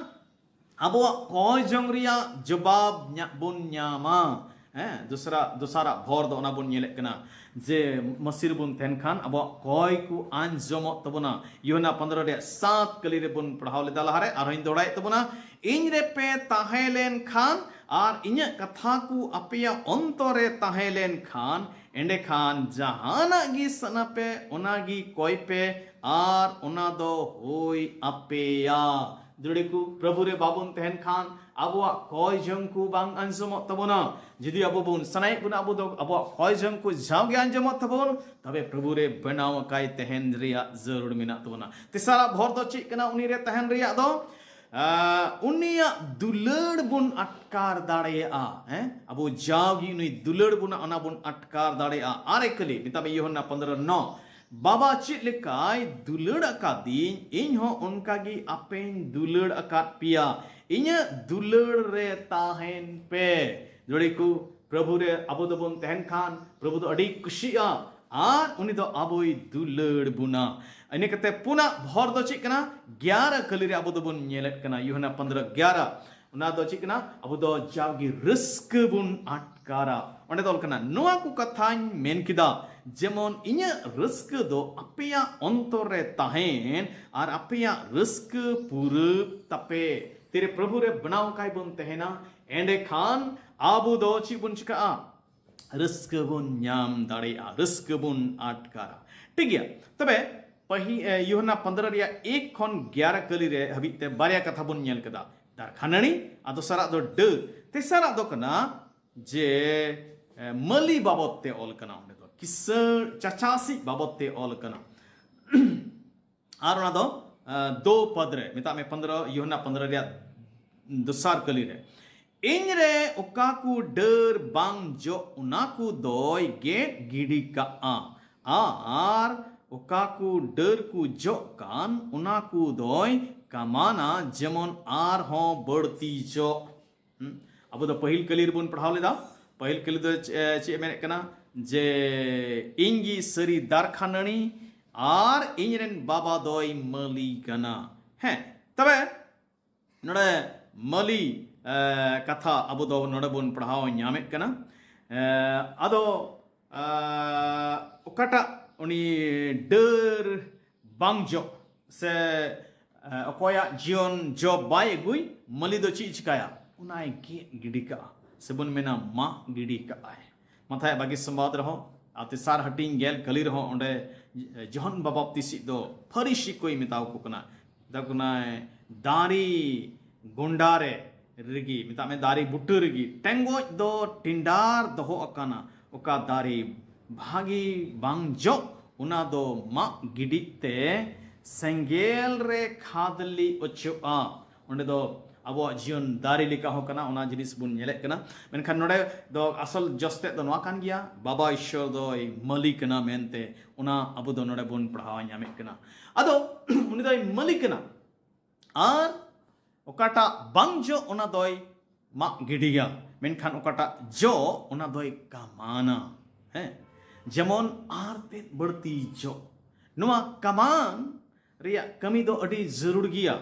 ᱟᱵᱚᱣᱟᱜ ᱠᱚᱭ ᱡᱚᱝ ᱨᱮᱭᱟᱜ ᱡᱚᱵᱟᱵ ᱧᱟ-, ᱵᱚᱱ ᱧᱟᱢᱟ᱾ ᱦᱮᱸ, ᱫᱚᱥᱨᱟ, ᱫᱚᱥᱟᱨᱟᱜ ᱵᱷᱚᱨ ᱫᱚ ᱚᱱᱟ ᱵᱚᱱ ᱧᱮᱞᱮᱫ ᱠᱟᱱᱟ ᱡᱮ ᱢᱟᱹᱥᱤ ᱨᱮᱵᱚᱱ ᱛᱟᱦᱮᱱ ᱠᱷᱟᱱ ᱟᱵᱚᱣᱟᱜ ᱠᱚᱭ ᱠᱚ ᱟᱸᱡᱚᱢᱚᱜ ᱛᱟᱵᱚᱱᱟ᱾ ᱭᱳᱦᱟᱱᱱᱟ ᱯᱚᱱᱫᱽᱨᱚ ᱨᱮᱭᱟᱜ ᱥᱟᱛ ᱠᱟᱹᱞᱤ ᱨᱮᱵᱚᱱ ᱯᱟᱲᱦᱟᱣ ᱞᱮᱫᱟ ᱞᱟᱦᱟᱨᱮ, ᱟᱨᱦᱚᱸᱧ ᱫᱚᱦᱲᱟᱭᱮᱫ ᱛᱟᱵᱚᱱᱟ, ᱤᱧ ᱨᱮᱯᱮ ᱛᱟᱦᱮᱸ ᱞᱮᱱ ᱠᱷᱟᱱ ᱟᱨ ᱤᱧᱟᱹᱜ ᱠᱟᱛᱷᱟ ᱠᱚ ᱟᱯᱮᱭᱟᱜ ᱚᱱᱛᱚᱨ ᱨᱮ ᱛᱟᱦᱮᱸ ᱞᱮᱱ ᱠᱷᱟᱱ, ᱮᱸᱰᱮᱠᱷᱟᱱ ᱡᱟᱦᱟᱱᱟᱜ ᱜᱮ ᱥᱟᱱᱟ ᱯᱮ, ᱚᱱᱟ ᱜᱮ ᱠᱚᱭ ᱯᱮ, ᱟᱨ ᱚᱱᱟ ᱫᱚ ᱦᱩᱭ ᱟᱯᱮᱭᱟ᱾ ᱡᱩᱫᱤ ᱠᱚ ᱯᱨᱚᱵᱷᱩ ᱨᱮ ᱵᱟᱵᱚᱱ ᱛᱟᱦᱮᱱ ᱠᱷᱟᱱ, ᱟᱵᱚᱣᱟᱜ ᱠᱚᱭ ᱡᱚᱝ ᱠᱚ ᱵᱟᱝ ᱟᱸᱡᱚᱢᱚᱜ ᱛᱟᱵᱚᱱᱟ᱾ ᱡᱩᱫᱤ ᱟᱵᱚ ᱵᱚᱱ ᱥᱟᱱᱟᱭᱮᱫ ᱵᱚᱱᱟ ᱟᱵᱚ ᱫᱚ ᱟᱵᱚᱣᱟᱜ ᱠᱚᱭ ᱡᱚᱝ ᱠᱚ ᱡᱟᱣᱜᱮ ᱟᱸᱡᱚᱢᱚᱜ ᱛᱟᱵᱚᱱ, ᱛᱚᱵᱮ ᱯᱨᱚᱵᱷᱩ ᱨᱮ ᱵᱮᱱᱟᱣ ᱟᱠᱟᱭ ᱛᱟᱦᱮᱱ ᱨᱮᱭᱟᱜ ᱡᱟᱹᱨᱩᱲ ᱢᱮᱱᱟᱜ ᱛᱟᱵᱚᱱᱟ᱾ ᱛᱮᱥᱟᱨᱟᱜ ᱵᱷᱚᱨ ᱫᱚ ᱪᱮᱫ ᱠᱟᱱᱟ ᱩᱱᱤ ᱨᱮ ᱛᱟᱦᱮᱱ ᱨᱮᱭᱟᱜ ᱫᱚ? ᱟᱸ, ᱩᱱᱤᱭᱟᱜ ᱫᱩᱞᱟᱹᱲ ᱵᱚᱱ ᱟᱴᱠᱟᱨ ᱫᱟᱲᱮᱭᱟᱜᱼᱟ᱾ ᱦᱮᱸ, ᱟᱵᱚ ᱡᱟᱣᱜᱮ ᱩᱱᱤ ᱫᱩᱞᱟᱹᱲ ᱵᱚᱱᱟ, ᱚᱱᱟ ᱵᱚᱱ ᱟᱴᱠᱟᱨ ᱫᱟᱲᱮᱭᱟᱜᱼᱟ᱾ ᱟᱨᱮ ᱠᱟᱹᱞᱤ, ᱢᱮᱛᱟᱜ ᱢᱮ ᱭᱳᱦᱟᱱᱱᱟ ᱯᱚᱱᱫᱽᱨᱚ ᱱᱚ, ᱵᱟᱵᱟ ᱪᱮᱫ ᱞᱮᱠᱟᱭ ᱫᱩᱞᱟᱹᱲ ᱟᱠᱟᱫᱤᱧ, ᱤᱧ ᱦᱚᱸ ᱚᱱᱠᱟ ᱜᱮ ᱟᱯᱮᱧ ᱫᱩᱞᱟᱹᱲ ᱟᱠᱟᱫ ᱯᱮᱭᱟ, ᱤᱧᱟᱹᱜ ᱫᱩᱞᱟᱹᱲ ᱨᱮ ᱛᱟᱦᱮᱱ ᱯᱮ᱾ ᱡᱩᱫᱤ ᱠᱚ ᱯᱨᱚᱵᱷᱩ ᱨᱮ ᱟᱵᱚ ᱫᱚᱵᱚᱱ ᱛᱟᱦᱮᱱ ᱠᱷᱟᱱ, ᱯᱨᱚᱵᱷᱩ ᱫᱚ ᱟᱹᱰᱤ ᱠᱩᱥᱤᱜᱼᱟ ᱟᱨ ᱩᱱᱤ ᱫᱚ ᱟᱵᱚᱭ ᱫᱩᱞᱟᱹᱲ ᱵᱚᱱᱟ᱾ ᱤᱱᱟᱹ ᱠᱟᱛᱮ ᱯᱩᱱᱟᱜ ᱵᱷᱚᱨ ᱫᱚ ᱪᱮᱫ ᱠᱟᱱᱟ? ᱜᱭᱟᱨᱟ ᱠᱟᱹᱞᱤ ᱨᱮ ᱟᱵᱚ ᱫᱚᱵᱚᱱ ᱧᱮᱞᱮᱫ ᱠᱟᱱᱟ, ᱭᱳᱦᱟᱱᱱᱟ ᱯᱚᱱᱫᱽᱨᱚ ᱜᱭᱟᱨᱟ᱾ ᱚᱱᱟ ᱫᱚ ᱪᱮᱫ ᱠᱟᱱᱟ? ᱟᱵᱚ ᱫᱚ ᱡᱟᱣᱜᱮ ᱨᱟᱹᱥᱠᱟᱹ ᱵᱚᱱ ᱟᱴᱠᱟᱨᱟ᱾ ᱚᱸᱰᱮ ᱫᱚ ᱚᱞ ᱠᱟᱱᱟ, ᱱᱚᱣᱟ ᱠᱚ ᱠᱟᱛᱷᱟᱧ ᱢᱮᱱ ᱠᱮᱫᱟ, ᱡᱮᱢᱚᱱ ᱤᱧᱟᱹᱜ ᱨᱟᱹᱥᱠᱟᱹ ᱫᱚ ᱟᱯᱮᱭᱟᱜ ᱚᱱᱛᱚᱨ ᱨᱮ ᱛᱟᱦᱮᱱ ᱟᱨ ᱟᱯᱮᱭᱟᱜ ᱨᱟᱹᱥᱠᱟᱹ ᱯᱩᱨᱟᱹᱜ ᱛᱟᱯᱮ᱾ ᱛᱤᱨᱮ ᱯᱨᱚᱵᱷᱩ ᱨᱮ ᱵᱮᱱᱟᱣ ᱠᱟᱭ ᱵᱚᱱ ᱛᱟᱦᱮᱱᱟ, ᱮᱸᱰᱮᱠᱷᱟᱱ ᱟᱵᱚ ᱫᱚ ᱪᱮᱫ ᱵᱚᱱ ᱪᱤᱠᱟᱹᱜᱼᱟ? ᱨᱟᱹᱥᱠᱟᱹ ᱵᱚᱱ ᱧᱟᱢ ᱫᱟᱲᱮᱭᱟᱜᱼᱟ, ᱨᱟᱹᱥᱠᱟᱹ ᱵᱚᱱ ᱟᱴᱠᱟᱨᱟ᱾ ᱴᱷᱤᱠ ᱜᱮᱭᱟ, ᱛᱚᱵᱮ ᱯᱟᱹᱦᱤ-, ᱮ, ᱭᱳᱦᱟᱱᱱᱟ ᱯᱚᱱᱫᱽᱨᱚ ᱨᱮᱭᱟᱜ ᱮᱠ ᱠᱷᱚᱱ ᱜᱭᱟᱨᱟ ᱠᱟᱹᱞᱤ ᱨᱮ ᱦᱟᱹᱵᱤᱡ ᱛᱮ ᱵᱟᱨᱭᱟ ᱠᱟᱛᱷᱟ ᱵᱚᱱ ᱧᱮᱞ ᱠᱮᱫᱟ, ᱫᱟᱨᱠᱷᱟ ᱱᱟᱹᱲᱤ ᱟᱨ ᱫᱚᱥᱟᱨᱟᱜ ᱫᱚ ᱰᱟᱹᱨ, ᱛᱮᱥᱟᱨᱟᱜ ᱫᱚ ᱠᱟᱱᱟ ᱡᱮ, ᱮ, ᱢᱟᱹᱞᱤ ᱵᱟᱵᱚᱫ ᱛᱮ ᱚᱞ ᱠᱟᱱᱟ, ᱚᱸᱰᱮ ᱫᱚ ᱠᱤᱥᱟᱹᱬ ᱪᱟᱪᱟᱥᱤᱡ ᱵᱟᱵᱚᱫ ᱛᱮ ᱚᱞ ᱠᱟᱱᱟ᱾ ᱟᱨ ᱚᱱᱟ ᱫᱚ, ᱮ, ᱫᱳ ᱯᱚᱫ ᱨᱮ, ᱢᱮᱛᱟᱜ ᱢᱮ ᱯᱚᱱᱫᱽᱨᱚ, ᱭᱳᱦᱟᱱᱱᱟ ᱯᱚᱱᱫᱽᱨᱚ ᱨᱮᱭᱟᱜ ᱫᱚᱥᱟᱨ ᱠᱟᱹᱞᱤ ᱨᱮ, ᱤᱧ ᱨᱮ ᱚᱠᱟ ᱠᱚ ᱰᱟᱹᱨ ᱵᱟᱝ ᱡᱚᱜ, ᱚᱱᱟ ᱠᱚ ᱫᱚᱭ ᱜᱮᱫ ᱜᱤᱰᱤ ᱠᱟᱜᱼᱟ, ᱟᱨ ᱚᱠᱟ ᱠᱚ ᱰᱟᱹᱨ ᱠᱚ ᱡᱚᱜ ᱠᱟᱱ, ᱚᱱᱟ ᱠᱚ ᱫᱚᱭ ᱠᱟᱢᱟᱱᱟ, ᱡᱮᱢᱚᱱ ᱟᱨᱦᱚᱸ ᱵᱟᱹᱲᱛᱤ ᱡᱚᱜ᱾ ᱦᱩᱸ? ᱟᱵᱚ ᱫᱚ ᱯᱟᱹᱦᱤᱞ ᱠᱟᱹᱞᱤ ᱨᱮᱵᱚᱱ ᱯᱟᱲᱦᱟᱣ ᱞᱮᱫᱟ᱾ ᱯᱟᱹᱦᱤᱞ ᱠᱟᱹᱞᱤ ᱫᱚ ᱪᱮ-, ᱪᱮᱫ ᱮ ᱢᱮᱱᱮᱫ ᱠᱟᱱᱟ? ᱡᱮ ᱤᱧ ᱜᱮ ᱥᱟᱹᱨᱤ ᱫᱟᱨᱠᱷᱟ ᱱᱟᱹᱲᱤ ᱟᱨ ᱤᱧ ᱨᱮᱱ ᱵᱟᱵᱟ ᱫᱚᱭ ᱢᱟᱹᱞᱤ ᱠᱟᱱᱟ᱾ ᱦᱮᱸ, ᱛᱚᱵᱮ ᱱᱚᱰᱮ ᱢᱟᱹᱞᱤ, ᱮ, ᱠᱟᱛᱷᱟ ᱟᱵᱚ ᱫᱚ ᱱᱚᱰᱮ ᱵᱚᱱ ᱯᱟᱲᱦᱟᱣ ᱧᱟᱢᱮᱫ ᱠᱟᱱᱟ᱾ ᱮ, ᱟᱫᱚ, ᱮ, ᱚᱠᱟᱴᱟᱜ ᱩᱱᱤ ᱰᱟᱹᱨ ᱵᱟᱝ ᱡᱚᱜ ᱥᱮ, ᱮ, ᱚᱠᱚᱭᱟᱜ ᱡᱤᱭᱚᱱ ᱡᱚ ᱵᱟᱭ ᱟᱹᱜᱩᱭ, ᱢᱟᱹᱞᱤ ᱫᱚ ᱪᱮᱫ ᱮ ᱪᱤᱠᱟᱹᱭᱟ? ᱚᱱᱟᱭ ᱜᱮᱫ ᱜᱤᱰᱤ ᱠᱟᱜᱼᱟ, ᱥᱮᱵᱚᱱ ᱢᱮᱱᱟ ᱢᱟᱜ ᱜᱤᱰᱤ ᱠᱟᱜᱼᱟᱭ᱾ ᱢᱟᱛᱷᱟᱭ ᱵᱟᱜᱤ ᱥᱚᱢᱵᱟᱫ ᱨᱮᱦᱚᱸ ᱟᱨ ᱛᱮᱥᱟᱨ ᱦᱟᱹᱴᱤᱧ ᱜᱮᱞ ᱠᱟᱹᱞᱤ ᱨᱮᱦᱚᱸ ᱚᱸᱰᱮ ᱡᱚᱦᱚᱱ ᱵᱟᱵᱟᱯᱛᱤᱥᱤᱡ ᱫᱚ ᱯᱷᱟᱹᱨᱤᱥᱤ ᱠᱚᱭ ᱢᱮᱛᱟᱣ ᱠᱚ ᱠᱟᱱᱟ᱾ ᱢᱮᱛᱟ ᱠᱚ ᱠᱟᱱᱟᱭ, ᱫᱟᱨᱮ ᱜᱚᱸᱰᱟ ᱨᱮ ᱨᱮᱜᱮ, ᱢᱮᱛᱟᱜ ᱢᱮ ᱫᱟᱨᱮ ᱵᱩᱴᱟᱹ ᱨᱮᱜᱮ ᱴᱮᱸᱜᱚᱡ ᱫᱚ ᱴᱤᱸᱰᱟᱨ ᱫᱚᱦᱚ ᱟᱠᱟᱱᱟ, ᱚᱠᱟ ᱫᱟᱨᱮ ᱵᱷᱟᱜᱮ ᱵᱟᱝ ᱡᱚᱜ ᱚᱱᱟ ᱫᱚ ᱢᱟᱜ ᱜᱤᱰᱤᱜ ᱛᱮ ᱥᱮᱸᱜᱮᱞ ᱨᱮ ᱠᱷᱟᱫᱽᱞᱮ ᱚᱪᱚᱜᱼᱟ᱾ ᱚᱸᱰᱮ ᱫᱚ ᱟᱵᱚᱣᱟᱜ ᱡᱤᱭᱚᱱ ᱫᱟᱨᱮ ᱞᱮᱠᱟ ᱦᱚᱸ ᱠᱟᱱᱟ, ᱚᱱᱟ ᱡᱤᱱᱤᱥ ᱵᱚᱱ ᱧᱮᱞᱮᱫ ᱠᱟᱱᱟ᱾ ᱢᱮᱱᱠᱷᱟᱱ ᱱᱚᱰᱮ ᱫᱚ ᱟᱥᱚᱞ ᱡᱚᱥᱛᱮᱫ ᱫᱚ ᱱᱚᱣᱟ ᱠᱟᱱ ᱜᱮᱭᱟ, ᱵᱟᱵᱟ ᱤᱥᱥᱚᱨ ᱫᱚᱭ ᱢᱟᱹᱞᱤ ᱠᱟᱱᱟ ᱢᱮᱱᱛᱮ, ᱚᱱᱟ ᱟᱵᱚ ᱫᱚ ᱱᱚᱰᱮ ᱵᱚᱱ ᱯᱟᱲᱦᱟᱣ ᱧᱟᱢᱮᱫ ᱠᱟᱱᱟ᱾ ᱟᱫᱚ ᱩᱱᱤ ᱫᱚᱭ ᱢᱟᱹᱞᱤ ᱠᱟᱱᱟ, ᱟᱨ ᱚᱠᱟᱴᱟᱜ ᱵᱟᱝ ᱡᱚᱜ ᱚᱱᱟ ᱫᱚᱭ ᱢᱟᱜ ᱜᱤᱰᱤᱭᱟ, ᱢᱮᱱᱠᱷᱟᱱ ᱚᱠᱟᱴᱟᱜ ᱡᱚᱜ ᱚᱱᱟ ᱫᱚᱭ ᱠᱟᱢᱟᱱᱟ᱾ ᱦᱮᱸ, ᱡᱮᱢᱚᱱ ᱟᱨ ᱛᱮᱫ ᱵᱟᱹᱲᱛᱤ ᱡᱚᱜ᱾ ᱱᱚᱣᱟ ᱠᱟᱢᱟᱱ ᱨᱮᱭᱟᱜ ᱠᱟᱹᱢᱤ ᱫᱚ ᱟᱹᱰᱤ ᱡᱟᱹᱨᱩᱲ ᱜᱮᱭᱟ,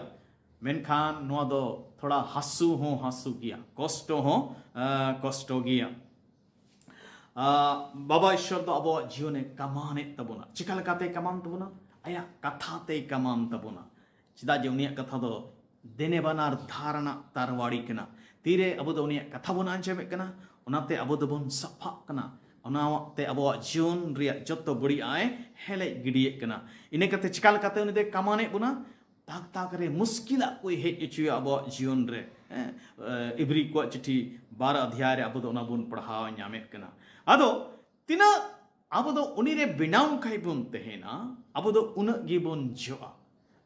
ᱢᱮᱱᱠᱷᱟᱱ ᱱᱚᱣᱟ ᱫᱚ ᱛᱷᱚᱲᱟ ᱦᱟᱹᱥᱩ ᱦᱚᱸ ᱦᱟᱹᱥᱩ ᱜᱮᱭᱟ, ᱠᱚᱥᱴᱚ ᱦᱚᱸ ᱟᱸ, ᱠᱚᱥᱴᱚ ᱜᱮᱭᱟ᱾ ᱟᱸ, ᱵᱟᱵᱟ ᱤᱥᱥᱚᱨ ᱫᱚ ᱟᱵᱚᱣᱟᱜ ᱡᱤᱭᱚᱱᱮ ᱠᱟᱢᱟᱱᱮᱫ ᱛᱟᱵᱚᱱᱟ᱾ ᱪᱤᱠᱟ ᱞᱮᱠᱟᱛᱮᱭ ᱠᱟᱢᱟᱱ ᱛᱟᱵᱚᱱᱟ? ᱟᱭᱟᱜ ᱠᱟᱛᱷᱟ ᱛᱮᱭ ᱠᱟᱢᱟᱱ ᱛᱟᱵᱚᱱᱟ᱾ ᱪᱮᱫᱟᱜ ᱡᱮ ᱩᱱᱤᱭᱟᱜ ᱠᱟᱛᱷᱟ ᱫᱚ ᱫᱮᱱᱮ ᱵᱟᱱᱟᱨ ᱫᱷᱟᱨ ᱨᱮᱱᱟᱜ ᱛᱟᱨᱣᱟᱲᱤ ᱠᱟᱱᱟ᱾ ᱛᱤᱨᱮ ᱟᱵᱚ ᱫᱚ ᱩᱱᱤᱭᱟᱜ ᱠᱟᱛᱷᱟ ᱵᱚᱱ ᱟᱸᱡᱚᱢᱮᱫ ᱠᱟᱱᱟ, ᱚᱱᱟᱛᱮ ᱟᱵᱚ ᱫᱚᱵᱚᱱ ᱥᱟᱯᱷᱟᱜ ᱠᱟᱱᱟ, ᱚᱱᱟᱛᱮ ᱟᱵᱚᱣᱟᱜ ᱡᱤᱭᱚᱱ ᱨᱮᱭᱟᱜ ᱡᱚᱛᱚ ᱵᱟᱹᱲᱤᱡ ᱟᱜ ᱮ ᱦᱮᱞᱮᱡ ᱜᱤᱰᱤᱭᱮᱫ ᱠᱟᱱᱟ᱾ ᱤᱱᱟᱹ ᱠᱟᱛᱮ ᱪᱤᱠᱟ ᱞᱮᱠᱟᱛᱮ ᱩᱱᱤ ᱫᱚᱭ ᱠᱟᱢᱟᱱᱮᱫ ᱵᱚᱱᱟ? ᱛᱟᱠ ᱛᱟᱠ ᱨᱮ ᱢᱩᱥᱠᱤᱞᱟᱜ ᱠᱚᱭ ᱦᱮᱡ ᱦᱚᱪᱚᱭᱟ ᱟᱵᱚᱣᱟᱜ ᱡᱤᱭᱚᱱ ᱨᱮ᱾ ᱦᱮᱸ, ᱮ, ᱤᱵᱨᱤ ᱠᱚᱣᱟᱜ ᱪᱤᱴᱷᱤ ᱵᱟᱨ ᱚᱫᱷᱭᱟᱭ ᱨᱮ ᱟᱵᱚ ᱫᱚ ᱚᱱᱟ ᱵᱚᱱ ᱯᱟᱲᱦᱟᱣ ᱧᱟᱢᱮᱫ ᱠᱟᱱᱟ᱾ ᱟᱫᱚ ᱛᱤᱱᱟᱹᱜ ᱟᱵᱚ ᱫᱚ ᱩᱱᱤ ᱨᱮ ᱵᱮᱱᱟᱣ ᱠᱷᱟᱡ ᱵᱚᱱ ᱛᱟᱦᱮᱱᱟ, ᱟᱵᱚ ᱫᱚ ᱩᱱᱟᱹᱜ ᱜᱮᱵᱚᱱ ᱡᱚᱜᱼᱟ᱾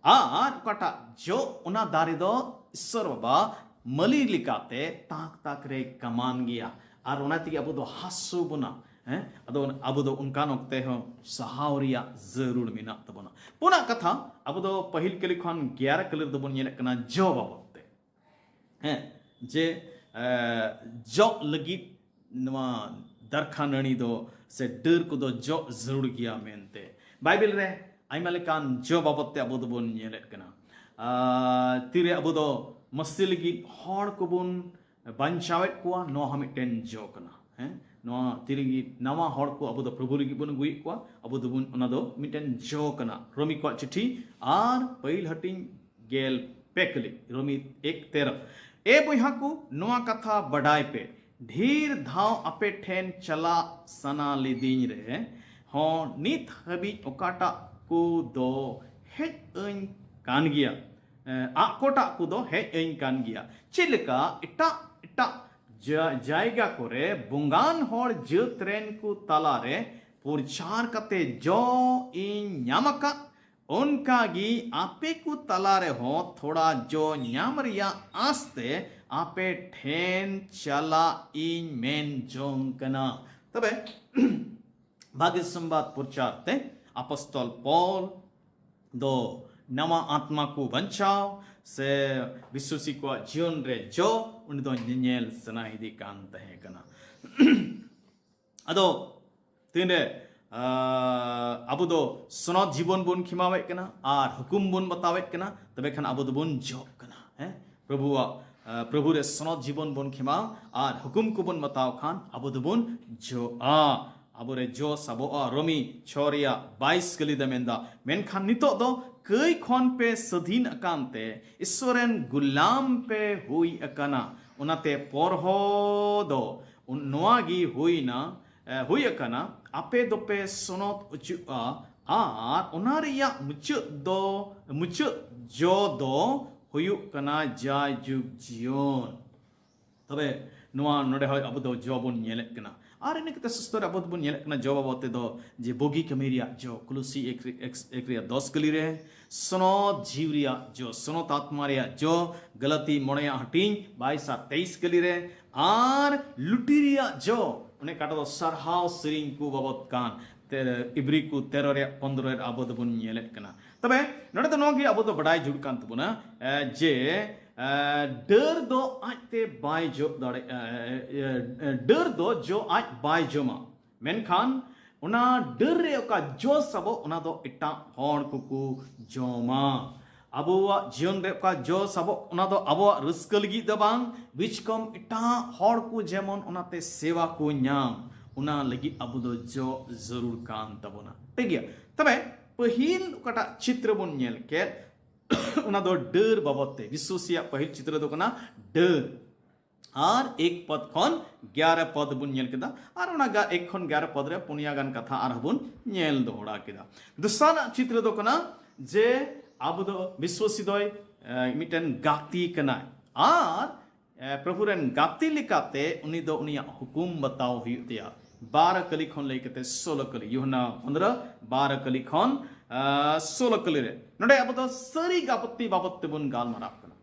ᱟᱨ ᱚᱠᱟᱴᱟᱜ ᱡᱚ, ᱚᱱᱟ ᱫᱟᱨᱮ ᱫᱚ ᱤᱥᱥᱚᱨ ᱵᱟᱵᱟ ᱢᱟᱹᱞᱤ ᱞᱮᱠᱟᱛᱮ ᱛᱟᱠ ᱛᱟᱠ ᱨᱮ ᱠᱟᱢᱟᱱ ᱜᱮᱭᱟ᱾ ᱟᱨ ᱚᱱᱟ ᱛᱮᱜᱮ ᱟᱵᱚ ᱫᱚ ᱦᱟᱹᱥᱩ ᱵᱚᱱᱟ᱾ ᱦᱮᱸ, ᱟᱫᱚ ᱟᱵᱚ ᱫᱚ ᱚᱱᱠᱟᱱ ᱚᱠᱛᱮ ᱦᱚᱸ ᱥᱟᱦᱟᱣ ᱨᱮᱭᱟᱜ ᱡᱟᱹᱨᱩᱲ ᱢᱮᱱᱟᱜ ᱛᱟᱵᱚᱱᱟ᱾ ᱯᱩᱱᱟᱜ ᱠᱟᱛᱷᱟ, ᱟᱵᱚ ᱫᱚ ᱯᱟᱹᱦᱤᱞ ᱠᱟᱹᱞᱤ ᱠᱷᱚᱱ ᱜᱮᱭᱟᱨ ᱠᱟᱹᱞᱤ ᱨᱮᱫᱚ ᱵᱚᱱ ᱧᱮᱞᱮᱫ ᱠᱟᱱᱟ ᱡᱚ ᱵᱟᱵᱚᱫ ᱛᱮ᱾ ᱦᱮᱸ, ᱡᱮ, ᱮ, ᱡᱚᱜ ᱞᱟᱹᱜᱤᱫ ᱱᱚᱣᱟ ᱫᱟᱨᱠᱷᱟ ᱱᱟᱹᱲᱤ ᱫᱚ ᱥᱮ ᱰᱟᱹᱨ ᱠᱚᱫᱚ ᱡᱚᱜ ᱡᱟᱹᱨᱩᱲ ᱜᱮᱭᱟ ᱢᱮᱱᱛᱮ᱾ ᱵᱟᱭᱵᱮᱞ ᱨᱮ ᱟᱭᱢᱟ ᱞᱮᱠᱟᱱ ᱡᱚ ᱵᱟᱵᱚᱫ ᱛᱮ ᱟᱵᱚ ᱫᱚᱵᱚᱱ ᱧᱮᱞᱮᱫ ᱠᱟᱱᱟ᱾ ᱟᱨ ᱛᱤᱨᱮ ᱟᱵᱚ ᱫᱚ ᱢᱟᱹᱥᱤ ᱞᱟᱹᱜᱤᱫ ᱦᱚᱲ ᱠᱚᱵᱚᱱ ᱵᱟᱧᱪᱟᱣᱮᱫ ᱠᱚᱣᱟ, ᱱᱚᱣᱟ ᱦᱚᱸ ᱢᱤᱫᱴᱮᱱ ᱡᱚ ᱠᱟᱱᱟ᱾ ᱦᱮᱸ, ᱱᱚᱣᱟ ᱛᱤ ᱞᱟᱹᱜᱤᱫ ᱱᱟᱣᱟ ᱦᱚᱲ ᱠᱚ ᱟᱵᱚ ᱫᱚ ᱯᱨᱚᱵᱷᱩ ᱞᱟᱹᱜᱤᱫ ᱵᱚᱱ ᱟᱹᱜᱩᱭᱮᱫ ᱠᱚᱣᱟ, ᱟᱵᱚ ᱫᱚᱵᱚᱱ, ᱚᱱᱟ ᱫᱚ ᱢᱤᱫᱴᱮᱱ ᱡᱚ ᱠᱟᱱᱟ᱾ ᱨᱳᱢᱤ ᱠᱚᱣᱟᱜ ᱪᱤᱴᱷᱤ ᱟᱨ ᱯᱟᱹᱦᱤᱞ ᱦᱟᱹᱴᱤᱧ ᱜᱮᱞ ᱯᱮ ᱠᱟᱹᱞᱤ, ᱨᱳᱢᱤ ᱮᱠ ᱛᱮᱨᱚ᱾ ᱮ ᱵᱚᱭᱦᱟ ᱠᱚ, ᱱᱚᱣᱟ ᱠᱟᱛᱷᱟ ᱵᱟᱰᱟᱭ ᱯᱮ, ᱰᱷᱮᱨ ᱫᱷᱟᱣ ᱟᱯᱮ ᱴᱷᱮᱱ ᱪᱟᱞᱟᱜ ᱥᱟᱱᱟ ᱞᱤᱫᱤᱧ ᱨᱮ ᱦᱚᱸ ᱱᱤᱛ ᱦᱟᱹᱵᱤᱡ ᱚᱠᱟᱴᱟᱜ ᱠᱚ ᱫᱚ ᱦᱮᱡ ᱟᱹᱧ ᱠᱟᱱ ᱜᱮᱭᱟ, ᱮ, ᱟᱠᱚᱴᱟᱜ ᱠᱚ ᱫᱚ ᱦᱮᱡ ᱟᱹᱧ ᱠᱟᱱ ᱜᱮᱭᱟ᱾ ᱪᱮᱫ ᱞᱮᱠᱟ ᱮᱴᱟᱜ ᱮᱴᱟᱜ ᱡᱟ-, ᱡᱟᱭᱜᱟ ᱠᱚᱨᱮ ᱵᱚᱸᱜᱟᱱ ᱦᱚᱲ ᱡᱟᱹᱛ ᱨᱮᱱ ᱠᱚ ᱛᱟᱞᱟᱨᱮ ᱯᱨᱚᱪᱟᱨ ᱠᱟᱛᱮ ᱡᱚ ᱤᱧ ᱧᱟᱢ ᱟᱠᱟᱫ, ᱚᱱᱠᱟ ᱜᱮ ᱟᱯᱮ ᱠᱚ ᱛᱟᱞᱟ ᱨᱮᱦᱚᱸ ᱛᱷᱚᱲᱟ ᱡᱚ ᱧᱟᱢ ᱨᱮᱭᱟᱜ ᱟᱸᱥ ᱛᱮ ᱟᱯᱮ ᱴᱷᱮᱱ ᱪᱟᱞᱟᱜ ᱤᱧ ᱢᱮᱱ ᱡᱚᱝ ᱠᱟᱱᱟ᱾ ᱛᱚᱵᱮ ᱵᱷᱟᱜᱮ ᱥᱚᱢᱵᱟᱫ ᱯᱨᱚᱪᱟᱨ ᱛᱮ ᱟᱯᱚᱥᱛᱚᱞ ᱯᱚᱞ ᱫᱚ ᱱᱟᱣᱟ ᱟᱛᱢᱟ ᱠᱚ ᱵᱟᱧᱪᱟᱣ ᱥᱮ ᱵᱤᱥᱣᱟᱥᱤ ᱠᱚᱣᱟᱜ ᱡᱤᱭᱚᱱ ᱨᱮ ᱡᱚ, ᱩᱱᱤ ᱫᱚ ᱧᱮᱧᱮᱞ ᱥᱟᱱᱟᱭᱮᱫᱮ ᱠᱟᱱ ᱛᱟᱦᱮᱸ ᱠᱟᱱᱟ᱾ ᱟᱫᱚ ᱛᱤᱱᱨᱮ, ᱟᱸ, ᱟᱵᱚ ᱫᱚ ᱥᱚᱱᱚᱛ ᱡᱤᱵᱚᱱ ᱵᱚᱱ ᱠᱷᱮᱢᱟᱣᱮᱫ ᱠᱟᱱᱟ ᱟᱨ ᱦᱩᱠᱩᱢ ᱵᱚᱱ ᱵᱟᱛᱟᱣᱮᱫ ᱠᱟᱱᱟ, ᱛᱚᱵᱮ ᱠᱷᱟᱱ ᱟᱵᱚ ᱫᱚᱵᱚᱱ ᱡᱚᱜ ᱠᱟᱱᱟ᱾ ᱦᱮᱸ, ᱯᱨᱚᱵᱷᱩᱣᱟᱜ, ᱟᱸ, ᱯᱨᱚᱵᱷᱩ ᱨᱮ ᱥᱚᱱᱚᱛ ᱡᱤᱵᱚᱱ ᱵᱚᱱ ᱠᱷᱮᱢᱟᱣ ᱟᱨ ᱦᱩᱠᱩᱢ ᱠᱚᱵᱚᱱ ᱵᱟᱛᱟᱣ ᱠᱷᱟᱱ ᱟᱵᱚ ᱫᱚᱵᱚᱱ ᱡᱚᱜᱼᱟ᱾ ᱟᱵᱚᱨᱮ ᱡᱚ ᱥᱟᱵᱚᱜᱼᱟ᱾ ᱨᱳᱢᱤ ᱪᱷᱚ ᱨᱮᱭᱟᱜ ᱵᱟᱭᱤᱥ ᱠᱟᱹᱞᱤ ᱫᱚ ᱢᱮᱱᱫᱟ, ᱢᱮᱱᱠᱷᱟᱱ ᱱᱤᱛᱚᱜ ᱫᱚ ᱠᱟᱹᱭ ᱠᱷᱚᱱ ᱯᱮ ᱥᱟᱹᱫᱷᱤᱱ ᱟᱠᱟᱱ ᱛᱮ ᱤᱥᱥᱚᱨ ᱨᱮᱱ ᱜᱩᱞᱟᱢ ᱯᱮ ᱦᱩᱭ ᱟᱠᱟᱱᱟ᱾ ᱚᱱᱟᱛᱮ ᱯᱚᱨᱦᱚ ᱫᱚ ᱱᱚᱣᱟ ᱜᱮ ᱦᱩᱭᱱᱟ, ᱮ, ᱦᱩᱭ ᱟᱠᱟᱱᱟ, ᱟᱯᱮ ᱫᱚᱯᱮ ᱥᱚᱱᱚᱛ ᱚᱪᱚᱜᱼᱟ ᱟᱨ ᱚᱱᱟ ᱨᱮᱭᱟᱜ ᱢᱩᱪᱟᱹᱫ ᱫᱚ, ᱢᱩᱪᱟᱹᱫ ᱡᱚ ᱫᱚ ᱦᱩᱭᱩᱜ ᱠᱟᱱᱟ ᱡᱟᱭᱡᱩᱜᱽ ᱡᱤᱭᱚᱱ᱾ ᱛᱚᱵᱮ ᱱᱚᱣᱟ ᱱᱚᱰᱮ ᱦᱚᱸ ᱟᱵᱚ ᱫᱚ ᱡᱚ ᱵᱚᱱ ᱧᱮᱞᱮᱫ ᱠᱟᱱᱟ᱾ ᱟᱨ ᱤᱱᱟᱹ ᱠᱟᱛᱮ ᱥᱩᱥᱛᱚ ᱨᱮ ᱟᱵᱚ ᱫᱚᱵᱚᱱ ᱧᱮᱞᱮᱫ ᱠᱟᱱᱟ ᱡᱚ ᱵᱟᱵᱚᱫ ᱛᱮᱫᱚ ᱡᱮ ᱵᱩᱜᱤ ᱠᱟᱹᱢᱤ ᱨᱮᱭᱟᱜ ᱡᱚ, ᱠᱩᱞᱩᱥᱤ ᱮᱠ ᱨᱮ-, ᱮᱠ, ᱮᱠ ᱨᱮᱭᱟᱜ ᱫᱚᱥ ᱠᱟᱹᱞᱤ ᱨᱮ, ᱥᱚᱱᱚᱛ ᱡᱤᱣᱤ ᱨᱮᱭᱟᱜ ᱡᱚ, ᱥᱚᱱᱚᱛ ᱟᱛᱢᱟ ᱨᱮᱭᱟᱜ ᱡᱚ, ᱜᱟᱞᱟᱛᱤ ᱢᱚᱬᱮᱭᱟᱜ ᱦᱟᱹᱴᱤᱧ ᱵᱟᱭᱤᱥ ᱟᱨ ᱛᱮᱭᱤᱥ ᱠᱟᱹᱞᱤ ᱨᱮ, ᱟᱨ ᱞᱩᱴᱤ ᱨᱮᱭᱟᱜ ᱡᱚ, ᱚᱱᱮ ᱠᱟᱴᱟ ᱫᱚ ᱥᱟᱨᱦᱟᱣ ᱥᱮᱨᱮᱧ ᱠᱚ ᱵᱟᱵᱚᱫ ᱠᱟᱱ, ᱛᱮ-, ᱤᱵᱨᱤ ᱠᱚ ᱛᱮᱨᱚ ᱨᱮᱭᱟᱜ ᱯᱚᱱᱫᱽᱨᱚ ᱨᱮ ᱟᱵᱚ ᱫᱚᱵᱚᱱ ᱧᱮᱞᱮᱫ ᱠᱟᱱᱟ᱾ ᱛᱚᱵᱮ ᱱᱚᱰᱮ ᱫᱚ ᱱᱚᱣᱟ ᱜᱮ ᱟᱵᱚ ᱫᱚ ᱵᱟᱰᱟᱭ ᱡᱟᱹᱨᱩᱲ ᱠᱟᱱ ᱛᱟᱵᱚᱱᱟ, ᱮ, ᱡᱮ, ᱮ, ᱰᱟᱹᱨ ᱫᱚ ᱟᱡᱛᱮ ᱵᱟᱭ ᱡᱚ ᱫᱟᱲᱮᱭᱟᱜᱼᱟ, ᱮ, ᱮ, ᱰᱟᱹᱨ ᱫᱚ ᱡᱚ ᱟᱡ ᱵᱟᱭ ᱡᱚᱢᱟ, ᱢᱮᱱᱠᱷᱟᱱ ᱚᱱᱟ ᱰᱟᱹᱨ ᱨᱮ ᱚᱠᱟ ᱡᱚ ᱥᱟᱵᱚᱜ, ᱚᱱᱟ ᱫᱚ ᱮᱴᱟᱜ ᱦᱚᱲ ᱠᱚᱠᱚ ᱡᱚᱢᱟ᱾ ᱟᱵᱚᱣᱟᱜ ᱡᱤᱭᱚᱱ ᱨᱮ ᱚᱠᱟ ᱡᱚ ᱥᱟᱵᱚᱜ, ᱚᱱᱟ ᱫᱚ ᱟᱵᱚᱣᱟᱜ ᱨᱟᱹᱥᱠᱟᱹ ᱞᱟᱹᱜᱤᱫ ᱫᱚ ᱵᱟᱝ, ᱵᱤᱪᱠᱚᱢ ᱮᱴᱟᱜ ᱦᱚᱲ ᱠᱚ ᱡᱮᱢᱚᱱ ᱚᱱᱟᱛᱮ ᱥᱮᱵᱟ ᱠᱚ ᱧᱟᱢ, ᱚᱱᱟ ᱞᱟᱹᱜᱤᱫ ᱟᱵᱚ ᱫᱚ ᱡᱚ ᱡᱟᱹᱨᱩᱲ ᱠᱟᱱ ᱛᱟᱵᱚᱱᱟ᱾ ᱴᱷᱤᱠ ᱜᱮᱭᱟ? ᱛᱚᱵᱮ ᱯᱟᱹᱦᱤᱞ ᱚᱠᱟᱴᱟᱜ ᱪᱤᱛᱨᱚ ᱵᱚᱱ ᱧᱮᱞ ᱠᱮᱫ, ᱚᱱᱟ ᱫᱚ ᱰᱟᱹᱨ ᱵᱟᱵᱚᱫ ᱛᱮ᱾ ᱵᱤᱥᱣᱟᱹᱥᱤᱭᱟᱜ ᱯᱟᱹᱦᱤᱞ ᱪᱤᱛᱨᱚ ᱫᱚ ᱠᱟᱱᱟ ᱰᱟᱹᱨ᱾ ᱟᱨ ᱮᱠ ᱯᱚᱫ ᱠᱷᱚᱱ ᱜᱭᱟᱨᱟ ᱯᱚᱫ ᱵᱚᱱ ᱧᱮᱞ ᱠᱮᱫᱟ᱾ ᱟᱨ ᱚᱱᱟ ᱜᱟ-, ᱮᱠ ᱠᱷᱚᱱ ᱜᱭᱟᱨᱟ ᱯᱚᱫ ᱨᱮ ᱯᱩᱱᱭᱟ ᱜᱟᱱ ᱠᱟᱛᱷᱟ ᱟᱨᱦᱚᱸ ᱵᱚᱱ ᱧᱮᱞ ᱫᱚᱦᱲᱟ ᱠᱮᱫᱟ᱾ ᱫᱚᱥᱟᱨᱟᱜ ᱪᱤᱛᱨᱚ ᱫᱚ ᱠᱟᱱᱟ ᱡᱮ ᱟᱵᱚ ᱫᱚ ᱵᱤᱥᱣᱟᱥᱤ ᱫᱚᱭ, ᱮ, ᱢᱤᱫᱴᱮᱱ ᱜᱟᱛᱮ ᱠᱟᱱᱟᱭ᱾ ᱟᱨ, ᱮ, ᱯᱨᱚᱵᱷᱩ ᱨᱮᱱ ᱜᱟᱛᱮ ᱞᱮᱠᱟᱛᱮ ᱩᱱᱤ ᱫᱚ ᱩᱱᱤᱭᱟᱜ ᱦᱩᱠᱩᱢ ᱵᱟᱛᱟᱣ ᱦᱩᱭᱩᱜ ᱛᱟᱭᱟ᱾ ᱵᱟᱨ ᱠᱟᱹᱞᱤ ᱠᱷᱚᱱ ᱞᱟᱹᱭ ᱠᱟᱛᱮ ᱥᱳᱞᱳ ᱠᱟᱹᱞᱤ, ᱭᱩᱦᱟᱱᱟ ᱯᱚᱱᱫᱽᱨᱚ, ᱵᱟᱨ ᱠᱟᱹᱞᱤ ᱠᱷᱚᱱ, ᱟ, ᱥᱳᱞᱳ ᱠᱟᱹᱞᱤ ᱨᱮ᱾ ᱱᱚᱰᱮ ᱟᱵᱚ ᱫᱚ ᱥᱟᱹᱨᱤ ᱜᱟᱛᱮ ᱵᱟᱵᱚᱛ ᱛᱮᱵᱚᱱ ᱜᱟᱞᱢᱟᱨᱟᱣ ᱠᱟᱱᱟ᱾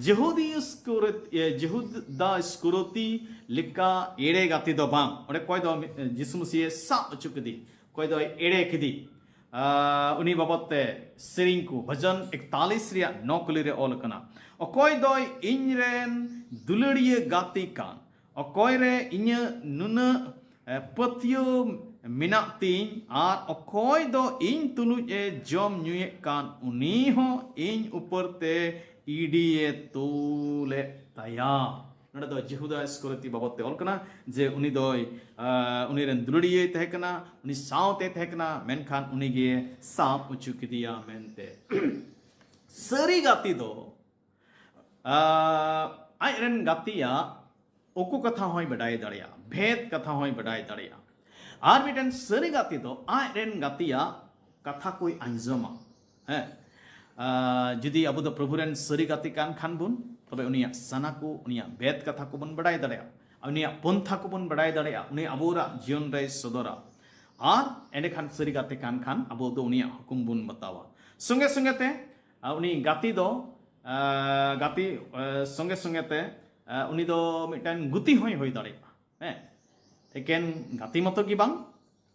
ᱡᱮᱦᱩᱫᱤ ᱤᱥᱠᱚᱨᱤᱭᱚᱛ, ᱮ, ᱡᱮᱦᱩᱫᱟ ᱤᱥᱠᱚᱨᱤᱭᱚᱛᱤ ᱞᱮᱠᱟ ᱮᱲᱮ ᱜᱟᱛᱮ ᱫᱚ ᱵᱟᱝ᱾ ᱚᱸᱰᱮ ᱚᱠᱚᱭ ᱫᱚ ᱡᱤᱥᱩ ᱢᱟᱹᱥᱤᱦ ᱮ ᱥᱟᱵ ᱦᱚᱪᱚ ᱠᱮᱫᱮ, ᱚᱠᱚᱭ ᱫᱚᱭ ᱮᱲᱮ ᱠᱮᱫᱮ, ᱟ, ᱩᱱᱤ ᱵᱟᱵᱚᱛ ᱛᱮ ᱥᱮᱨᱮᱧ ᱠᱚ, ᱵᱷᱟᱡᱚᱱ ᱮᱠᱛᱟᱞᱤᱥ ᱨᱮᱭᱟᱜ ᱱᱚ ᱠᱟᱹᱞᱤ ᱨᱮ ᱚᱞ ᱟᱠᱟᱱᱟ, ᱚᱠᱚᱭ ᱫᱚᱭ ᱤᱧ ᱨᱮᱱ ᱫᱩᱞᱟᱹᱲᱤᱭᱟᱹ ᱜᱟᱛᱮ ᱠᱟᱱ, ᱚᱠᱚᱭ ᱨᱮ ᱤᱧᱟᱹᱜ ᱱᱩᱱᱟᱹᱜ, ᱮ, ᱯᱟᱹᱛᱭᱟᱹᱣ ᱢᱮᱱᱟᱜ ᱛᱤᱧ, ᱟᱨ ᱚᱠᱚᱭ ᱫᱚ ᱤᱧ ᱛᱩᱞᱩᱡ ᱮ ᱡᱚᱢ ᱧᱩᱭᱮᱫ ᱠᱟᱱ, ᱩᱱᱤ ᱦᱚᱸ ᱤᱧ ᱩᱯᱚᱨ ᱛᱮ ᱤᱰᱤᱭᱮ ᱛᱩᱞᱮᱫ ᱛᱟᱭᱟ᱾ ᱱᱚᱰᱮ ᱫᱚ ᱡᱤᱦᱩᱫᱟ ᱤᱥᱠᱚᱨᱤᱭᱚᱛᱤ ᱵᱟᱵᱚᱛ ᱛᱮ ᱚᱞ ᱠᱟᱱᱟ ᱡᱮ ᱩᱱᱤ ᱫᱚᱭ, ᱟ, ᱩᱱᱤ ᱨᱮᱱ ᱫᱩᱞᱟᱹᱲᱤᱭᱟᱹᱭ ᱛᱟᱦᱮᱸ ᱠᱟᱱᱟ, ᱩᱱᱤ ᱥᱟᱶᱛᱮ ᱛᱟᱦᱮᱸ ᱠᱟᱱᱟ, ᱢᱮᱱᱠᱷᱟᱱ ᱩᱱᱤ ᱜᱮ ᱥᱟᱵ ᱦᱚᱪᱚ ᱠᱮᱫᱮᱭᱟ ᱢᱮᱱᱛᱮ᱾ ᱥᱟᱹᱨᱤ ᱜᱟᱛᱮ ᱫᱚ, ᱟ, ᱟᱡ ᱨᱮᱱ ᱜᱟᱛᱮᱭᱟᱜ ᱩᱠᱩ ᱠᱟᱛᱷᱟ ᱦᱚᱸᱭ ᱵᱟᱰᱟᱭ ᱫᱟᱲᱮᱭᱟᱜᱼᱟ, ᱵᱷᱮᱫ ᱠᱟᱛᱷᱟ ᱦᱚᱸᱭ ᱵᱟᱰᱟᱭ ᱫᱟᱲᱮᱭᱟᱜᱼᱟ᱾ ᱟᱨ ᱢᱤᱫᱴᱮᱱ ᱥᱟᱹᱨᱤ ᱜᱟᱛᱮ ᱫᱚ ᱟᱡ ᱨᱮᱱ ᱜᱟᱛᱮᱭᱟᱜ ᱠᱟᱛᱷᱟ ᱠᱚᱭ ᱟᱸᱡᱚᱢᱟ᱾ ᱦᱮᱸ, ᱟ, ᱡᱩᱫᱤ ᱟᱵᱚ ᱫᱚ ᱯᱨᱚᱵᱷᱩ ᱨᱮᱱ ᱥᱟᱹᱨᱤ ᱜᱟᱛᱮ ᱠᱟᱱ ᱠᱷᱟᱱ ᱵᱚᱱ, ᱛᱚᱵᱮ ᱩᱱᱤᱭᱟᱜ ᱥᱟᱱᱟ ᱠᱚ, ᱩᱱᱤᱭᱟᱜ ᱵᱷᱮᱫ ᱠᱟᱛᱷᱟ ᱠᱚᱵᱚᱱ ᱵᱟᱰᱟᱭ ᱫᱟᱲᱮᱭᱟᱜᱼᱟ, ᱩᱱᱤᱭᱟᱜ ᱯᱚᱱᱛᱷᱟ ᱠᱚᱵᱚᱱ ᱵᱟᱰᱟᱭ ᱫᱟᱲᱮᱭᱟᱜᱼᱟ, ᱩᱱᱤ ᱟᱵᱚᱨᱟᱜ ᱡᱤᱭᱚᱱ ᱨᱮᱭ ᱥᱚᱫᱚᱨᱟ᱾ ᱟᱨ ᱮᱸᱰᱮᱠᱷᱟᱱ ᱥᱟᱹᱨᱤ ᱜᱟᱛᱮ ᱠᱟᱱ ᱠᱷᱟᱱ ᱟᱵᱚ ᱫᱚ ᱩᱱᱤᱭᱟᱜ ᱦᱩᱠᱩᱢ ᱵᱚᱱ ᱵᱟᱛᱟᱣᱟ᱾ ᱥᱚᱸᱜᱮ ᱥᱚᱸᱜᱮ ᱛᱮ, ᱟ, ᱩᱱᱤ ᱜᱟᱛᱮ ᱫᱚ, ᱟ, ᱜᱟᱛᱮ, ᱟ, ᱥᱚᱸᱜᱮ ᱥᱚᱸᱜᱮ ᱛᱮ, ᱟ, ᱩᱱᱤ ᱫᱚ ᱢᱤᱫᱴᱟᱝ ᱜᱩᱛᱤ ᱦᱚᱸᱭ ᱦᱩᱭ ᱫᱟᱲᱮᱭᱟᱜᱼᱟ᱾ ᱦᱮᱸ, ᱮᱠᱮᱱ ᱜᱟᱛᱮ ᱢᱚᱛᱚ ᱜᱮ ᱵᱟᱝ,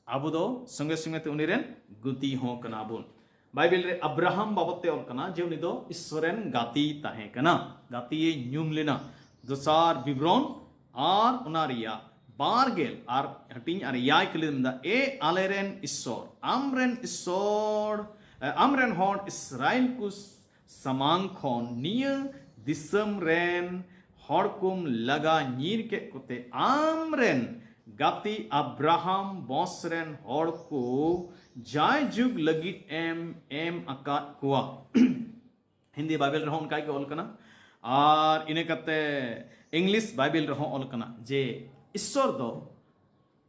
ᱟᱵᱚ ᱫᱚ ᱥᱚᱸᱜᱮ ᱥᱚᱸᱜᱮ ᱛᱮ ᱩᱱᱤ ᱨᱮᱱ ᱜᱩᱛᱤ ᱦᱚᱸ ᱠᱟᱱᱟ ᱵᱚᱱ᱾ ᱵᱟᱭᱵᱮᱞ ᱨᱮ ᱟᱵᱨᱟᱦᱟᱢ ᱵᱟᱵᱚᱛ ᱛᱮ ᱚᱞ ᱠᱟᱱᱟ ᱡᱮ ᱩᱱᱤ ᱫᱚ ᱤᱥᱥᱚᱨ ᱨᱮᱱ ᱜᱟᱛᱮᱭ ᱛᱟᱦᱮᱸ ᱠᱟᱱᱟ, ᱜᱟᱛᱮᱭ ᱧᱩᱢ ᱞᱮᱱᱟ᱾ ᱫᱚᱥᱟᱨ ᱵᱤᱵᱚᱨᱚᱱ ᱟᱨ ᱚᱱᱟ ᱨᱮᱭᱟᱜ ᱵᱟᱨ ᱜᱮᱞ ᱟᱨ ᱦᱟᱹᱴᱤᱧ ᱟᱨ ᱮᱭᱟᱭ ᱠᱟᱹᱞᱤ ᱢᱮᱱᱫᱟ, ᱮ ᱟᱞᱮ ᱨᱮᱱ ᱤᱥᱥᱚᱨ, ᱟᱢ ᱨᱮᱱ ᱤᱥᱥᱚᱨ, ᱮ, ᱟᱢ ᱨᱮᱱ ᱦᱚᱲ ᱤᱥᱨᱟᱭᱮᱞ ᱠᱚ ᱥᱟᱢᱟᱝ ᱠᱷᱚᱱ ᱱᱤᱭᱟᱹ ᱫᱤᱥᱚᱢ ᱨᱮᱱ ᱦᱚᱲ ᱠᱚᱢ ᱞᱟᱜᱟ ᱧᱤᱨ ᱠᱮᱫ ᱠᱚᱛᱮ, ᱟᱢ ᱨᱮᱱ ᱜᱟᱛᱮ ᱟᱵᱨᱟᱦᱟᱢ ᱵᱚᱸᱥ ᱨᱮᱱ ᱦᱚᱲ ᱠᱚ ᱡᱟᱭᱡᱩᱜᱽ ᱞᱟᱹᱜᱤᱫ ᱮᱢ ᱮᱢ ᱟᱠᱟᱫ ᱠᱚᱣᱟ᱾ ᱦᱤᱱᱫᱤ ᱵᱟᱭᱵᱮᱞ ᱨᱮᱦᱚᱸ ᱚᱱᱠᱟ ᱜᱮ ᱚᱞ ᱠᱟᱱᱟ᱾ ᱟᱨ ᱤᱱᱟᱹ ᱠᱟᱛᱮ ᱤᱝᱞᱤᱥ ᱵᱟᱭᱵᱮᱞ ᱨᱮᱦᱚᱸ ᱚᱞ ᱠᱟᱱᱟ ᱡᱮ ᱤᱥᱥᱚᱨ ᱫᱚ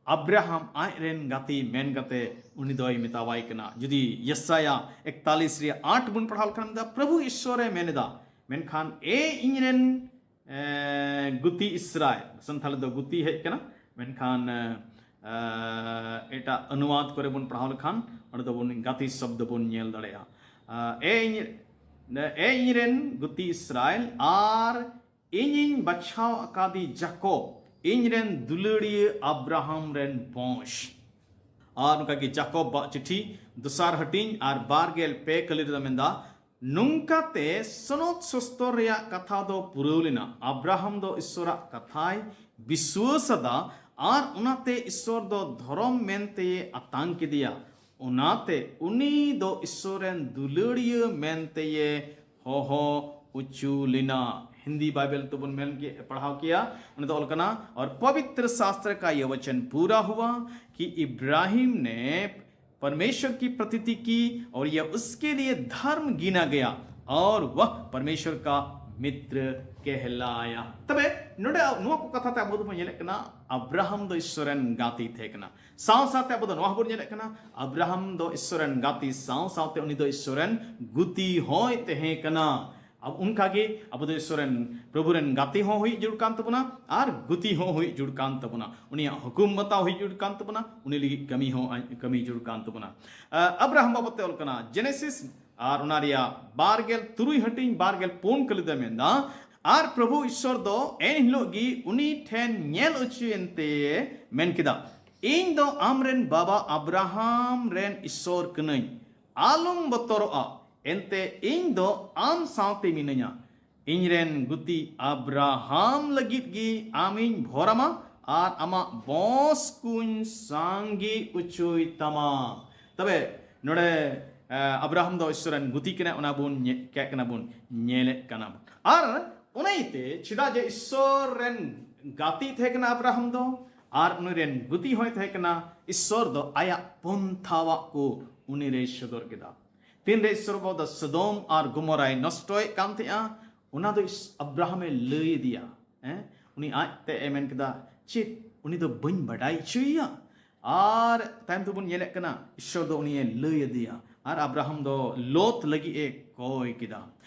ᱟᱵᱨᱟᱦᱟᱢ ᱟᱡ ᱨᱮᱱ ᱜᱟᱛᱮ ᱢᱮᱱ ᱠᱟᱛᱮ ᱩᱱᱤ ᱫᱚᱭ ᱢᱮᱛᱟᱣᱟᱭ ᱠᱟᱱᱟ᱾ ᱡᱩᱫᱤ ᱭᱮᱥᱟᱭᱟ ᱮᱠᱛᱟᱞᱤᱥ ᱨᱮᱭᱟᱜ ᱟᱴ ᱵᱚᱱ ᱯᱟᱲᱦᱟᱣ ᱞᱮᱠᱷᱟᱱ ᱫᱚ ᱯᱨᱚᱵᱷᱩ ᱤᱥᱥᱚᱨᱮ ᱢᱮᱱ ᱮᱫᱟ, ᱢᱮᱱᱠᱷᱟᱱ ᱮ ᱤᱧ ᱨᱮᱱ ᱮ, ᱜᱩᱛᱤ ᱤᱥᱨᱟᱭᱮᱞ, ᱥᱟᱱᱛᱟᱲᱤ ᱫᱚ ᱜᱩᱛᱤ ᱦᱮᱡ ᱠᱟᱱᱟ, ᱢᱮᱱᱠᱷᱟᱱ ᱮ, ᱮᱴᱟᱜ ᱚᱱᱩᱣᱟᱫ ᱠᱚᱨᱮ ᱵᱚᱱ ᱯᱟᱲᱦᱟᱣ ᱞᱮᱠᱷᱟᱱ ᱚᱸᱰᱮ ᱫᱚᱵᱚᱱ ᱜᱟᱛᱮ ᱥᱚᱵᱫᱚ ᱵᱚᱱ ᱧᱮᱞ ᱫᱟᱲᱮᱭᱟᱜᱼᱟ᱾ ᱮ ᱤᱧ ᱮ ᱤᱧ ᱨᱮᱱ ᱜᱩᱛᱤ ᱤᱥᱨᱟᱭᱮᱞ, ᱟᱨ ᱤᱧᱤᱧ ᱵᱟᱪᱷᱟᱣ ᱟᱠᱟᱫᱤ ᱡᱟᱠᱚᱵ, ᱤᱧ ᱨᱮᱱ ᱫᱩᱞᱟᱹᱲᱤᱭᱟᱹ ᱟᱵᱨᱟᱦᱟᱢ ᱨᱮᱱ ᱵᱚᱸᱥ᱾ ᱟᱨ ᱱᱚᱝᱠᱟ ᱜᱮ ᱡᱟᱠᱚᱵ ᱵᱟᱜ ᱪᱤᱴᱷᱤ ᱫᱚᱥᱟᱨ ᱦᱟᱹᱴᱤᱧ ᱟᱨ ᱵᱟᱨ ᱜᱮᱞ ᱯᱮ ᱠᱟᱹᱞᱤ ᱨᱮᱫᱚ ᱢᱮᱱᱫᱟ, ᱱᱚᱝᱠᱟᱛᱮ ᱥᱚᱱᱚᱛ ᱥᱚᱥᱛᱚᱨ ᱨᱮᱭᱟᱜ ᱠᱟᱛᱷᱟ ᱫᱚ ᱯᱩᱨᱟᱹᱣ ᱞᱮᱱᱟ᱾ ᱟᱵᱨᱟᱦᱟᱢ ᱫᱚ ᱤᱥᱥᱚᱨᱟᱜ ᱠᱟᱛᱷᱟᱭ ᱵᱤᱥᱣᱟᱹᱥ ᱟᱫᱟ, ᱟᱨ ᱚᱱᱟᱛᱮ ᱤᱥᱥᱚᱨ ᱫᱚ ᱫᱷᱚᱨᱚᱢ ᱢᱮᱱᱛᱮᱭᱮ ᱟᱛᱟᱝ ᱠᱮᱫᱮᱭᱟ᱾ ᱚᱱᱟᱛᱮ ᱩᱱᱤ ᱫᱚ ᱤᱥᱥᱚᱨ ᱨᱮᱱ ᱫᱩᱞᱟᱹᱲᱤᱭᱟᱹ ᱢᱮᱱᱛᱮᱭᱮ ᱦᱚᱦᱚ ᱚᱪᱚ ᱞᱮᱱᱟ᱾ ᱦᱤᱱᱫᱤ ᱵᱟᱭᱵᱮᱞ ᱛᱮᱵᱚᱱ ᱢᱮᱱ ᱜᱮ ᱯᱟᱲᱦᱟᱣ ᱠᱮᱭᱟ, ᱚᱸᱰᱮ ᱫᱚ ᱚᱞ ᱠᱟᱱᱟ, और पवित्र शास्त्र का यह वचन पूरा हुआ कि इब्राहिम ने परमेश्वर की प्रतीति की और यह उसके लिए धर्म गिना गया और वह परमेश्वर का मित्र कहलाया। ᱛᱚᱵᱮ ᱱᱚᱰᱮ ᱱᱚᱣᱟ ᱠᱚ ᱠᱟᱛᱷᱟ ᱛᱮ ᱟᱵᱚ ᱫᱚᱵᱚᱱ ᱧᱮᱞᱮᱫ ᱠᱟᱱᱟ, ᱟᱵᱨᱟᱦᱟᱢ ᱫᱚ ᱤᱥᱥᱚᱨ ᱨᱮᱱ ᱜᱟᱛᱮ ᱛᱟᱦᱮᱸ ᱠᱟᱱᱟ᱾ ᱥᱟᱶ ᱥᱟᱶᱛᱮ ᱟᱵᱚ ᱫᱚ ᱱᱚᱣᱟ ᱦᱚᱸᱵᱚᱱ ᱧᱮᱞᱮᱫ ᱠᱟᱱᱟ, ᱟᱵᱨᱟᱦᱟᱢ ᱫᱚ ᱤᱥᱥᱚᱨ ᱨᱮᱱ ᱜᱟᱛᱮ ᱥᱟᱶ ᱥᱟᱶᱛᱮ ᱩᱱᱤ ᱫᱚ ᱤᱥᱥᱚᱨ ᱨᱮᱱ ᱜᱩᱛᱤ ᱦᱚᱸᱭ ᱛᱟᱦᱮᱸ ᱠᱟᱱᱟ᱾ ᱟᱵ-, ᱚᱱᱠᱟᱜᱮ ᱟᱵᱚ ᱫᱚ ᱤᱥᱥᱚᱨ ᱨᱮᱱ, ᱯᱨᱚᱵᱷᱩ ᱨᱮᱱ ᱜᱟᱛᱮ ᱦᱚᱸ ᱦᱩᱭ ᱡᱟᱹᱨᱩᱲ ᱠᱟᱱ ᱛᱟᱵᱚᱱᱟ ᱟᱨ ᱜᱩᱛᱤ ᱦᱚᱸ ᱦᱩᱭ ᱡᱟᱹᱨᱩᱲ ᱠᱟᱱ ᱛᱟᱵᱚᱱᱟ᱾ ᱩᱱᱤᱭᱟᱜ ᱦᱩᱠᱩᱢ ᱵᱟᱛᱟᱣ ᱦᱩᱭ ᱡᱟᱹᱨᱩᱲ ᱠᱟᱱ ᱛᱟᱵᱚᱱᱟ, ᱩᱱᱤ ᱞᱟᱹᱜᱤᱫ ᱠᱟᱹᱢᱤ ᱦᱚᱸ ᱟᱡ-, ᱠᱟᱹᱢᱤ ᱡᱟᱹᱨᱩᱲ ᱠᱟᱱ ᱛᱟᱵᱚᱱᱟ᱾ ᱟᱵᱨᱟᱦᱟᱢ ᱵᱟᱵᱚᱫ ᱛᱮ ᱚᱞ ᱠᱟᱱᱟ, ᱡᱮᱱᱮᱥᱤᱥ ᱟᱨ ᱚᱱᱟ ᱨᱮᱭᱟᱜ ᱵᱟᱨ ᱜᱮᱞ ᱛᱩᱨᱩᱭ ᱦᱟᱹᱴᱤᱧ ᱵᱟᱨ ᱜᱮᱞ ᱯᱩᱱ ᱠᱟᱹᱞᱤ ᱫᱚᱭ ᱢᱮᱱᱫᱟ, ᱟᱨ ᱯᱨᱚᱵᱷᱩ ᱤᱥᱥᱚᱨ ᱫᱚ ᱮᱱ ᱦᱤᱞᱳᱜ ᱜᱮ ᱩᱱᱤ ᱴᱷᱮᱱ ᱧᱮᱞ ᱚᱪᱚᱭᱮᱱ ᱛᱮ ᱢᱮᱱ ᱠᱮᱫᱟ, ᱤᱧ ᱫᱚ ᱟᱢᱨᱮᱱ ᱵᱟᱵᱟ ᱟᱵᱨᱟᱦᱟᱢ ᱨᱮᱱ ᱤᱥᱥᱚᱨ ᱠᱟᱹᱱᱟᱹᱧ, ᱟᱞᱚᱢ ᱵᱚᱛᱚᱨᱚᱜᱼᱟ, ᱮᱱᱛᱮ ᱤᱧ ᱫᱚ ᱟᱢ ᱥᱟᱶᱛᱮ ᱢᱤᱱᱟᱹᱧᱟ᱾ ᱤᱧ ᱨᱮᱱ ᱜᱩᱛᱤ ᱟᱵᱨᱟᱦᱟᱢ ᱞᱟᱹᱜᱤᱫ ᱜᱮ ᱟᱢᱤᱧ ᱵᱷᱚᱨᱟᱢᱟ ᱟᱨ ᱟᱢᱟᱜ ᱵᱚᱸᱥ ᱠᱚᱧ ᱥᱟᱸᱜᱮ ᱚᱪᱚᱭ ᱛᱟᱢᱟ᱾ ᱛᱚᱵᱮ ᱱᱚᱰᱮ ᱟᱵᱨᱟᱦᱟᱢ ᱫᱚ ᱤᱥᱥᱚᱨ ᱨᱮᱱ ᱜᱩᱛᱤ ᱠᱟᱱᱟᱭ, ᱚᱱᱟ ᱵᱚᱱ ᱧᱮ-, ᱪᱤᱠᱟᱹᱜ ᱠᱟᱱᱟ ᱵᱚᱱ ᱧᱮᱞᱮᱫ ᱠᱟᱱᱟ᱾ ᱟᱨ ᱚᱱᱟ ᱤᱭᱟᱹᱛᱮ ᱪᱮᱫᱟᱜ ᱡᱮ ᱤᱥᱥᱚᱨ ᱨᱮᱱ ᱜᱟᱛᱮ ᱛᱟᱦᱮᱸ ᱠᱟᱱᱟ ᱟᱵᱨᱟᱦᱟᱢ ᱫᱚ, ᱟᱨ ᱩᱱᱤ ᱨᱮᱱ ᱜᱩᱛᱤ ᱦᱚᱸᱭ ᱛᱟᱦᱮᱸ ᱠᱟᱱᱟ, ᱤᱥᱥᱚᱨ ᱫᱚ ᱟᱭᱟᱜ ᱯᱚᱱᱛᱷᱟᱣᱟᱜ ᱠᱚ ᱩᱱᱤ ᱨᱮᱭ ᱥᱚᱫᱚᱨ ᱠᱮᱫᱟ᱾ ᱛᱤᱱᱨᱮ ᱤᱥᱥᱚᱨ ᱵᱟᱵᱟ ᱫᱚ ᱥᱚᱫᱚᱢ ᱟᱨ ᱜᱚᱢᱚᱨᱟᱭ ᱱᱚᱥᱴᱚᱭᱮᱫ ᱠᱟᱱ ᱛᱟᱦᱮᱸᱜᱼᱟ, ᱚᱱᱟ ᱫᱚ ᱤᱥ-, ᱟᱵᱨᱟᱦᱟᱢᱮ ᱞᱟᱹᱭ ᱟᱫᱮᱭᱟ᱾ ᱦᱮᱸ, ᱩᱱᱤ ᱟᱡ ᱛᱮ ᱮ ᱢᱮᱱ ᱠᱮᱫᱟ, ᱪᱮᱫ ᱩᱱᱤ ᱫᱚ ᱵᱟᱹᱧ ᱵᱟᱰᱟᱭ ᱦᱚᱪᱚᱭᱮᱭᱟ? ᱟᱨ ᱛᱟᱭᱚᱢ ᱛᱮᱵᱚᱱ ᱧᱮᱞᱮᱫ ᱠᱟᱱᱟ, ᱤᱥᱥᱚᱨ ᱫᱚ ᱩᱱᱤᱭᱮ ᱞᱟᱹᱭ ᱟᱫᱮᱭᱟ, ᱟᱨ ᱟᱵᱨᱟᱦᱟᱢ ᱫᱚ ᱞᱳᱛ ᱞᱟᱹᱜᱤᱫ ᱮ ᱠᱚᱭ ᱠᱮᱫᱟ᱾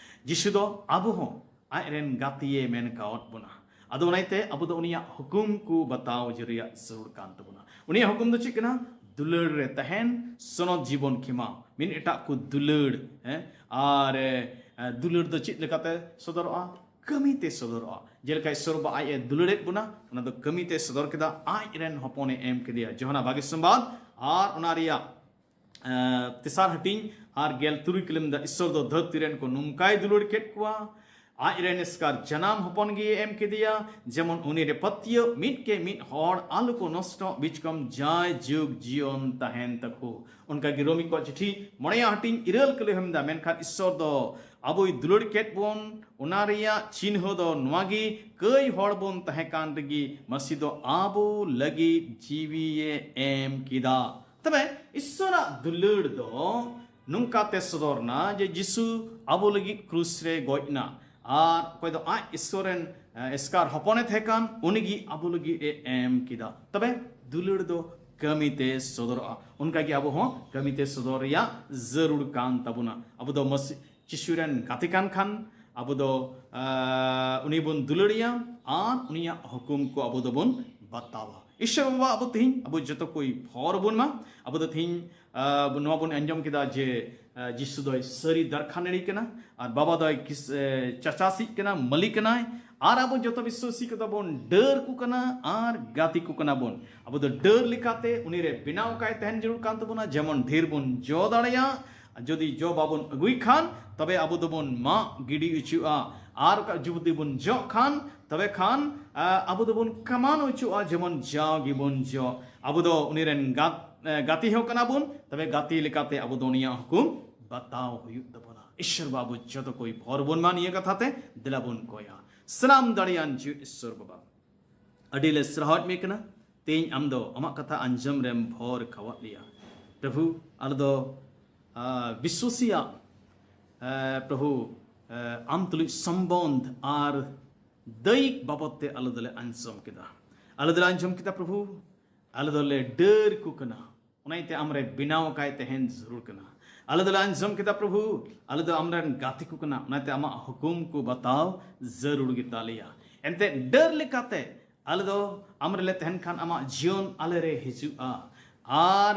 ᱡᱤᱥᱩ ᱫᱚ ᱟᱵᱚ ᱦᱚᱸ ᱟᱡ ᱨᱮᱱ ᱜᱟᱛᱮᱭᱮ ᱢᱮᱱ ᱠᱟᱣᱟᱫ ᱵᱚᱱᱟ᱾ ᱟᱫᱚ ᱚᱱᱟᱛᱮ ᱟᱵᱚ ᱫᱚ ᱩᱱᱤᱭᱟᱜ ᱦᱩᱠᱩᱢ ᱠᱚ ᱵᱟᱛᱟᱣ ᱡᱟᱹᱨᱩᱲᱤᱭᱟᱜ ᱡᱟᱹᱨᱩᱲ ᱠᱟᱱ ᱛᱟᱵᱚᱱᱟ᱾ ᱩᱱᱤᱭᱟᱜ ᱦᱩᱠᱩᱢ ᱫᱚ ᱪᱮᱫ ᱠᱟᱱᱟ? ᱫᱩᱞᱟᱹᱲ ᱨᱮ ᱛᱟᱦᱮᱱ, ᱥᱚᱱᱚᱛ ᱡᱤᱵᱚᱱ ᱠᱷᱮᱢᱟᱣ᱾ ᱢᱤᱫ ᱮᱴᱟᱜ ᱠᱚ ᱫᱩᱞᱟᱹᱲ, ᱦᱮᱸ? ᱟᱨ ᱮ, ᱫᱩᱞᱟᱹᱲ ᱫᱚ ᱪᱮᱫ ᱞᱮᱠᱟᱛᱮ ᱥᱚᱫᱚᱨᱚᱜᱼᱟ? ᱠᱟᱹᱢᱤ ᱛᱮ ᱥᱚᱫᱚᱨᱚᱜᱼᱟ᱾ ᱡᱮᱞᱮᱠᱟ ᱤᱥᱥᱚᱨ ᱵᱟ ᱟᱡ ᱮ ᱫᱩᱞᱟᱹᱲᱮᱫ ᱵᱚᱱᱟ, ᱚᱱᱟ ᱫᱚ ᱠᱟᱹᱢᱤ ᱛᱮ ᱥᱚᱫᱚᱨ ᱠᱮᱫᱟ, ᱟᱡ ᱨᱮᱱ ᱦᱚᱯᱚᱱ ᱮ ᱮᱢ ᱠᱮᱫᱮᱭᱟ᱾ ᱡᱚᱦᱟᱱᱟ ᱵᱟᱜᱮ ᱥᱚᱢᱵᱟᱫ ᱟᱨ ᱚᱱᱟ ᱨᱮᱭᱟᱜ ᱮ, ᱛᱮᱥᱟᱨ ᱦᱟᱹᱴᱤᱧ ᱟᱨ ᱜᱮᱞ ᱛᱩᱨᱩᱭ ᱠᱟᱹᱞᱤᱢ ᱫᱟ, ᱤᱥᱥᱚᱨ ᱫᱚ ᱫᱷᱟᱹᱨᱛᱤ ᱨᱮᱱ ᱠᱚ ᱱᱚᱝᱠᱟᱭ ᱫᱩᱞᱟᱹᱲ ᱠᱮᱫ ᱠᱚᱣᱟ, ᱟᱡ ᱨᱮᱱ ᱮᱥᱠᱟᱨ ᱡᱟᱱᱟᱢ ᱦᱚᱯᱚᱱ ᱜᱮᱭ ᱮᱢ ᱠᱮᱫᱮᱭᱟ, ᱡᱮᱢᱚᱱ ᱩᱱᱤ ᱨᱮ ᱯᱟᱹᱛᱭᱟᱹᱣ ᱢᱤᱫ ᱠᱮ ᱢᱤᱫ ᱦᱚᱲ ᱟᱞᱚ ᱠᱚ ᱱᱚᱥᱴᱚᱜ, ᱵᱤᱪᱠᱚᱢ ᱡᱟᱭ ᱡᱩᱜᱽ ᱡᱤᱭᱚᱱ ᱛᱟᱦᱮᱱ ᱛᱟᱠᱚ᱾ ᱚᱱᱠᱟ ᱜᱮ ᱨᱳᱢᱤ ᱠᱚᱣᱟᱜ ᱪᱤᱴᱷᱤ ᱢᱚᱬᱮᱭᱟᱜ ᱦᱟᱹᱴᱤᱧ ᱤᱨᱟᱹᱞ ᱠᱟᱹᱞᱤ ᱦᱚᱸ ᱢᱮᱱᱫᱟ, ᱢᱮᱱᱠᱷᱟᱱ ᱤᱥᱥᱚᱨ ᱫᱚ ᱟᱵᱚᱭ ᱫᱩᱞᱟᱹᱲ ᱠᱮᱫ ᱵᱚᱱ, ᱚᱱᱟ ᱨᱮᱭᱟᱜ ᱪᱤᱱᱦᱟᱹ ᱫᱚ ᱱᱚᱣᱟ ᱜᱮ, ᱠᱟᱹᱭ ᱦᱚᱲ ᱵᱚᱱ ᱛᱟᱦᱮᱸ ᱠᱟᱱ ᱨᱮᱜᱮ ᱢᱟᱹᱥᱤ ᱫᱚ ᱟᱵᱚ ᱞᱟᱹᱜᱤᱫ ᱡᱤᱣᱤᱭᱮ ᱮᱢ ᱠᱮᱫᱟ᱾ ᱛᱚᱵᱮ ᱤᱥᱥᱚᱨᱟᱜ ᱫᱩᱞᱟᱹᱲ ᱫᱚ ᱱᱚᱝᱠᱟ ᱛᱮ ᱥᱚᱫᱚᱨ ᱮᱱᱟ ᱡᱮ ᱡᱤᱥᱩ ᱟᱵᱚ ᱞᱟᱹᱜᱤᱫ ᱠᱨᱩᱥ ᱨᱮ ᱜᱚᱡ ᱮᱱᱟ, ᱟᱨ ᱚᱠᱚᱭ ᱫᱚ ᱟᱡ ᱤᱥᱥᱚᱨ ᱨᱮᱱ, ᱮ, ᱮᱥᱠᱟᱨ ᱦᱚᱯᱚᱱᱮ ᱛᱟᱦᱮᱸ ᱠᱟᱱ, ᱩᱱᱤ ᱜᱮ ᱟᱵᱚ ᱞᱟᱹᱜᱤᱫ ᱮ ᱮᱢ ᱠᱮᱫᱟ᱾ ᱛᱚᱵᱮ ᱫᱩᱞᱟᱹᱲ ᱫᱚ ᱠᱟᱹᱢᱤ ᱛᱮ ᱥᱚᱫᱚᱨᱚᱜᱼᱟ᱾ ᱚᱱᱠᱟ ᱜᱮ ᱟᱵᱚ ᱦᱚᱸ ᱠᱟᱹᱢᱤ ᱛᱮ ᱥᱚᱫᱚᱨ ᱨᱮᱭᱟᱜ ᱡᱟᱹᱨᱩᱲ ᱠᱟᱱ ᱛᱟᱵᱚᱱᱟ᱾ ᱟᱵᱚ ᱫᱚ ᱢᱟᱹᱥᱤ-, ᱡᱤᱥᱩ ᱨᱮᱱ ᱜᱟᱛᱮ ᱠᱟᱱ ᱠᱷᱟᱱ, ᱟᱵᱚ ᱫᱚ, ᱟ, ᱩᱱᱤ ᱵᱚᱱ ᱫᱩᱞᱟᱹᱲᱮᱭᱟ ᱟᱨ ᱩᱱᱤᱭᱟᱜ ᱦᱩᱠᱩᱢ ᱠᱚ ᱟᱵᱚ ᱫᱚᱵᱚᱱ ᱵᱟᱛᱟᱣᱟ᱾ ᱤᱥᱥᱚᱨ ᱵᱟᱵᱟ, ᱟᱵᱚ ᱛᱮᱦᱮᱧ ᱟᱵᱚ ᱡᱚᱛᱚ ᱠᱚᱭ ᱵᱷᱚᱨ ᱵᱚᱱ ᱢᱟ᱾ ᱟᱵᱚ ᱫᱚ ᱛᱮᱦᱮᱧ, ᱟ, ᱱᱚᱣᱟ ᱵᱚᱱ ᱟᱸᱡᱚᱢ ᱠᱮᱫᱟ ᱡᱮ, ᱟ, ᱡᱤᱥᱩ ᱫᱚᱭ ᱥᱟᱹᱨᱤ ᱫᱟᱨᱠᱷᱟ ᱱᱟᱹᱲᱤ ᱠᱟᱱᱟ ᱟᱨ ᱵᱟᱵᱟ ᱫᱚᱭ ᱠᱤᱥ-, ᱮ, ᱪᱟᱪᱟᱥᱤᱡ ᱠᱟᱱᱟ, ᱢᱟᱹᱞᱤ ᱠᱟᱱᱟᱭ᱾ ᱟᱨ ᱟᱵᱚ ᱡᱚᱛᱚ ᱵᱤᱥᱥᱟᱹᱥᱤ ᱠᱚᱫᱚ ᱵᱚᱱ ᱰᱟᱹᱨ ᱠᱚ ᱠᱟᱱᱟ ᱟᱨ ᱜᱟᱛᱮ ᱠᱚ ᱠᱟᱱᱟ ᱵᱚᱱ᱾ ᱟᱵᱚ ᱫᱚ ᱰᱟᱹᱨ ᱞᱮᱠᱟᱛᱮ ᱩᱱᱤ ᱨᱮ ᱵᱮᱱᱟᱣ ᱠᱟᱭ ᱛᱟᱦᱮᱱ ᱡᱟᱹᱨᱩᱲ ᱠᱟᱱ ᱛᱟᱵᱚᱱᱟ, ᱡᱮᱢᱚᱱ ᱰᱷᱮᱨ ᱵᱚᱱ ᱡᱚ ᱫᱟᱲᱮᱭᱟᱜ᱾ ᱡᱩᱫᱤ ᱡᱚ ᱵᱟᱵᱚᱱ ᱟᱹᱜᱩᱭ ᱠᱷᱟᱱ, ᱛᱚᱵᱮ ᱟᱵᱚ ᱫᱚᱵᱚᱱ ᱢᱟᱜ ᱜᱤᱰᱤ ᱚᱪᱚᱜᱼᱟ᱾ ᱟᱨ ᱡᱩᱫᱤ ᱵᱚᱱ ᱡᱚᱜ ᱠᱷᱟᱱ, ᱛᱚᱵᱮ ᱠᱷᱟᱱ, ᱟ, ᱟᱵᱚ ᱫᱚᱵᱚᱱ ᱠᱟᱢᱟᱱ ᱚᱪᱚᱜᱼᱟ, ᱡᱮᱢᱚᱱ ᱡᱟᱣ ᱜᱮᱵᱚᱱ ᱡᱚ᱾ ᱟᱵᱚ ᱫᱚ ᱩᱱᱤ ᱨᱮᱱ ᱜᱟᱛ-, ᱮ, ᱜᱟᱛᱮ ᱦᱚᱸ ᱠᱟᱱᱟ ᱵᱚᱱ, ᱛᱚᱵᱮ ᱜᱟᱛᱮ ᱞᱮᱠᱟᱛᱮ ᱟᱵᱚ ᱫᱚ ᱩᱱᱤᱭᱟᱜ ᱦᱩᱠᱩᱢ ᱵᱟᱛᱟᱣ ᱦᱩᱭᱩᱜ ᱛᱟᱵᱚᱱᱟ᱾ ᱤᱥᱥᱚᱨ ᱵᱟᱵᱟ ᱡᱚᱛᱚ ᱠᱚᱭ ᱵᱷᱚᱨ ᱵᱚᱱ ᱢᱟ ᱱᱤᱭᱟᱹ ᱠᱟᱛᱷᱟ ᱛᱮ, ᱫᱮᱞᱟ ᱵᱚᱱ ᱠᱚᱭᱟ᱾ ᱥᱟᱱᱟᱢ ᱫᱟᱲᱮᱭᱟᱱ ᱡᱤᱣᱤ ᱤᱥᱥᱚᱨ ᱵᱟᱵᱟ, ᱟᱹᱰᱤ ᱞᱮ ᱥᱟᱨᱦᱟᱣᱮᱫ ᱢᱮ ᱠᱟᱱᱟ᱾ ᱛᱮᱦᱮᱧ ᱟᱢ ᱫᱚ ᱟᱢᱟᱜ ᱠᱟᱛᱷᱟ ᱟᱸᱡᱚᱢ ᱨᱮᱢ ᱵᱷᱚᱨ ᱠᱟᱣᱟᱫ ᱞᱮᱭᱟ᱾ ᱯᱨᱚᱵᱷᱩ, ᱟᱞᱮ ᱫᱚ, ᱟ, ᱵᱤᱥᱣᱟᱥᱤᱭᱟᱜ, ᱟ, ᱯᱨᱚᱵᱷᱩ, ᱟ, ᱟᱢ ᱛᱩᱞᱩᱡ ᱥᱚᱢᱵᱚᱱᱫᱷ ᱟᱨ ᱫᱟᱹᱭᱤᱠ ᱵᱟᱵᱚᱫ ᱛᱮ ᱟᱞᱮ ᱫᱚᱞᱮ ᱟᱸᱡᱚᱢ ᱠᱮᱫᱟ᱾ ᱟᱞᱮ ᱫᱚᱞᱮ ᱟᱸᱡᱚᱢ ᱠᱮᱫᱟ ᱯᱨᱚᱵᱷᱩ, ᱟᱞᱮ ᱫᱚᱞᱮ ᱰᱟᱹᱨ ᱠᱚ ᱠᱟᱱᱟ, ᱚᱱᱟᱛᱮ ᱟᱢᱨᱮ ᱵᱮᱱᱟᱣ ᱠᱟᱭ ᱛᱟᱦᱮᱱ ᱡᱟᱹᱨᱩᱲ ᱠᱟᱱᱟ᱾ ᱟᱞᱮ ᱫᱚᱞᱮ ᱟᱸᱡᱚᱢ ᱠᱮᱫᱟ ᱯᱨᱚᱵᱷᱩ, ᱟᱞᱮ ᱫᱚ ᱟᱢᱨᱮᱱ ᱜᱟᱛᱮ ᱠᱚ ᱠᱟᱱᱟ, ᱚᱱᱟᱛᱮ ᱟᱢᱟᱜ ᱦᱩᱠᱩᱢ ᱠᱚ ᱵᱟᱛᱟᱣ ᱡᱟᱹᱨᱩᱲ ᱜᱮᱛᱟᱞᱮᱭᱟ᱾ ᱮᱱᱛᱮ ᱰᱟᱹᱨ ᱞᱮᱠᱟᱛᱮ ᱟᱞᱮ ᱫᱚ ᱟᱢ ᱨᱮᱞᱮ ᱛᱟᱦᱮᱱ ᱠᱷᱟᱱ ᱟᱢᱟᱜ ᱡᱤᱭᱚᱱ ᱟᱞᱮ ᱨᱮ ᱦᱤᱡᱩᱜᱼᱟ᱾ ᱟᱨ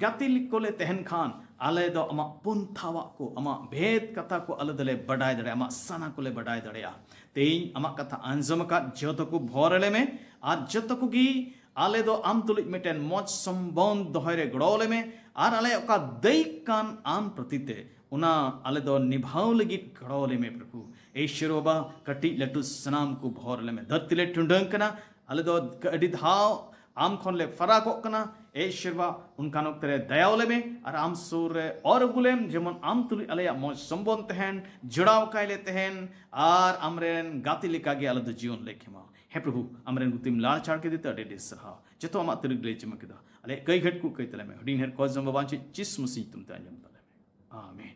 ᱜᱟᱛᱮ ᱠᱚᱞᱮ ᱛᱟᱦᱮᱱ ᱠᱷᱟᱱ ᱟᱞᱮ ᱫᱚ ᱟᱢᱟᱜ ᱯᱚᱱᱛᱷᱟᱣᱟᱜ ᱠᱚ, ᱟᱢᱟᱜ ᱵᱷᱮᱫ ᱠᱟᱛᱷᱟ ᱠᱚ ᱟᱞᱮ ᱫᱚᱞᱮ ᱵᱟᱰᱟᱭ ᱫᱟᱲᱮᱭᱟᱜᱼᱟ, ᱟᱢᱟᱜ ᱥᱟᱱᱟ ᱠᱚᱞᱮ ᱵᱟᱰᱟᱭ ᱫᱟᱲᱮᱭᱟᱜᱼᱟ᱾ ᱛᱮᱦᱮᱧ ᱟᱢᱟᱜ ᱠᱟᱛᱷᱟ ᱟᱸᱡᱚᱢ ᱟᱠᱟᱫ ᱡᱚᱛᱚ ᱠᱚ ᱵᱷᱚᱨ ᱟᱞᱮ ᱢᱮ, ᱟᱨ ᱡᱚᱛᱚ ᱠᱚᱜᱮ ᱟᱞᱮ ᱫᱚ ᱟᱢ ᱛᱩᱞᱩᱡ ᱢᱤᱫᱴᱮᱱ ᱢᱚᱡᱽ ᱥᱚᱢᱵᱚᱱᱫ ᱫᱚᱦᱚᱭ ᱨᱮ ᱜᱚᱲᱚ ᱟᱞᱮ ᱢᱮ, ᱟᱨ ᱟᱞᱮ ᱚᱠᱟ ᱫᱟᱹᱭᱤᱠ ᱠᱟᱱ ᱟᱢ ᱯᱨᱚᱛᱤ ᱛᱮ, ᱚᱱᱟ ᱟᱞᱮ ᱫᱚ ᱱᱤᱵᱷᱟᱣ ᱞᱟᱹᱜᱤᱫ ᱜᱚᱲᱚ ᱟᱞᱮ ᱢᱮ ᱯᱨᱚᱵᱷᱩ᱾ ᱮ ᱤᱥᱥᱚᱨ ᱵᱟᱵᱟ, ᱠᱟᱹᱴᱤᱡ ᱞᱟᱹᱴᱩ ᱥᱟᱱᱟᱢ ᱠᱚ ᱵᱷᱚᱨ ᱟᱞᱮ ᱢᱮ᱾ ᱫᱷᱟᱹᱨᱛᱤ ᱞᱮ ᱴᱩᱰᱟᱹᱝ ᱠᱟᱱᱟ, ᱟᱞᱮ ᱫᱚ ᱟᱹᱰᱤ ᱫᱷᱟᱣ ᱟᱢ ᱠᱷᱚᱱ ᱞᱮ ᱯᱷᱟᱨᱟᱠᱚᱜ ᱠᱟᱱᱟ᱾ ᱮ ᱤᱥᱥᱚᱨ ᱵᱟᱵᱟ, ᱚᱱᱠᱟᱱ ᱚᱠᱛᱮ ᱨᱮ ᱫᱟᱭᱟ ᱟᱞᱮ ᱢᱮ ᱟᱨ ᱟᱢ ᱥᱩᱨ ᱨᱮ ᱚᱨ ᱟᱹᱜᱩ ᱞᱮᱢ, ᱡᱮᱢᱚᱱ ᱟᱢ ᱛᱩᱞᱩᱡ ᱟᱞᱮᱭᱟᱜ ᱢᱚᱡᱽ ᱥᱚᱢᱵᱚᱱᱫ ᱛᱟᱦᱮᱱ, ᱡᱚᱲᱟᱣ ᱠᱟᱭ ᱞᱮ ᱛᱟᱦᱮᱱ, ᱟᱨ ᱟᱢᱨᱮᱱ ᱜᱟᱛᱮ ᱞᱮᱠᱟᱜᱮ ᱟᱞᱮ ᱫᱚ ᱡᱤᱭᱚᱱ ᱞᱮ ᱠᱷᱮᱢᱟᱣ᱾ ᱦᱮᱸ ᱯᱨᱚᱵᱷᱩ, ᱟᱢᱨᱮᱱ ᱜᱩᱛᱤᱢ ᱞᱟᱲᱪᱟᱲ ᱠᱮᱫᱮ ᱛᱮ ᱟᱹᱰᱤ ᱟᱹᱰᱤ ᱥᱟᱨᱦᱟᱣ᱾ ᱡᱚᱛᱚ ᱟᱢᱟᱜ ᱛᱟᱹᱨᱤᱠ ᱞᱮ ᱡᱚᱢᱟ ᱠᱮᱫᱟ᱾ ᱟᱞᱮ ᱠᱟᱹᱭ ᱜᱷᱟᱹᱴ ᱠᱚ ᱠᱟᱹᱭ ᱛᱟᱞᱮ ᱢᱮ᱾ ᱦᱩᱰᱤᱧ ᱦᱮᱨ ᱠᱚ ᱡᱚᱢ ᱵᱟᱵᱟ ᱪᱮᱫ ᱪᱤᱥ ᱢᱩᱥᱤ ᱧᱩᱛᱩᱢ ᱛᱮ ᱟᱸᱡᱚᱢ ᱛᱟᱞᱮ ᱢᱮ᱾ ᱟᱢᱮᱱ᱾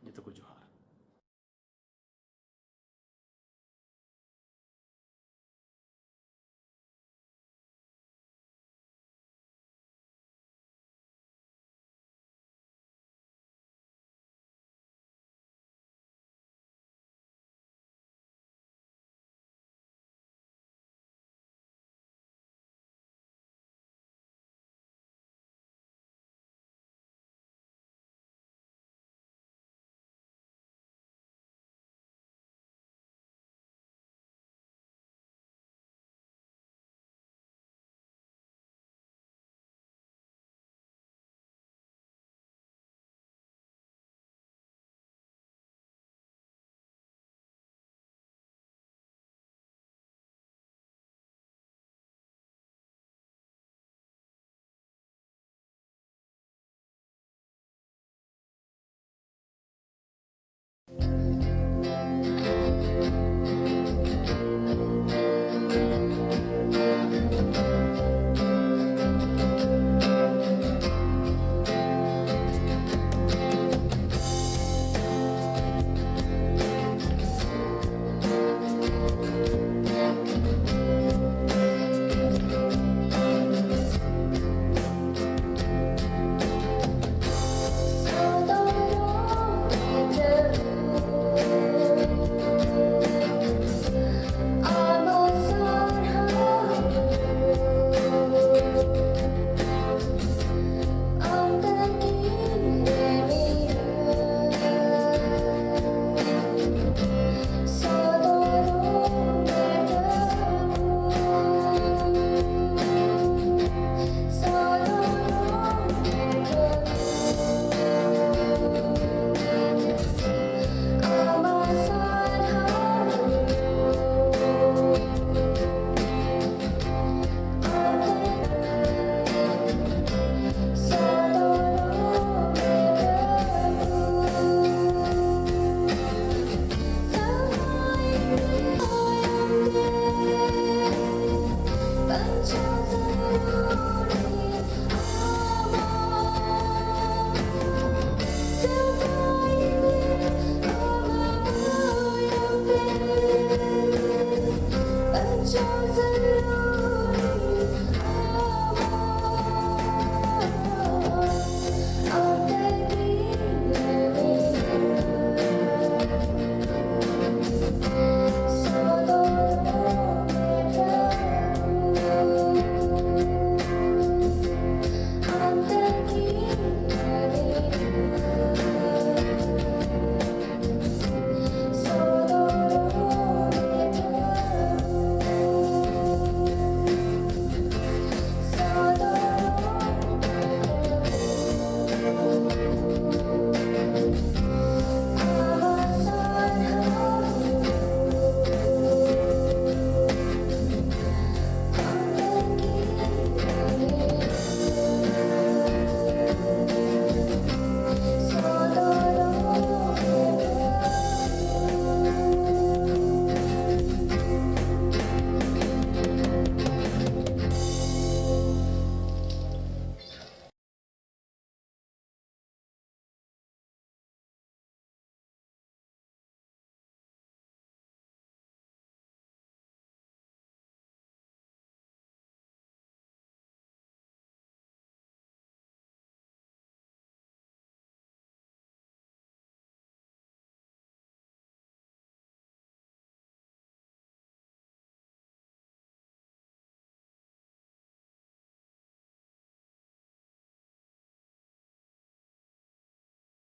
ᱡᱚᱛᱚ ᱠᱚ ᱡᱚᱦᱟᱨ᱾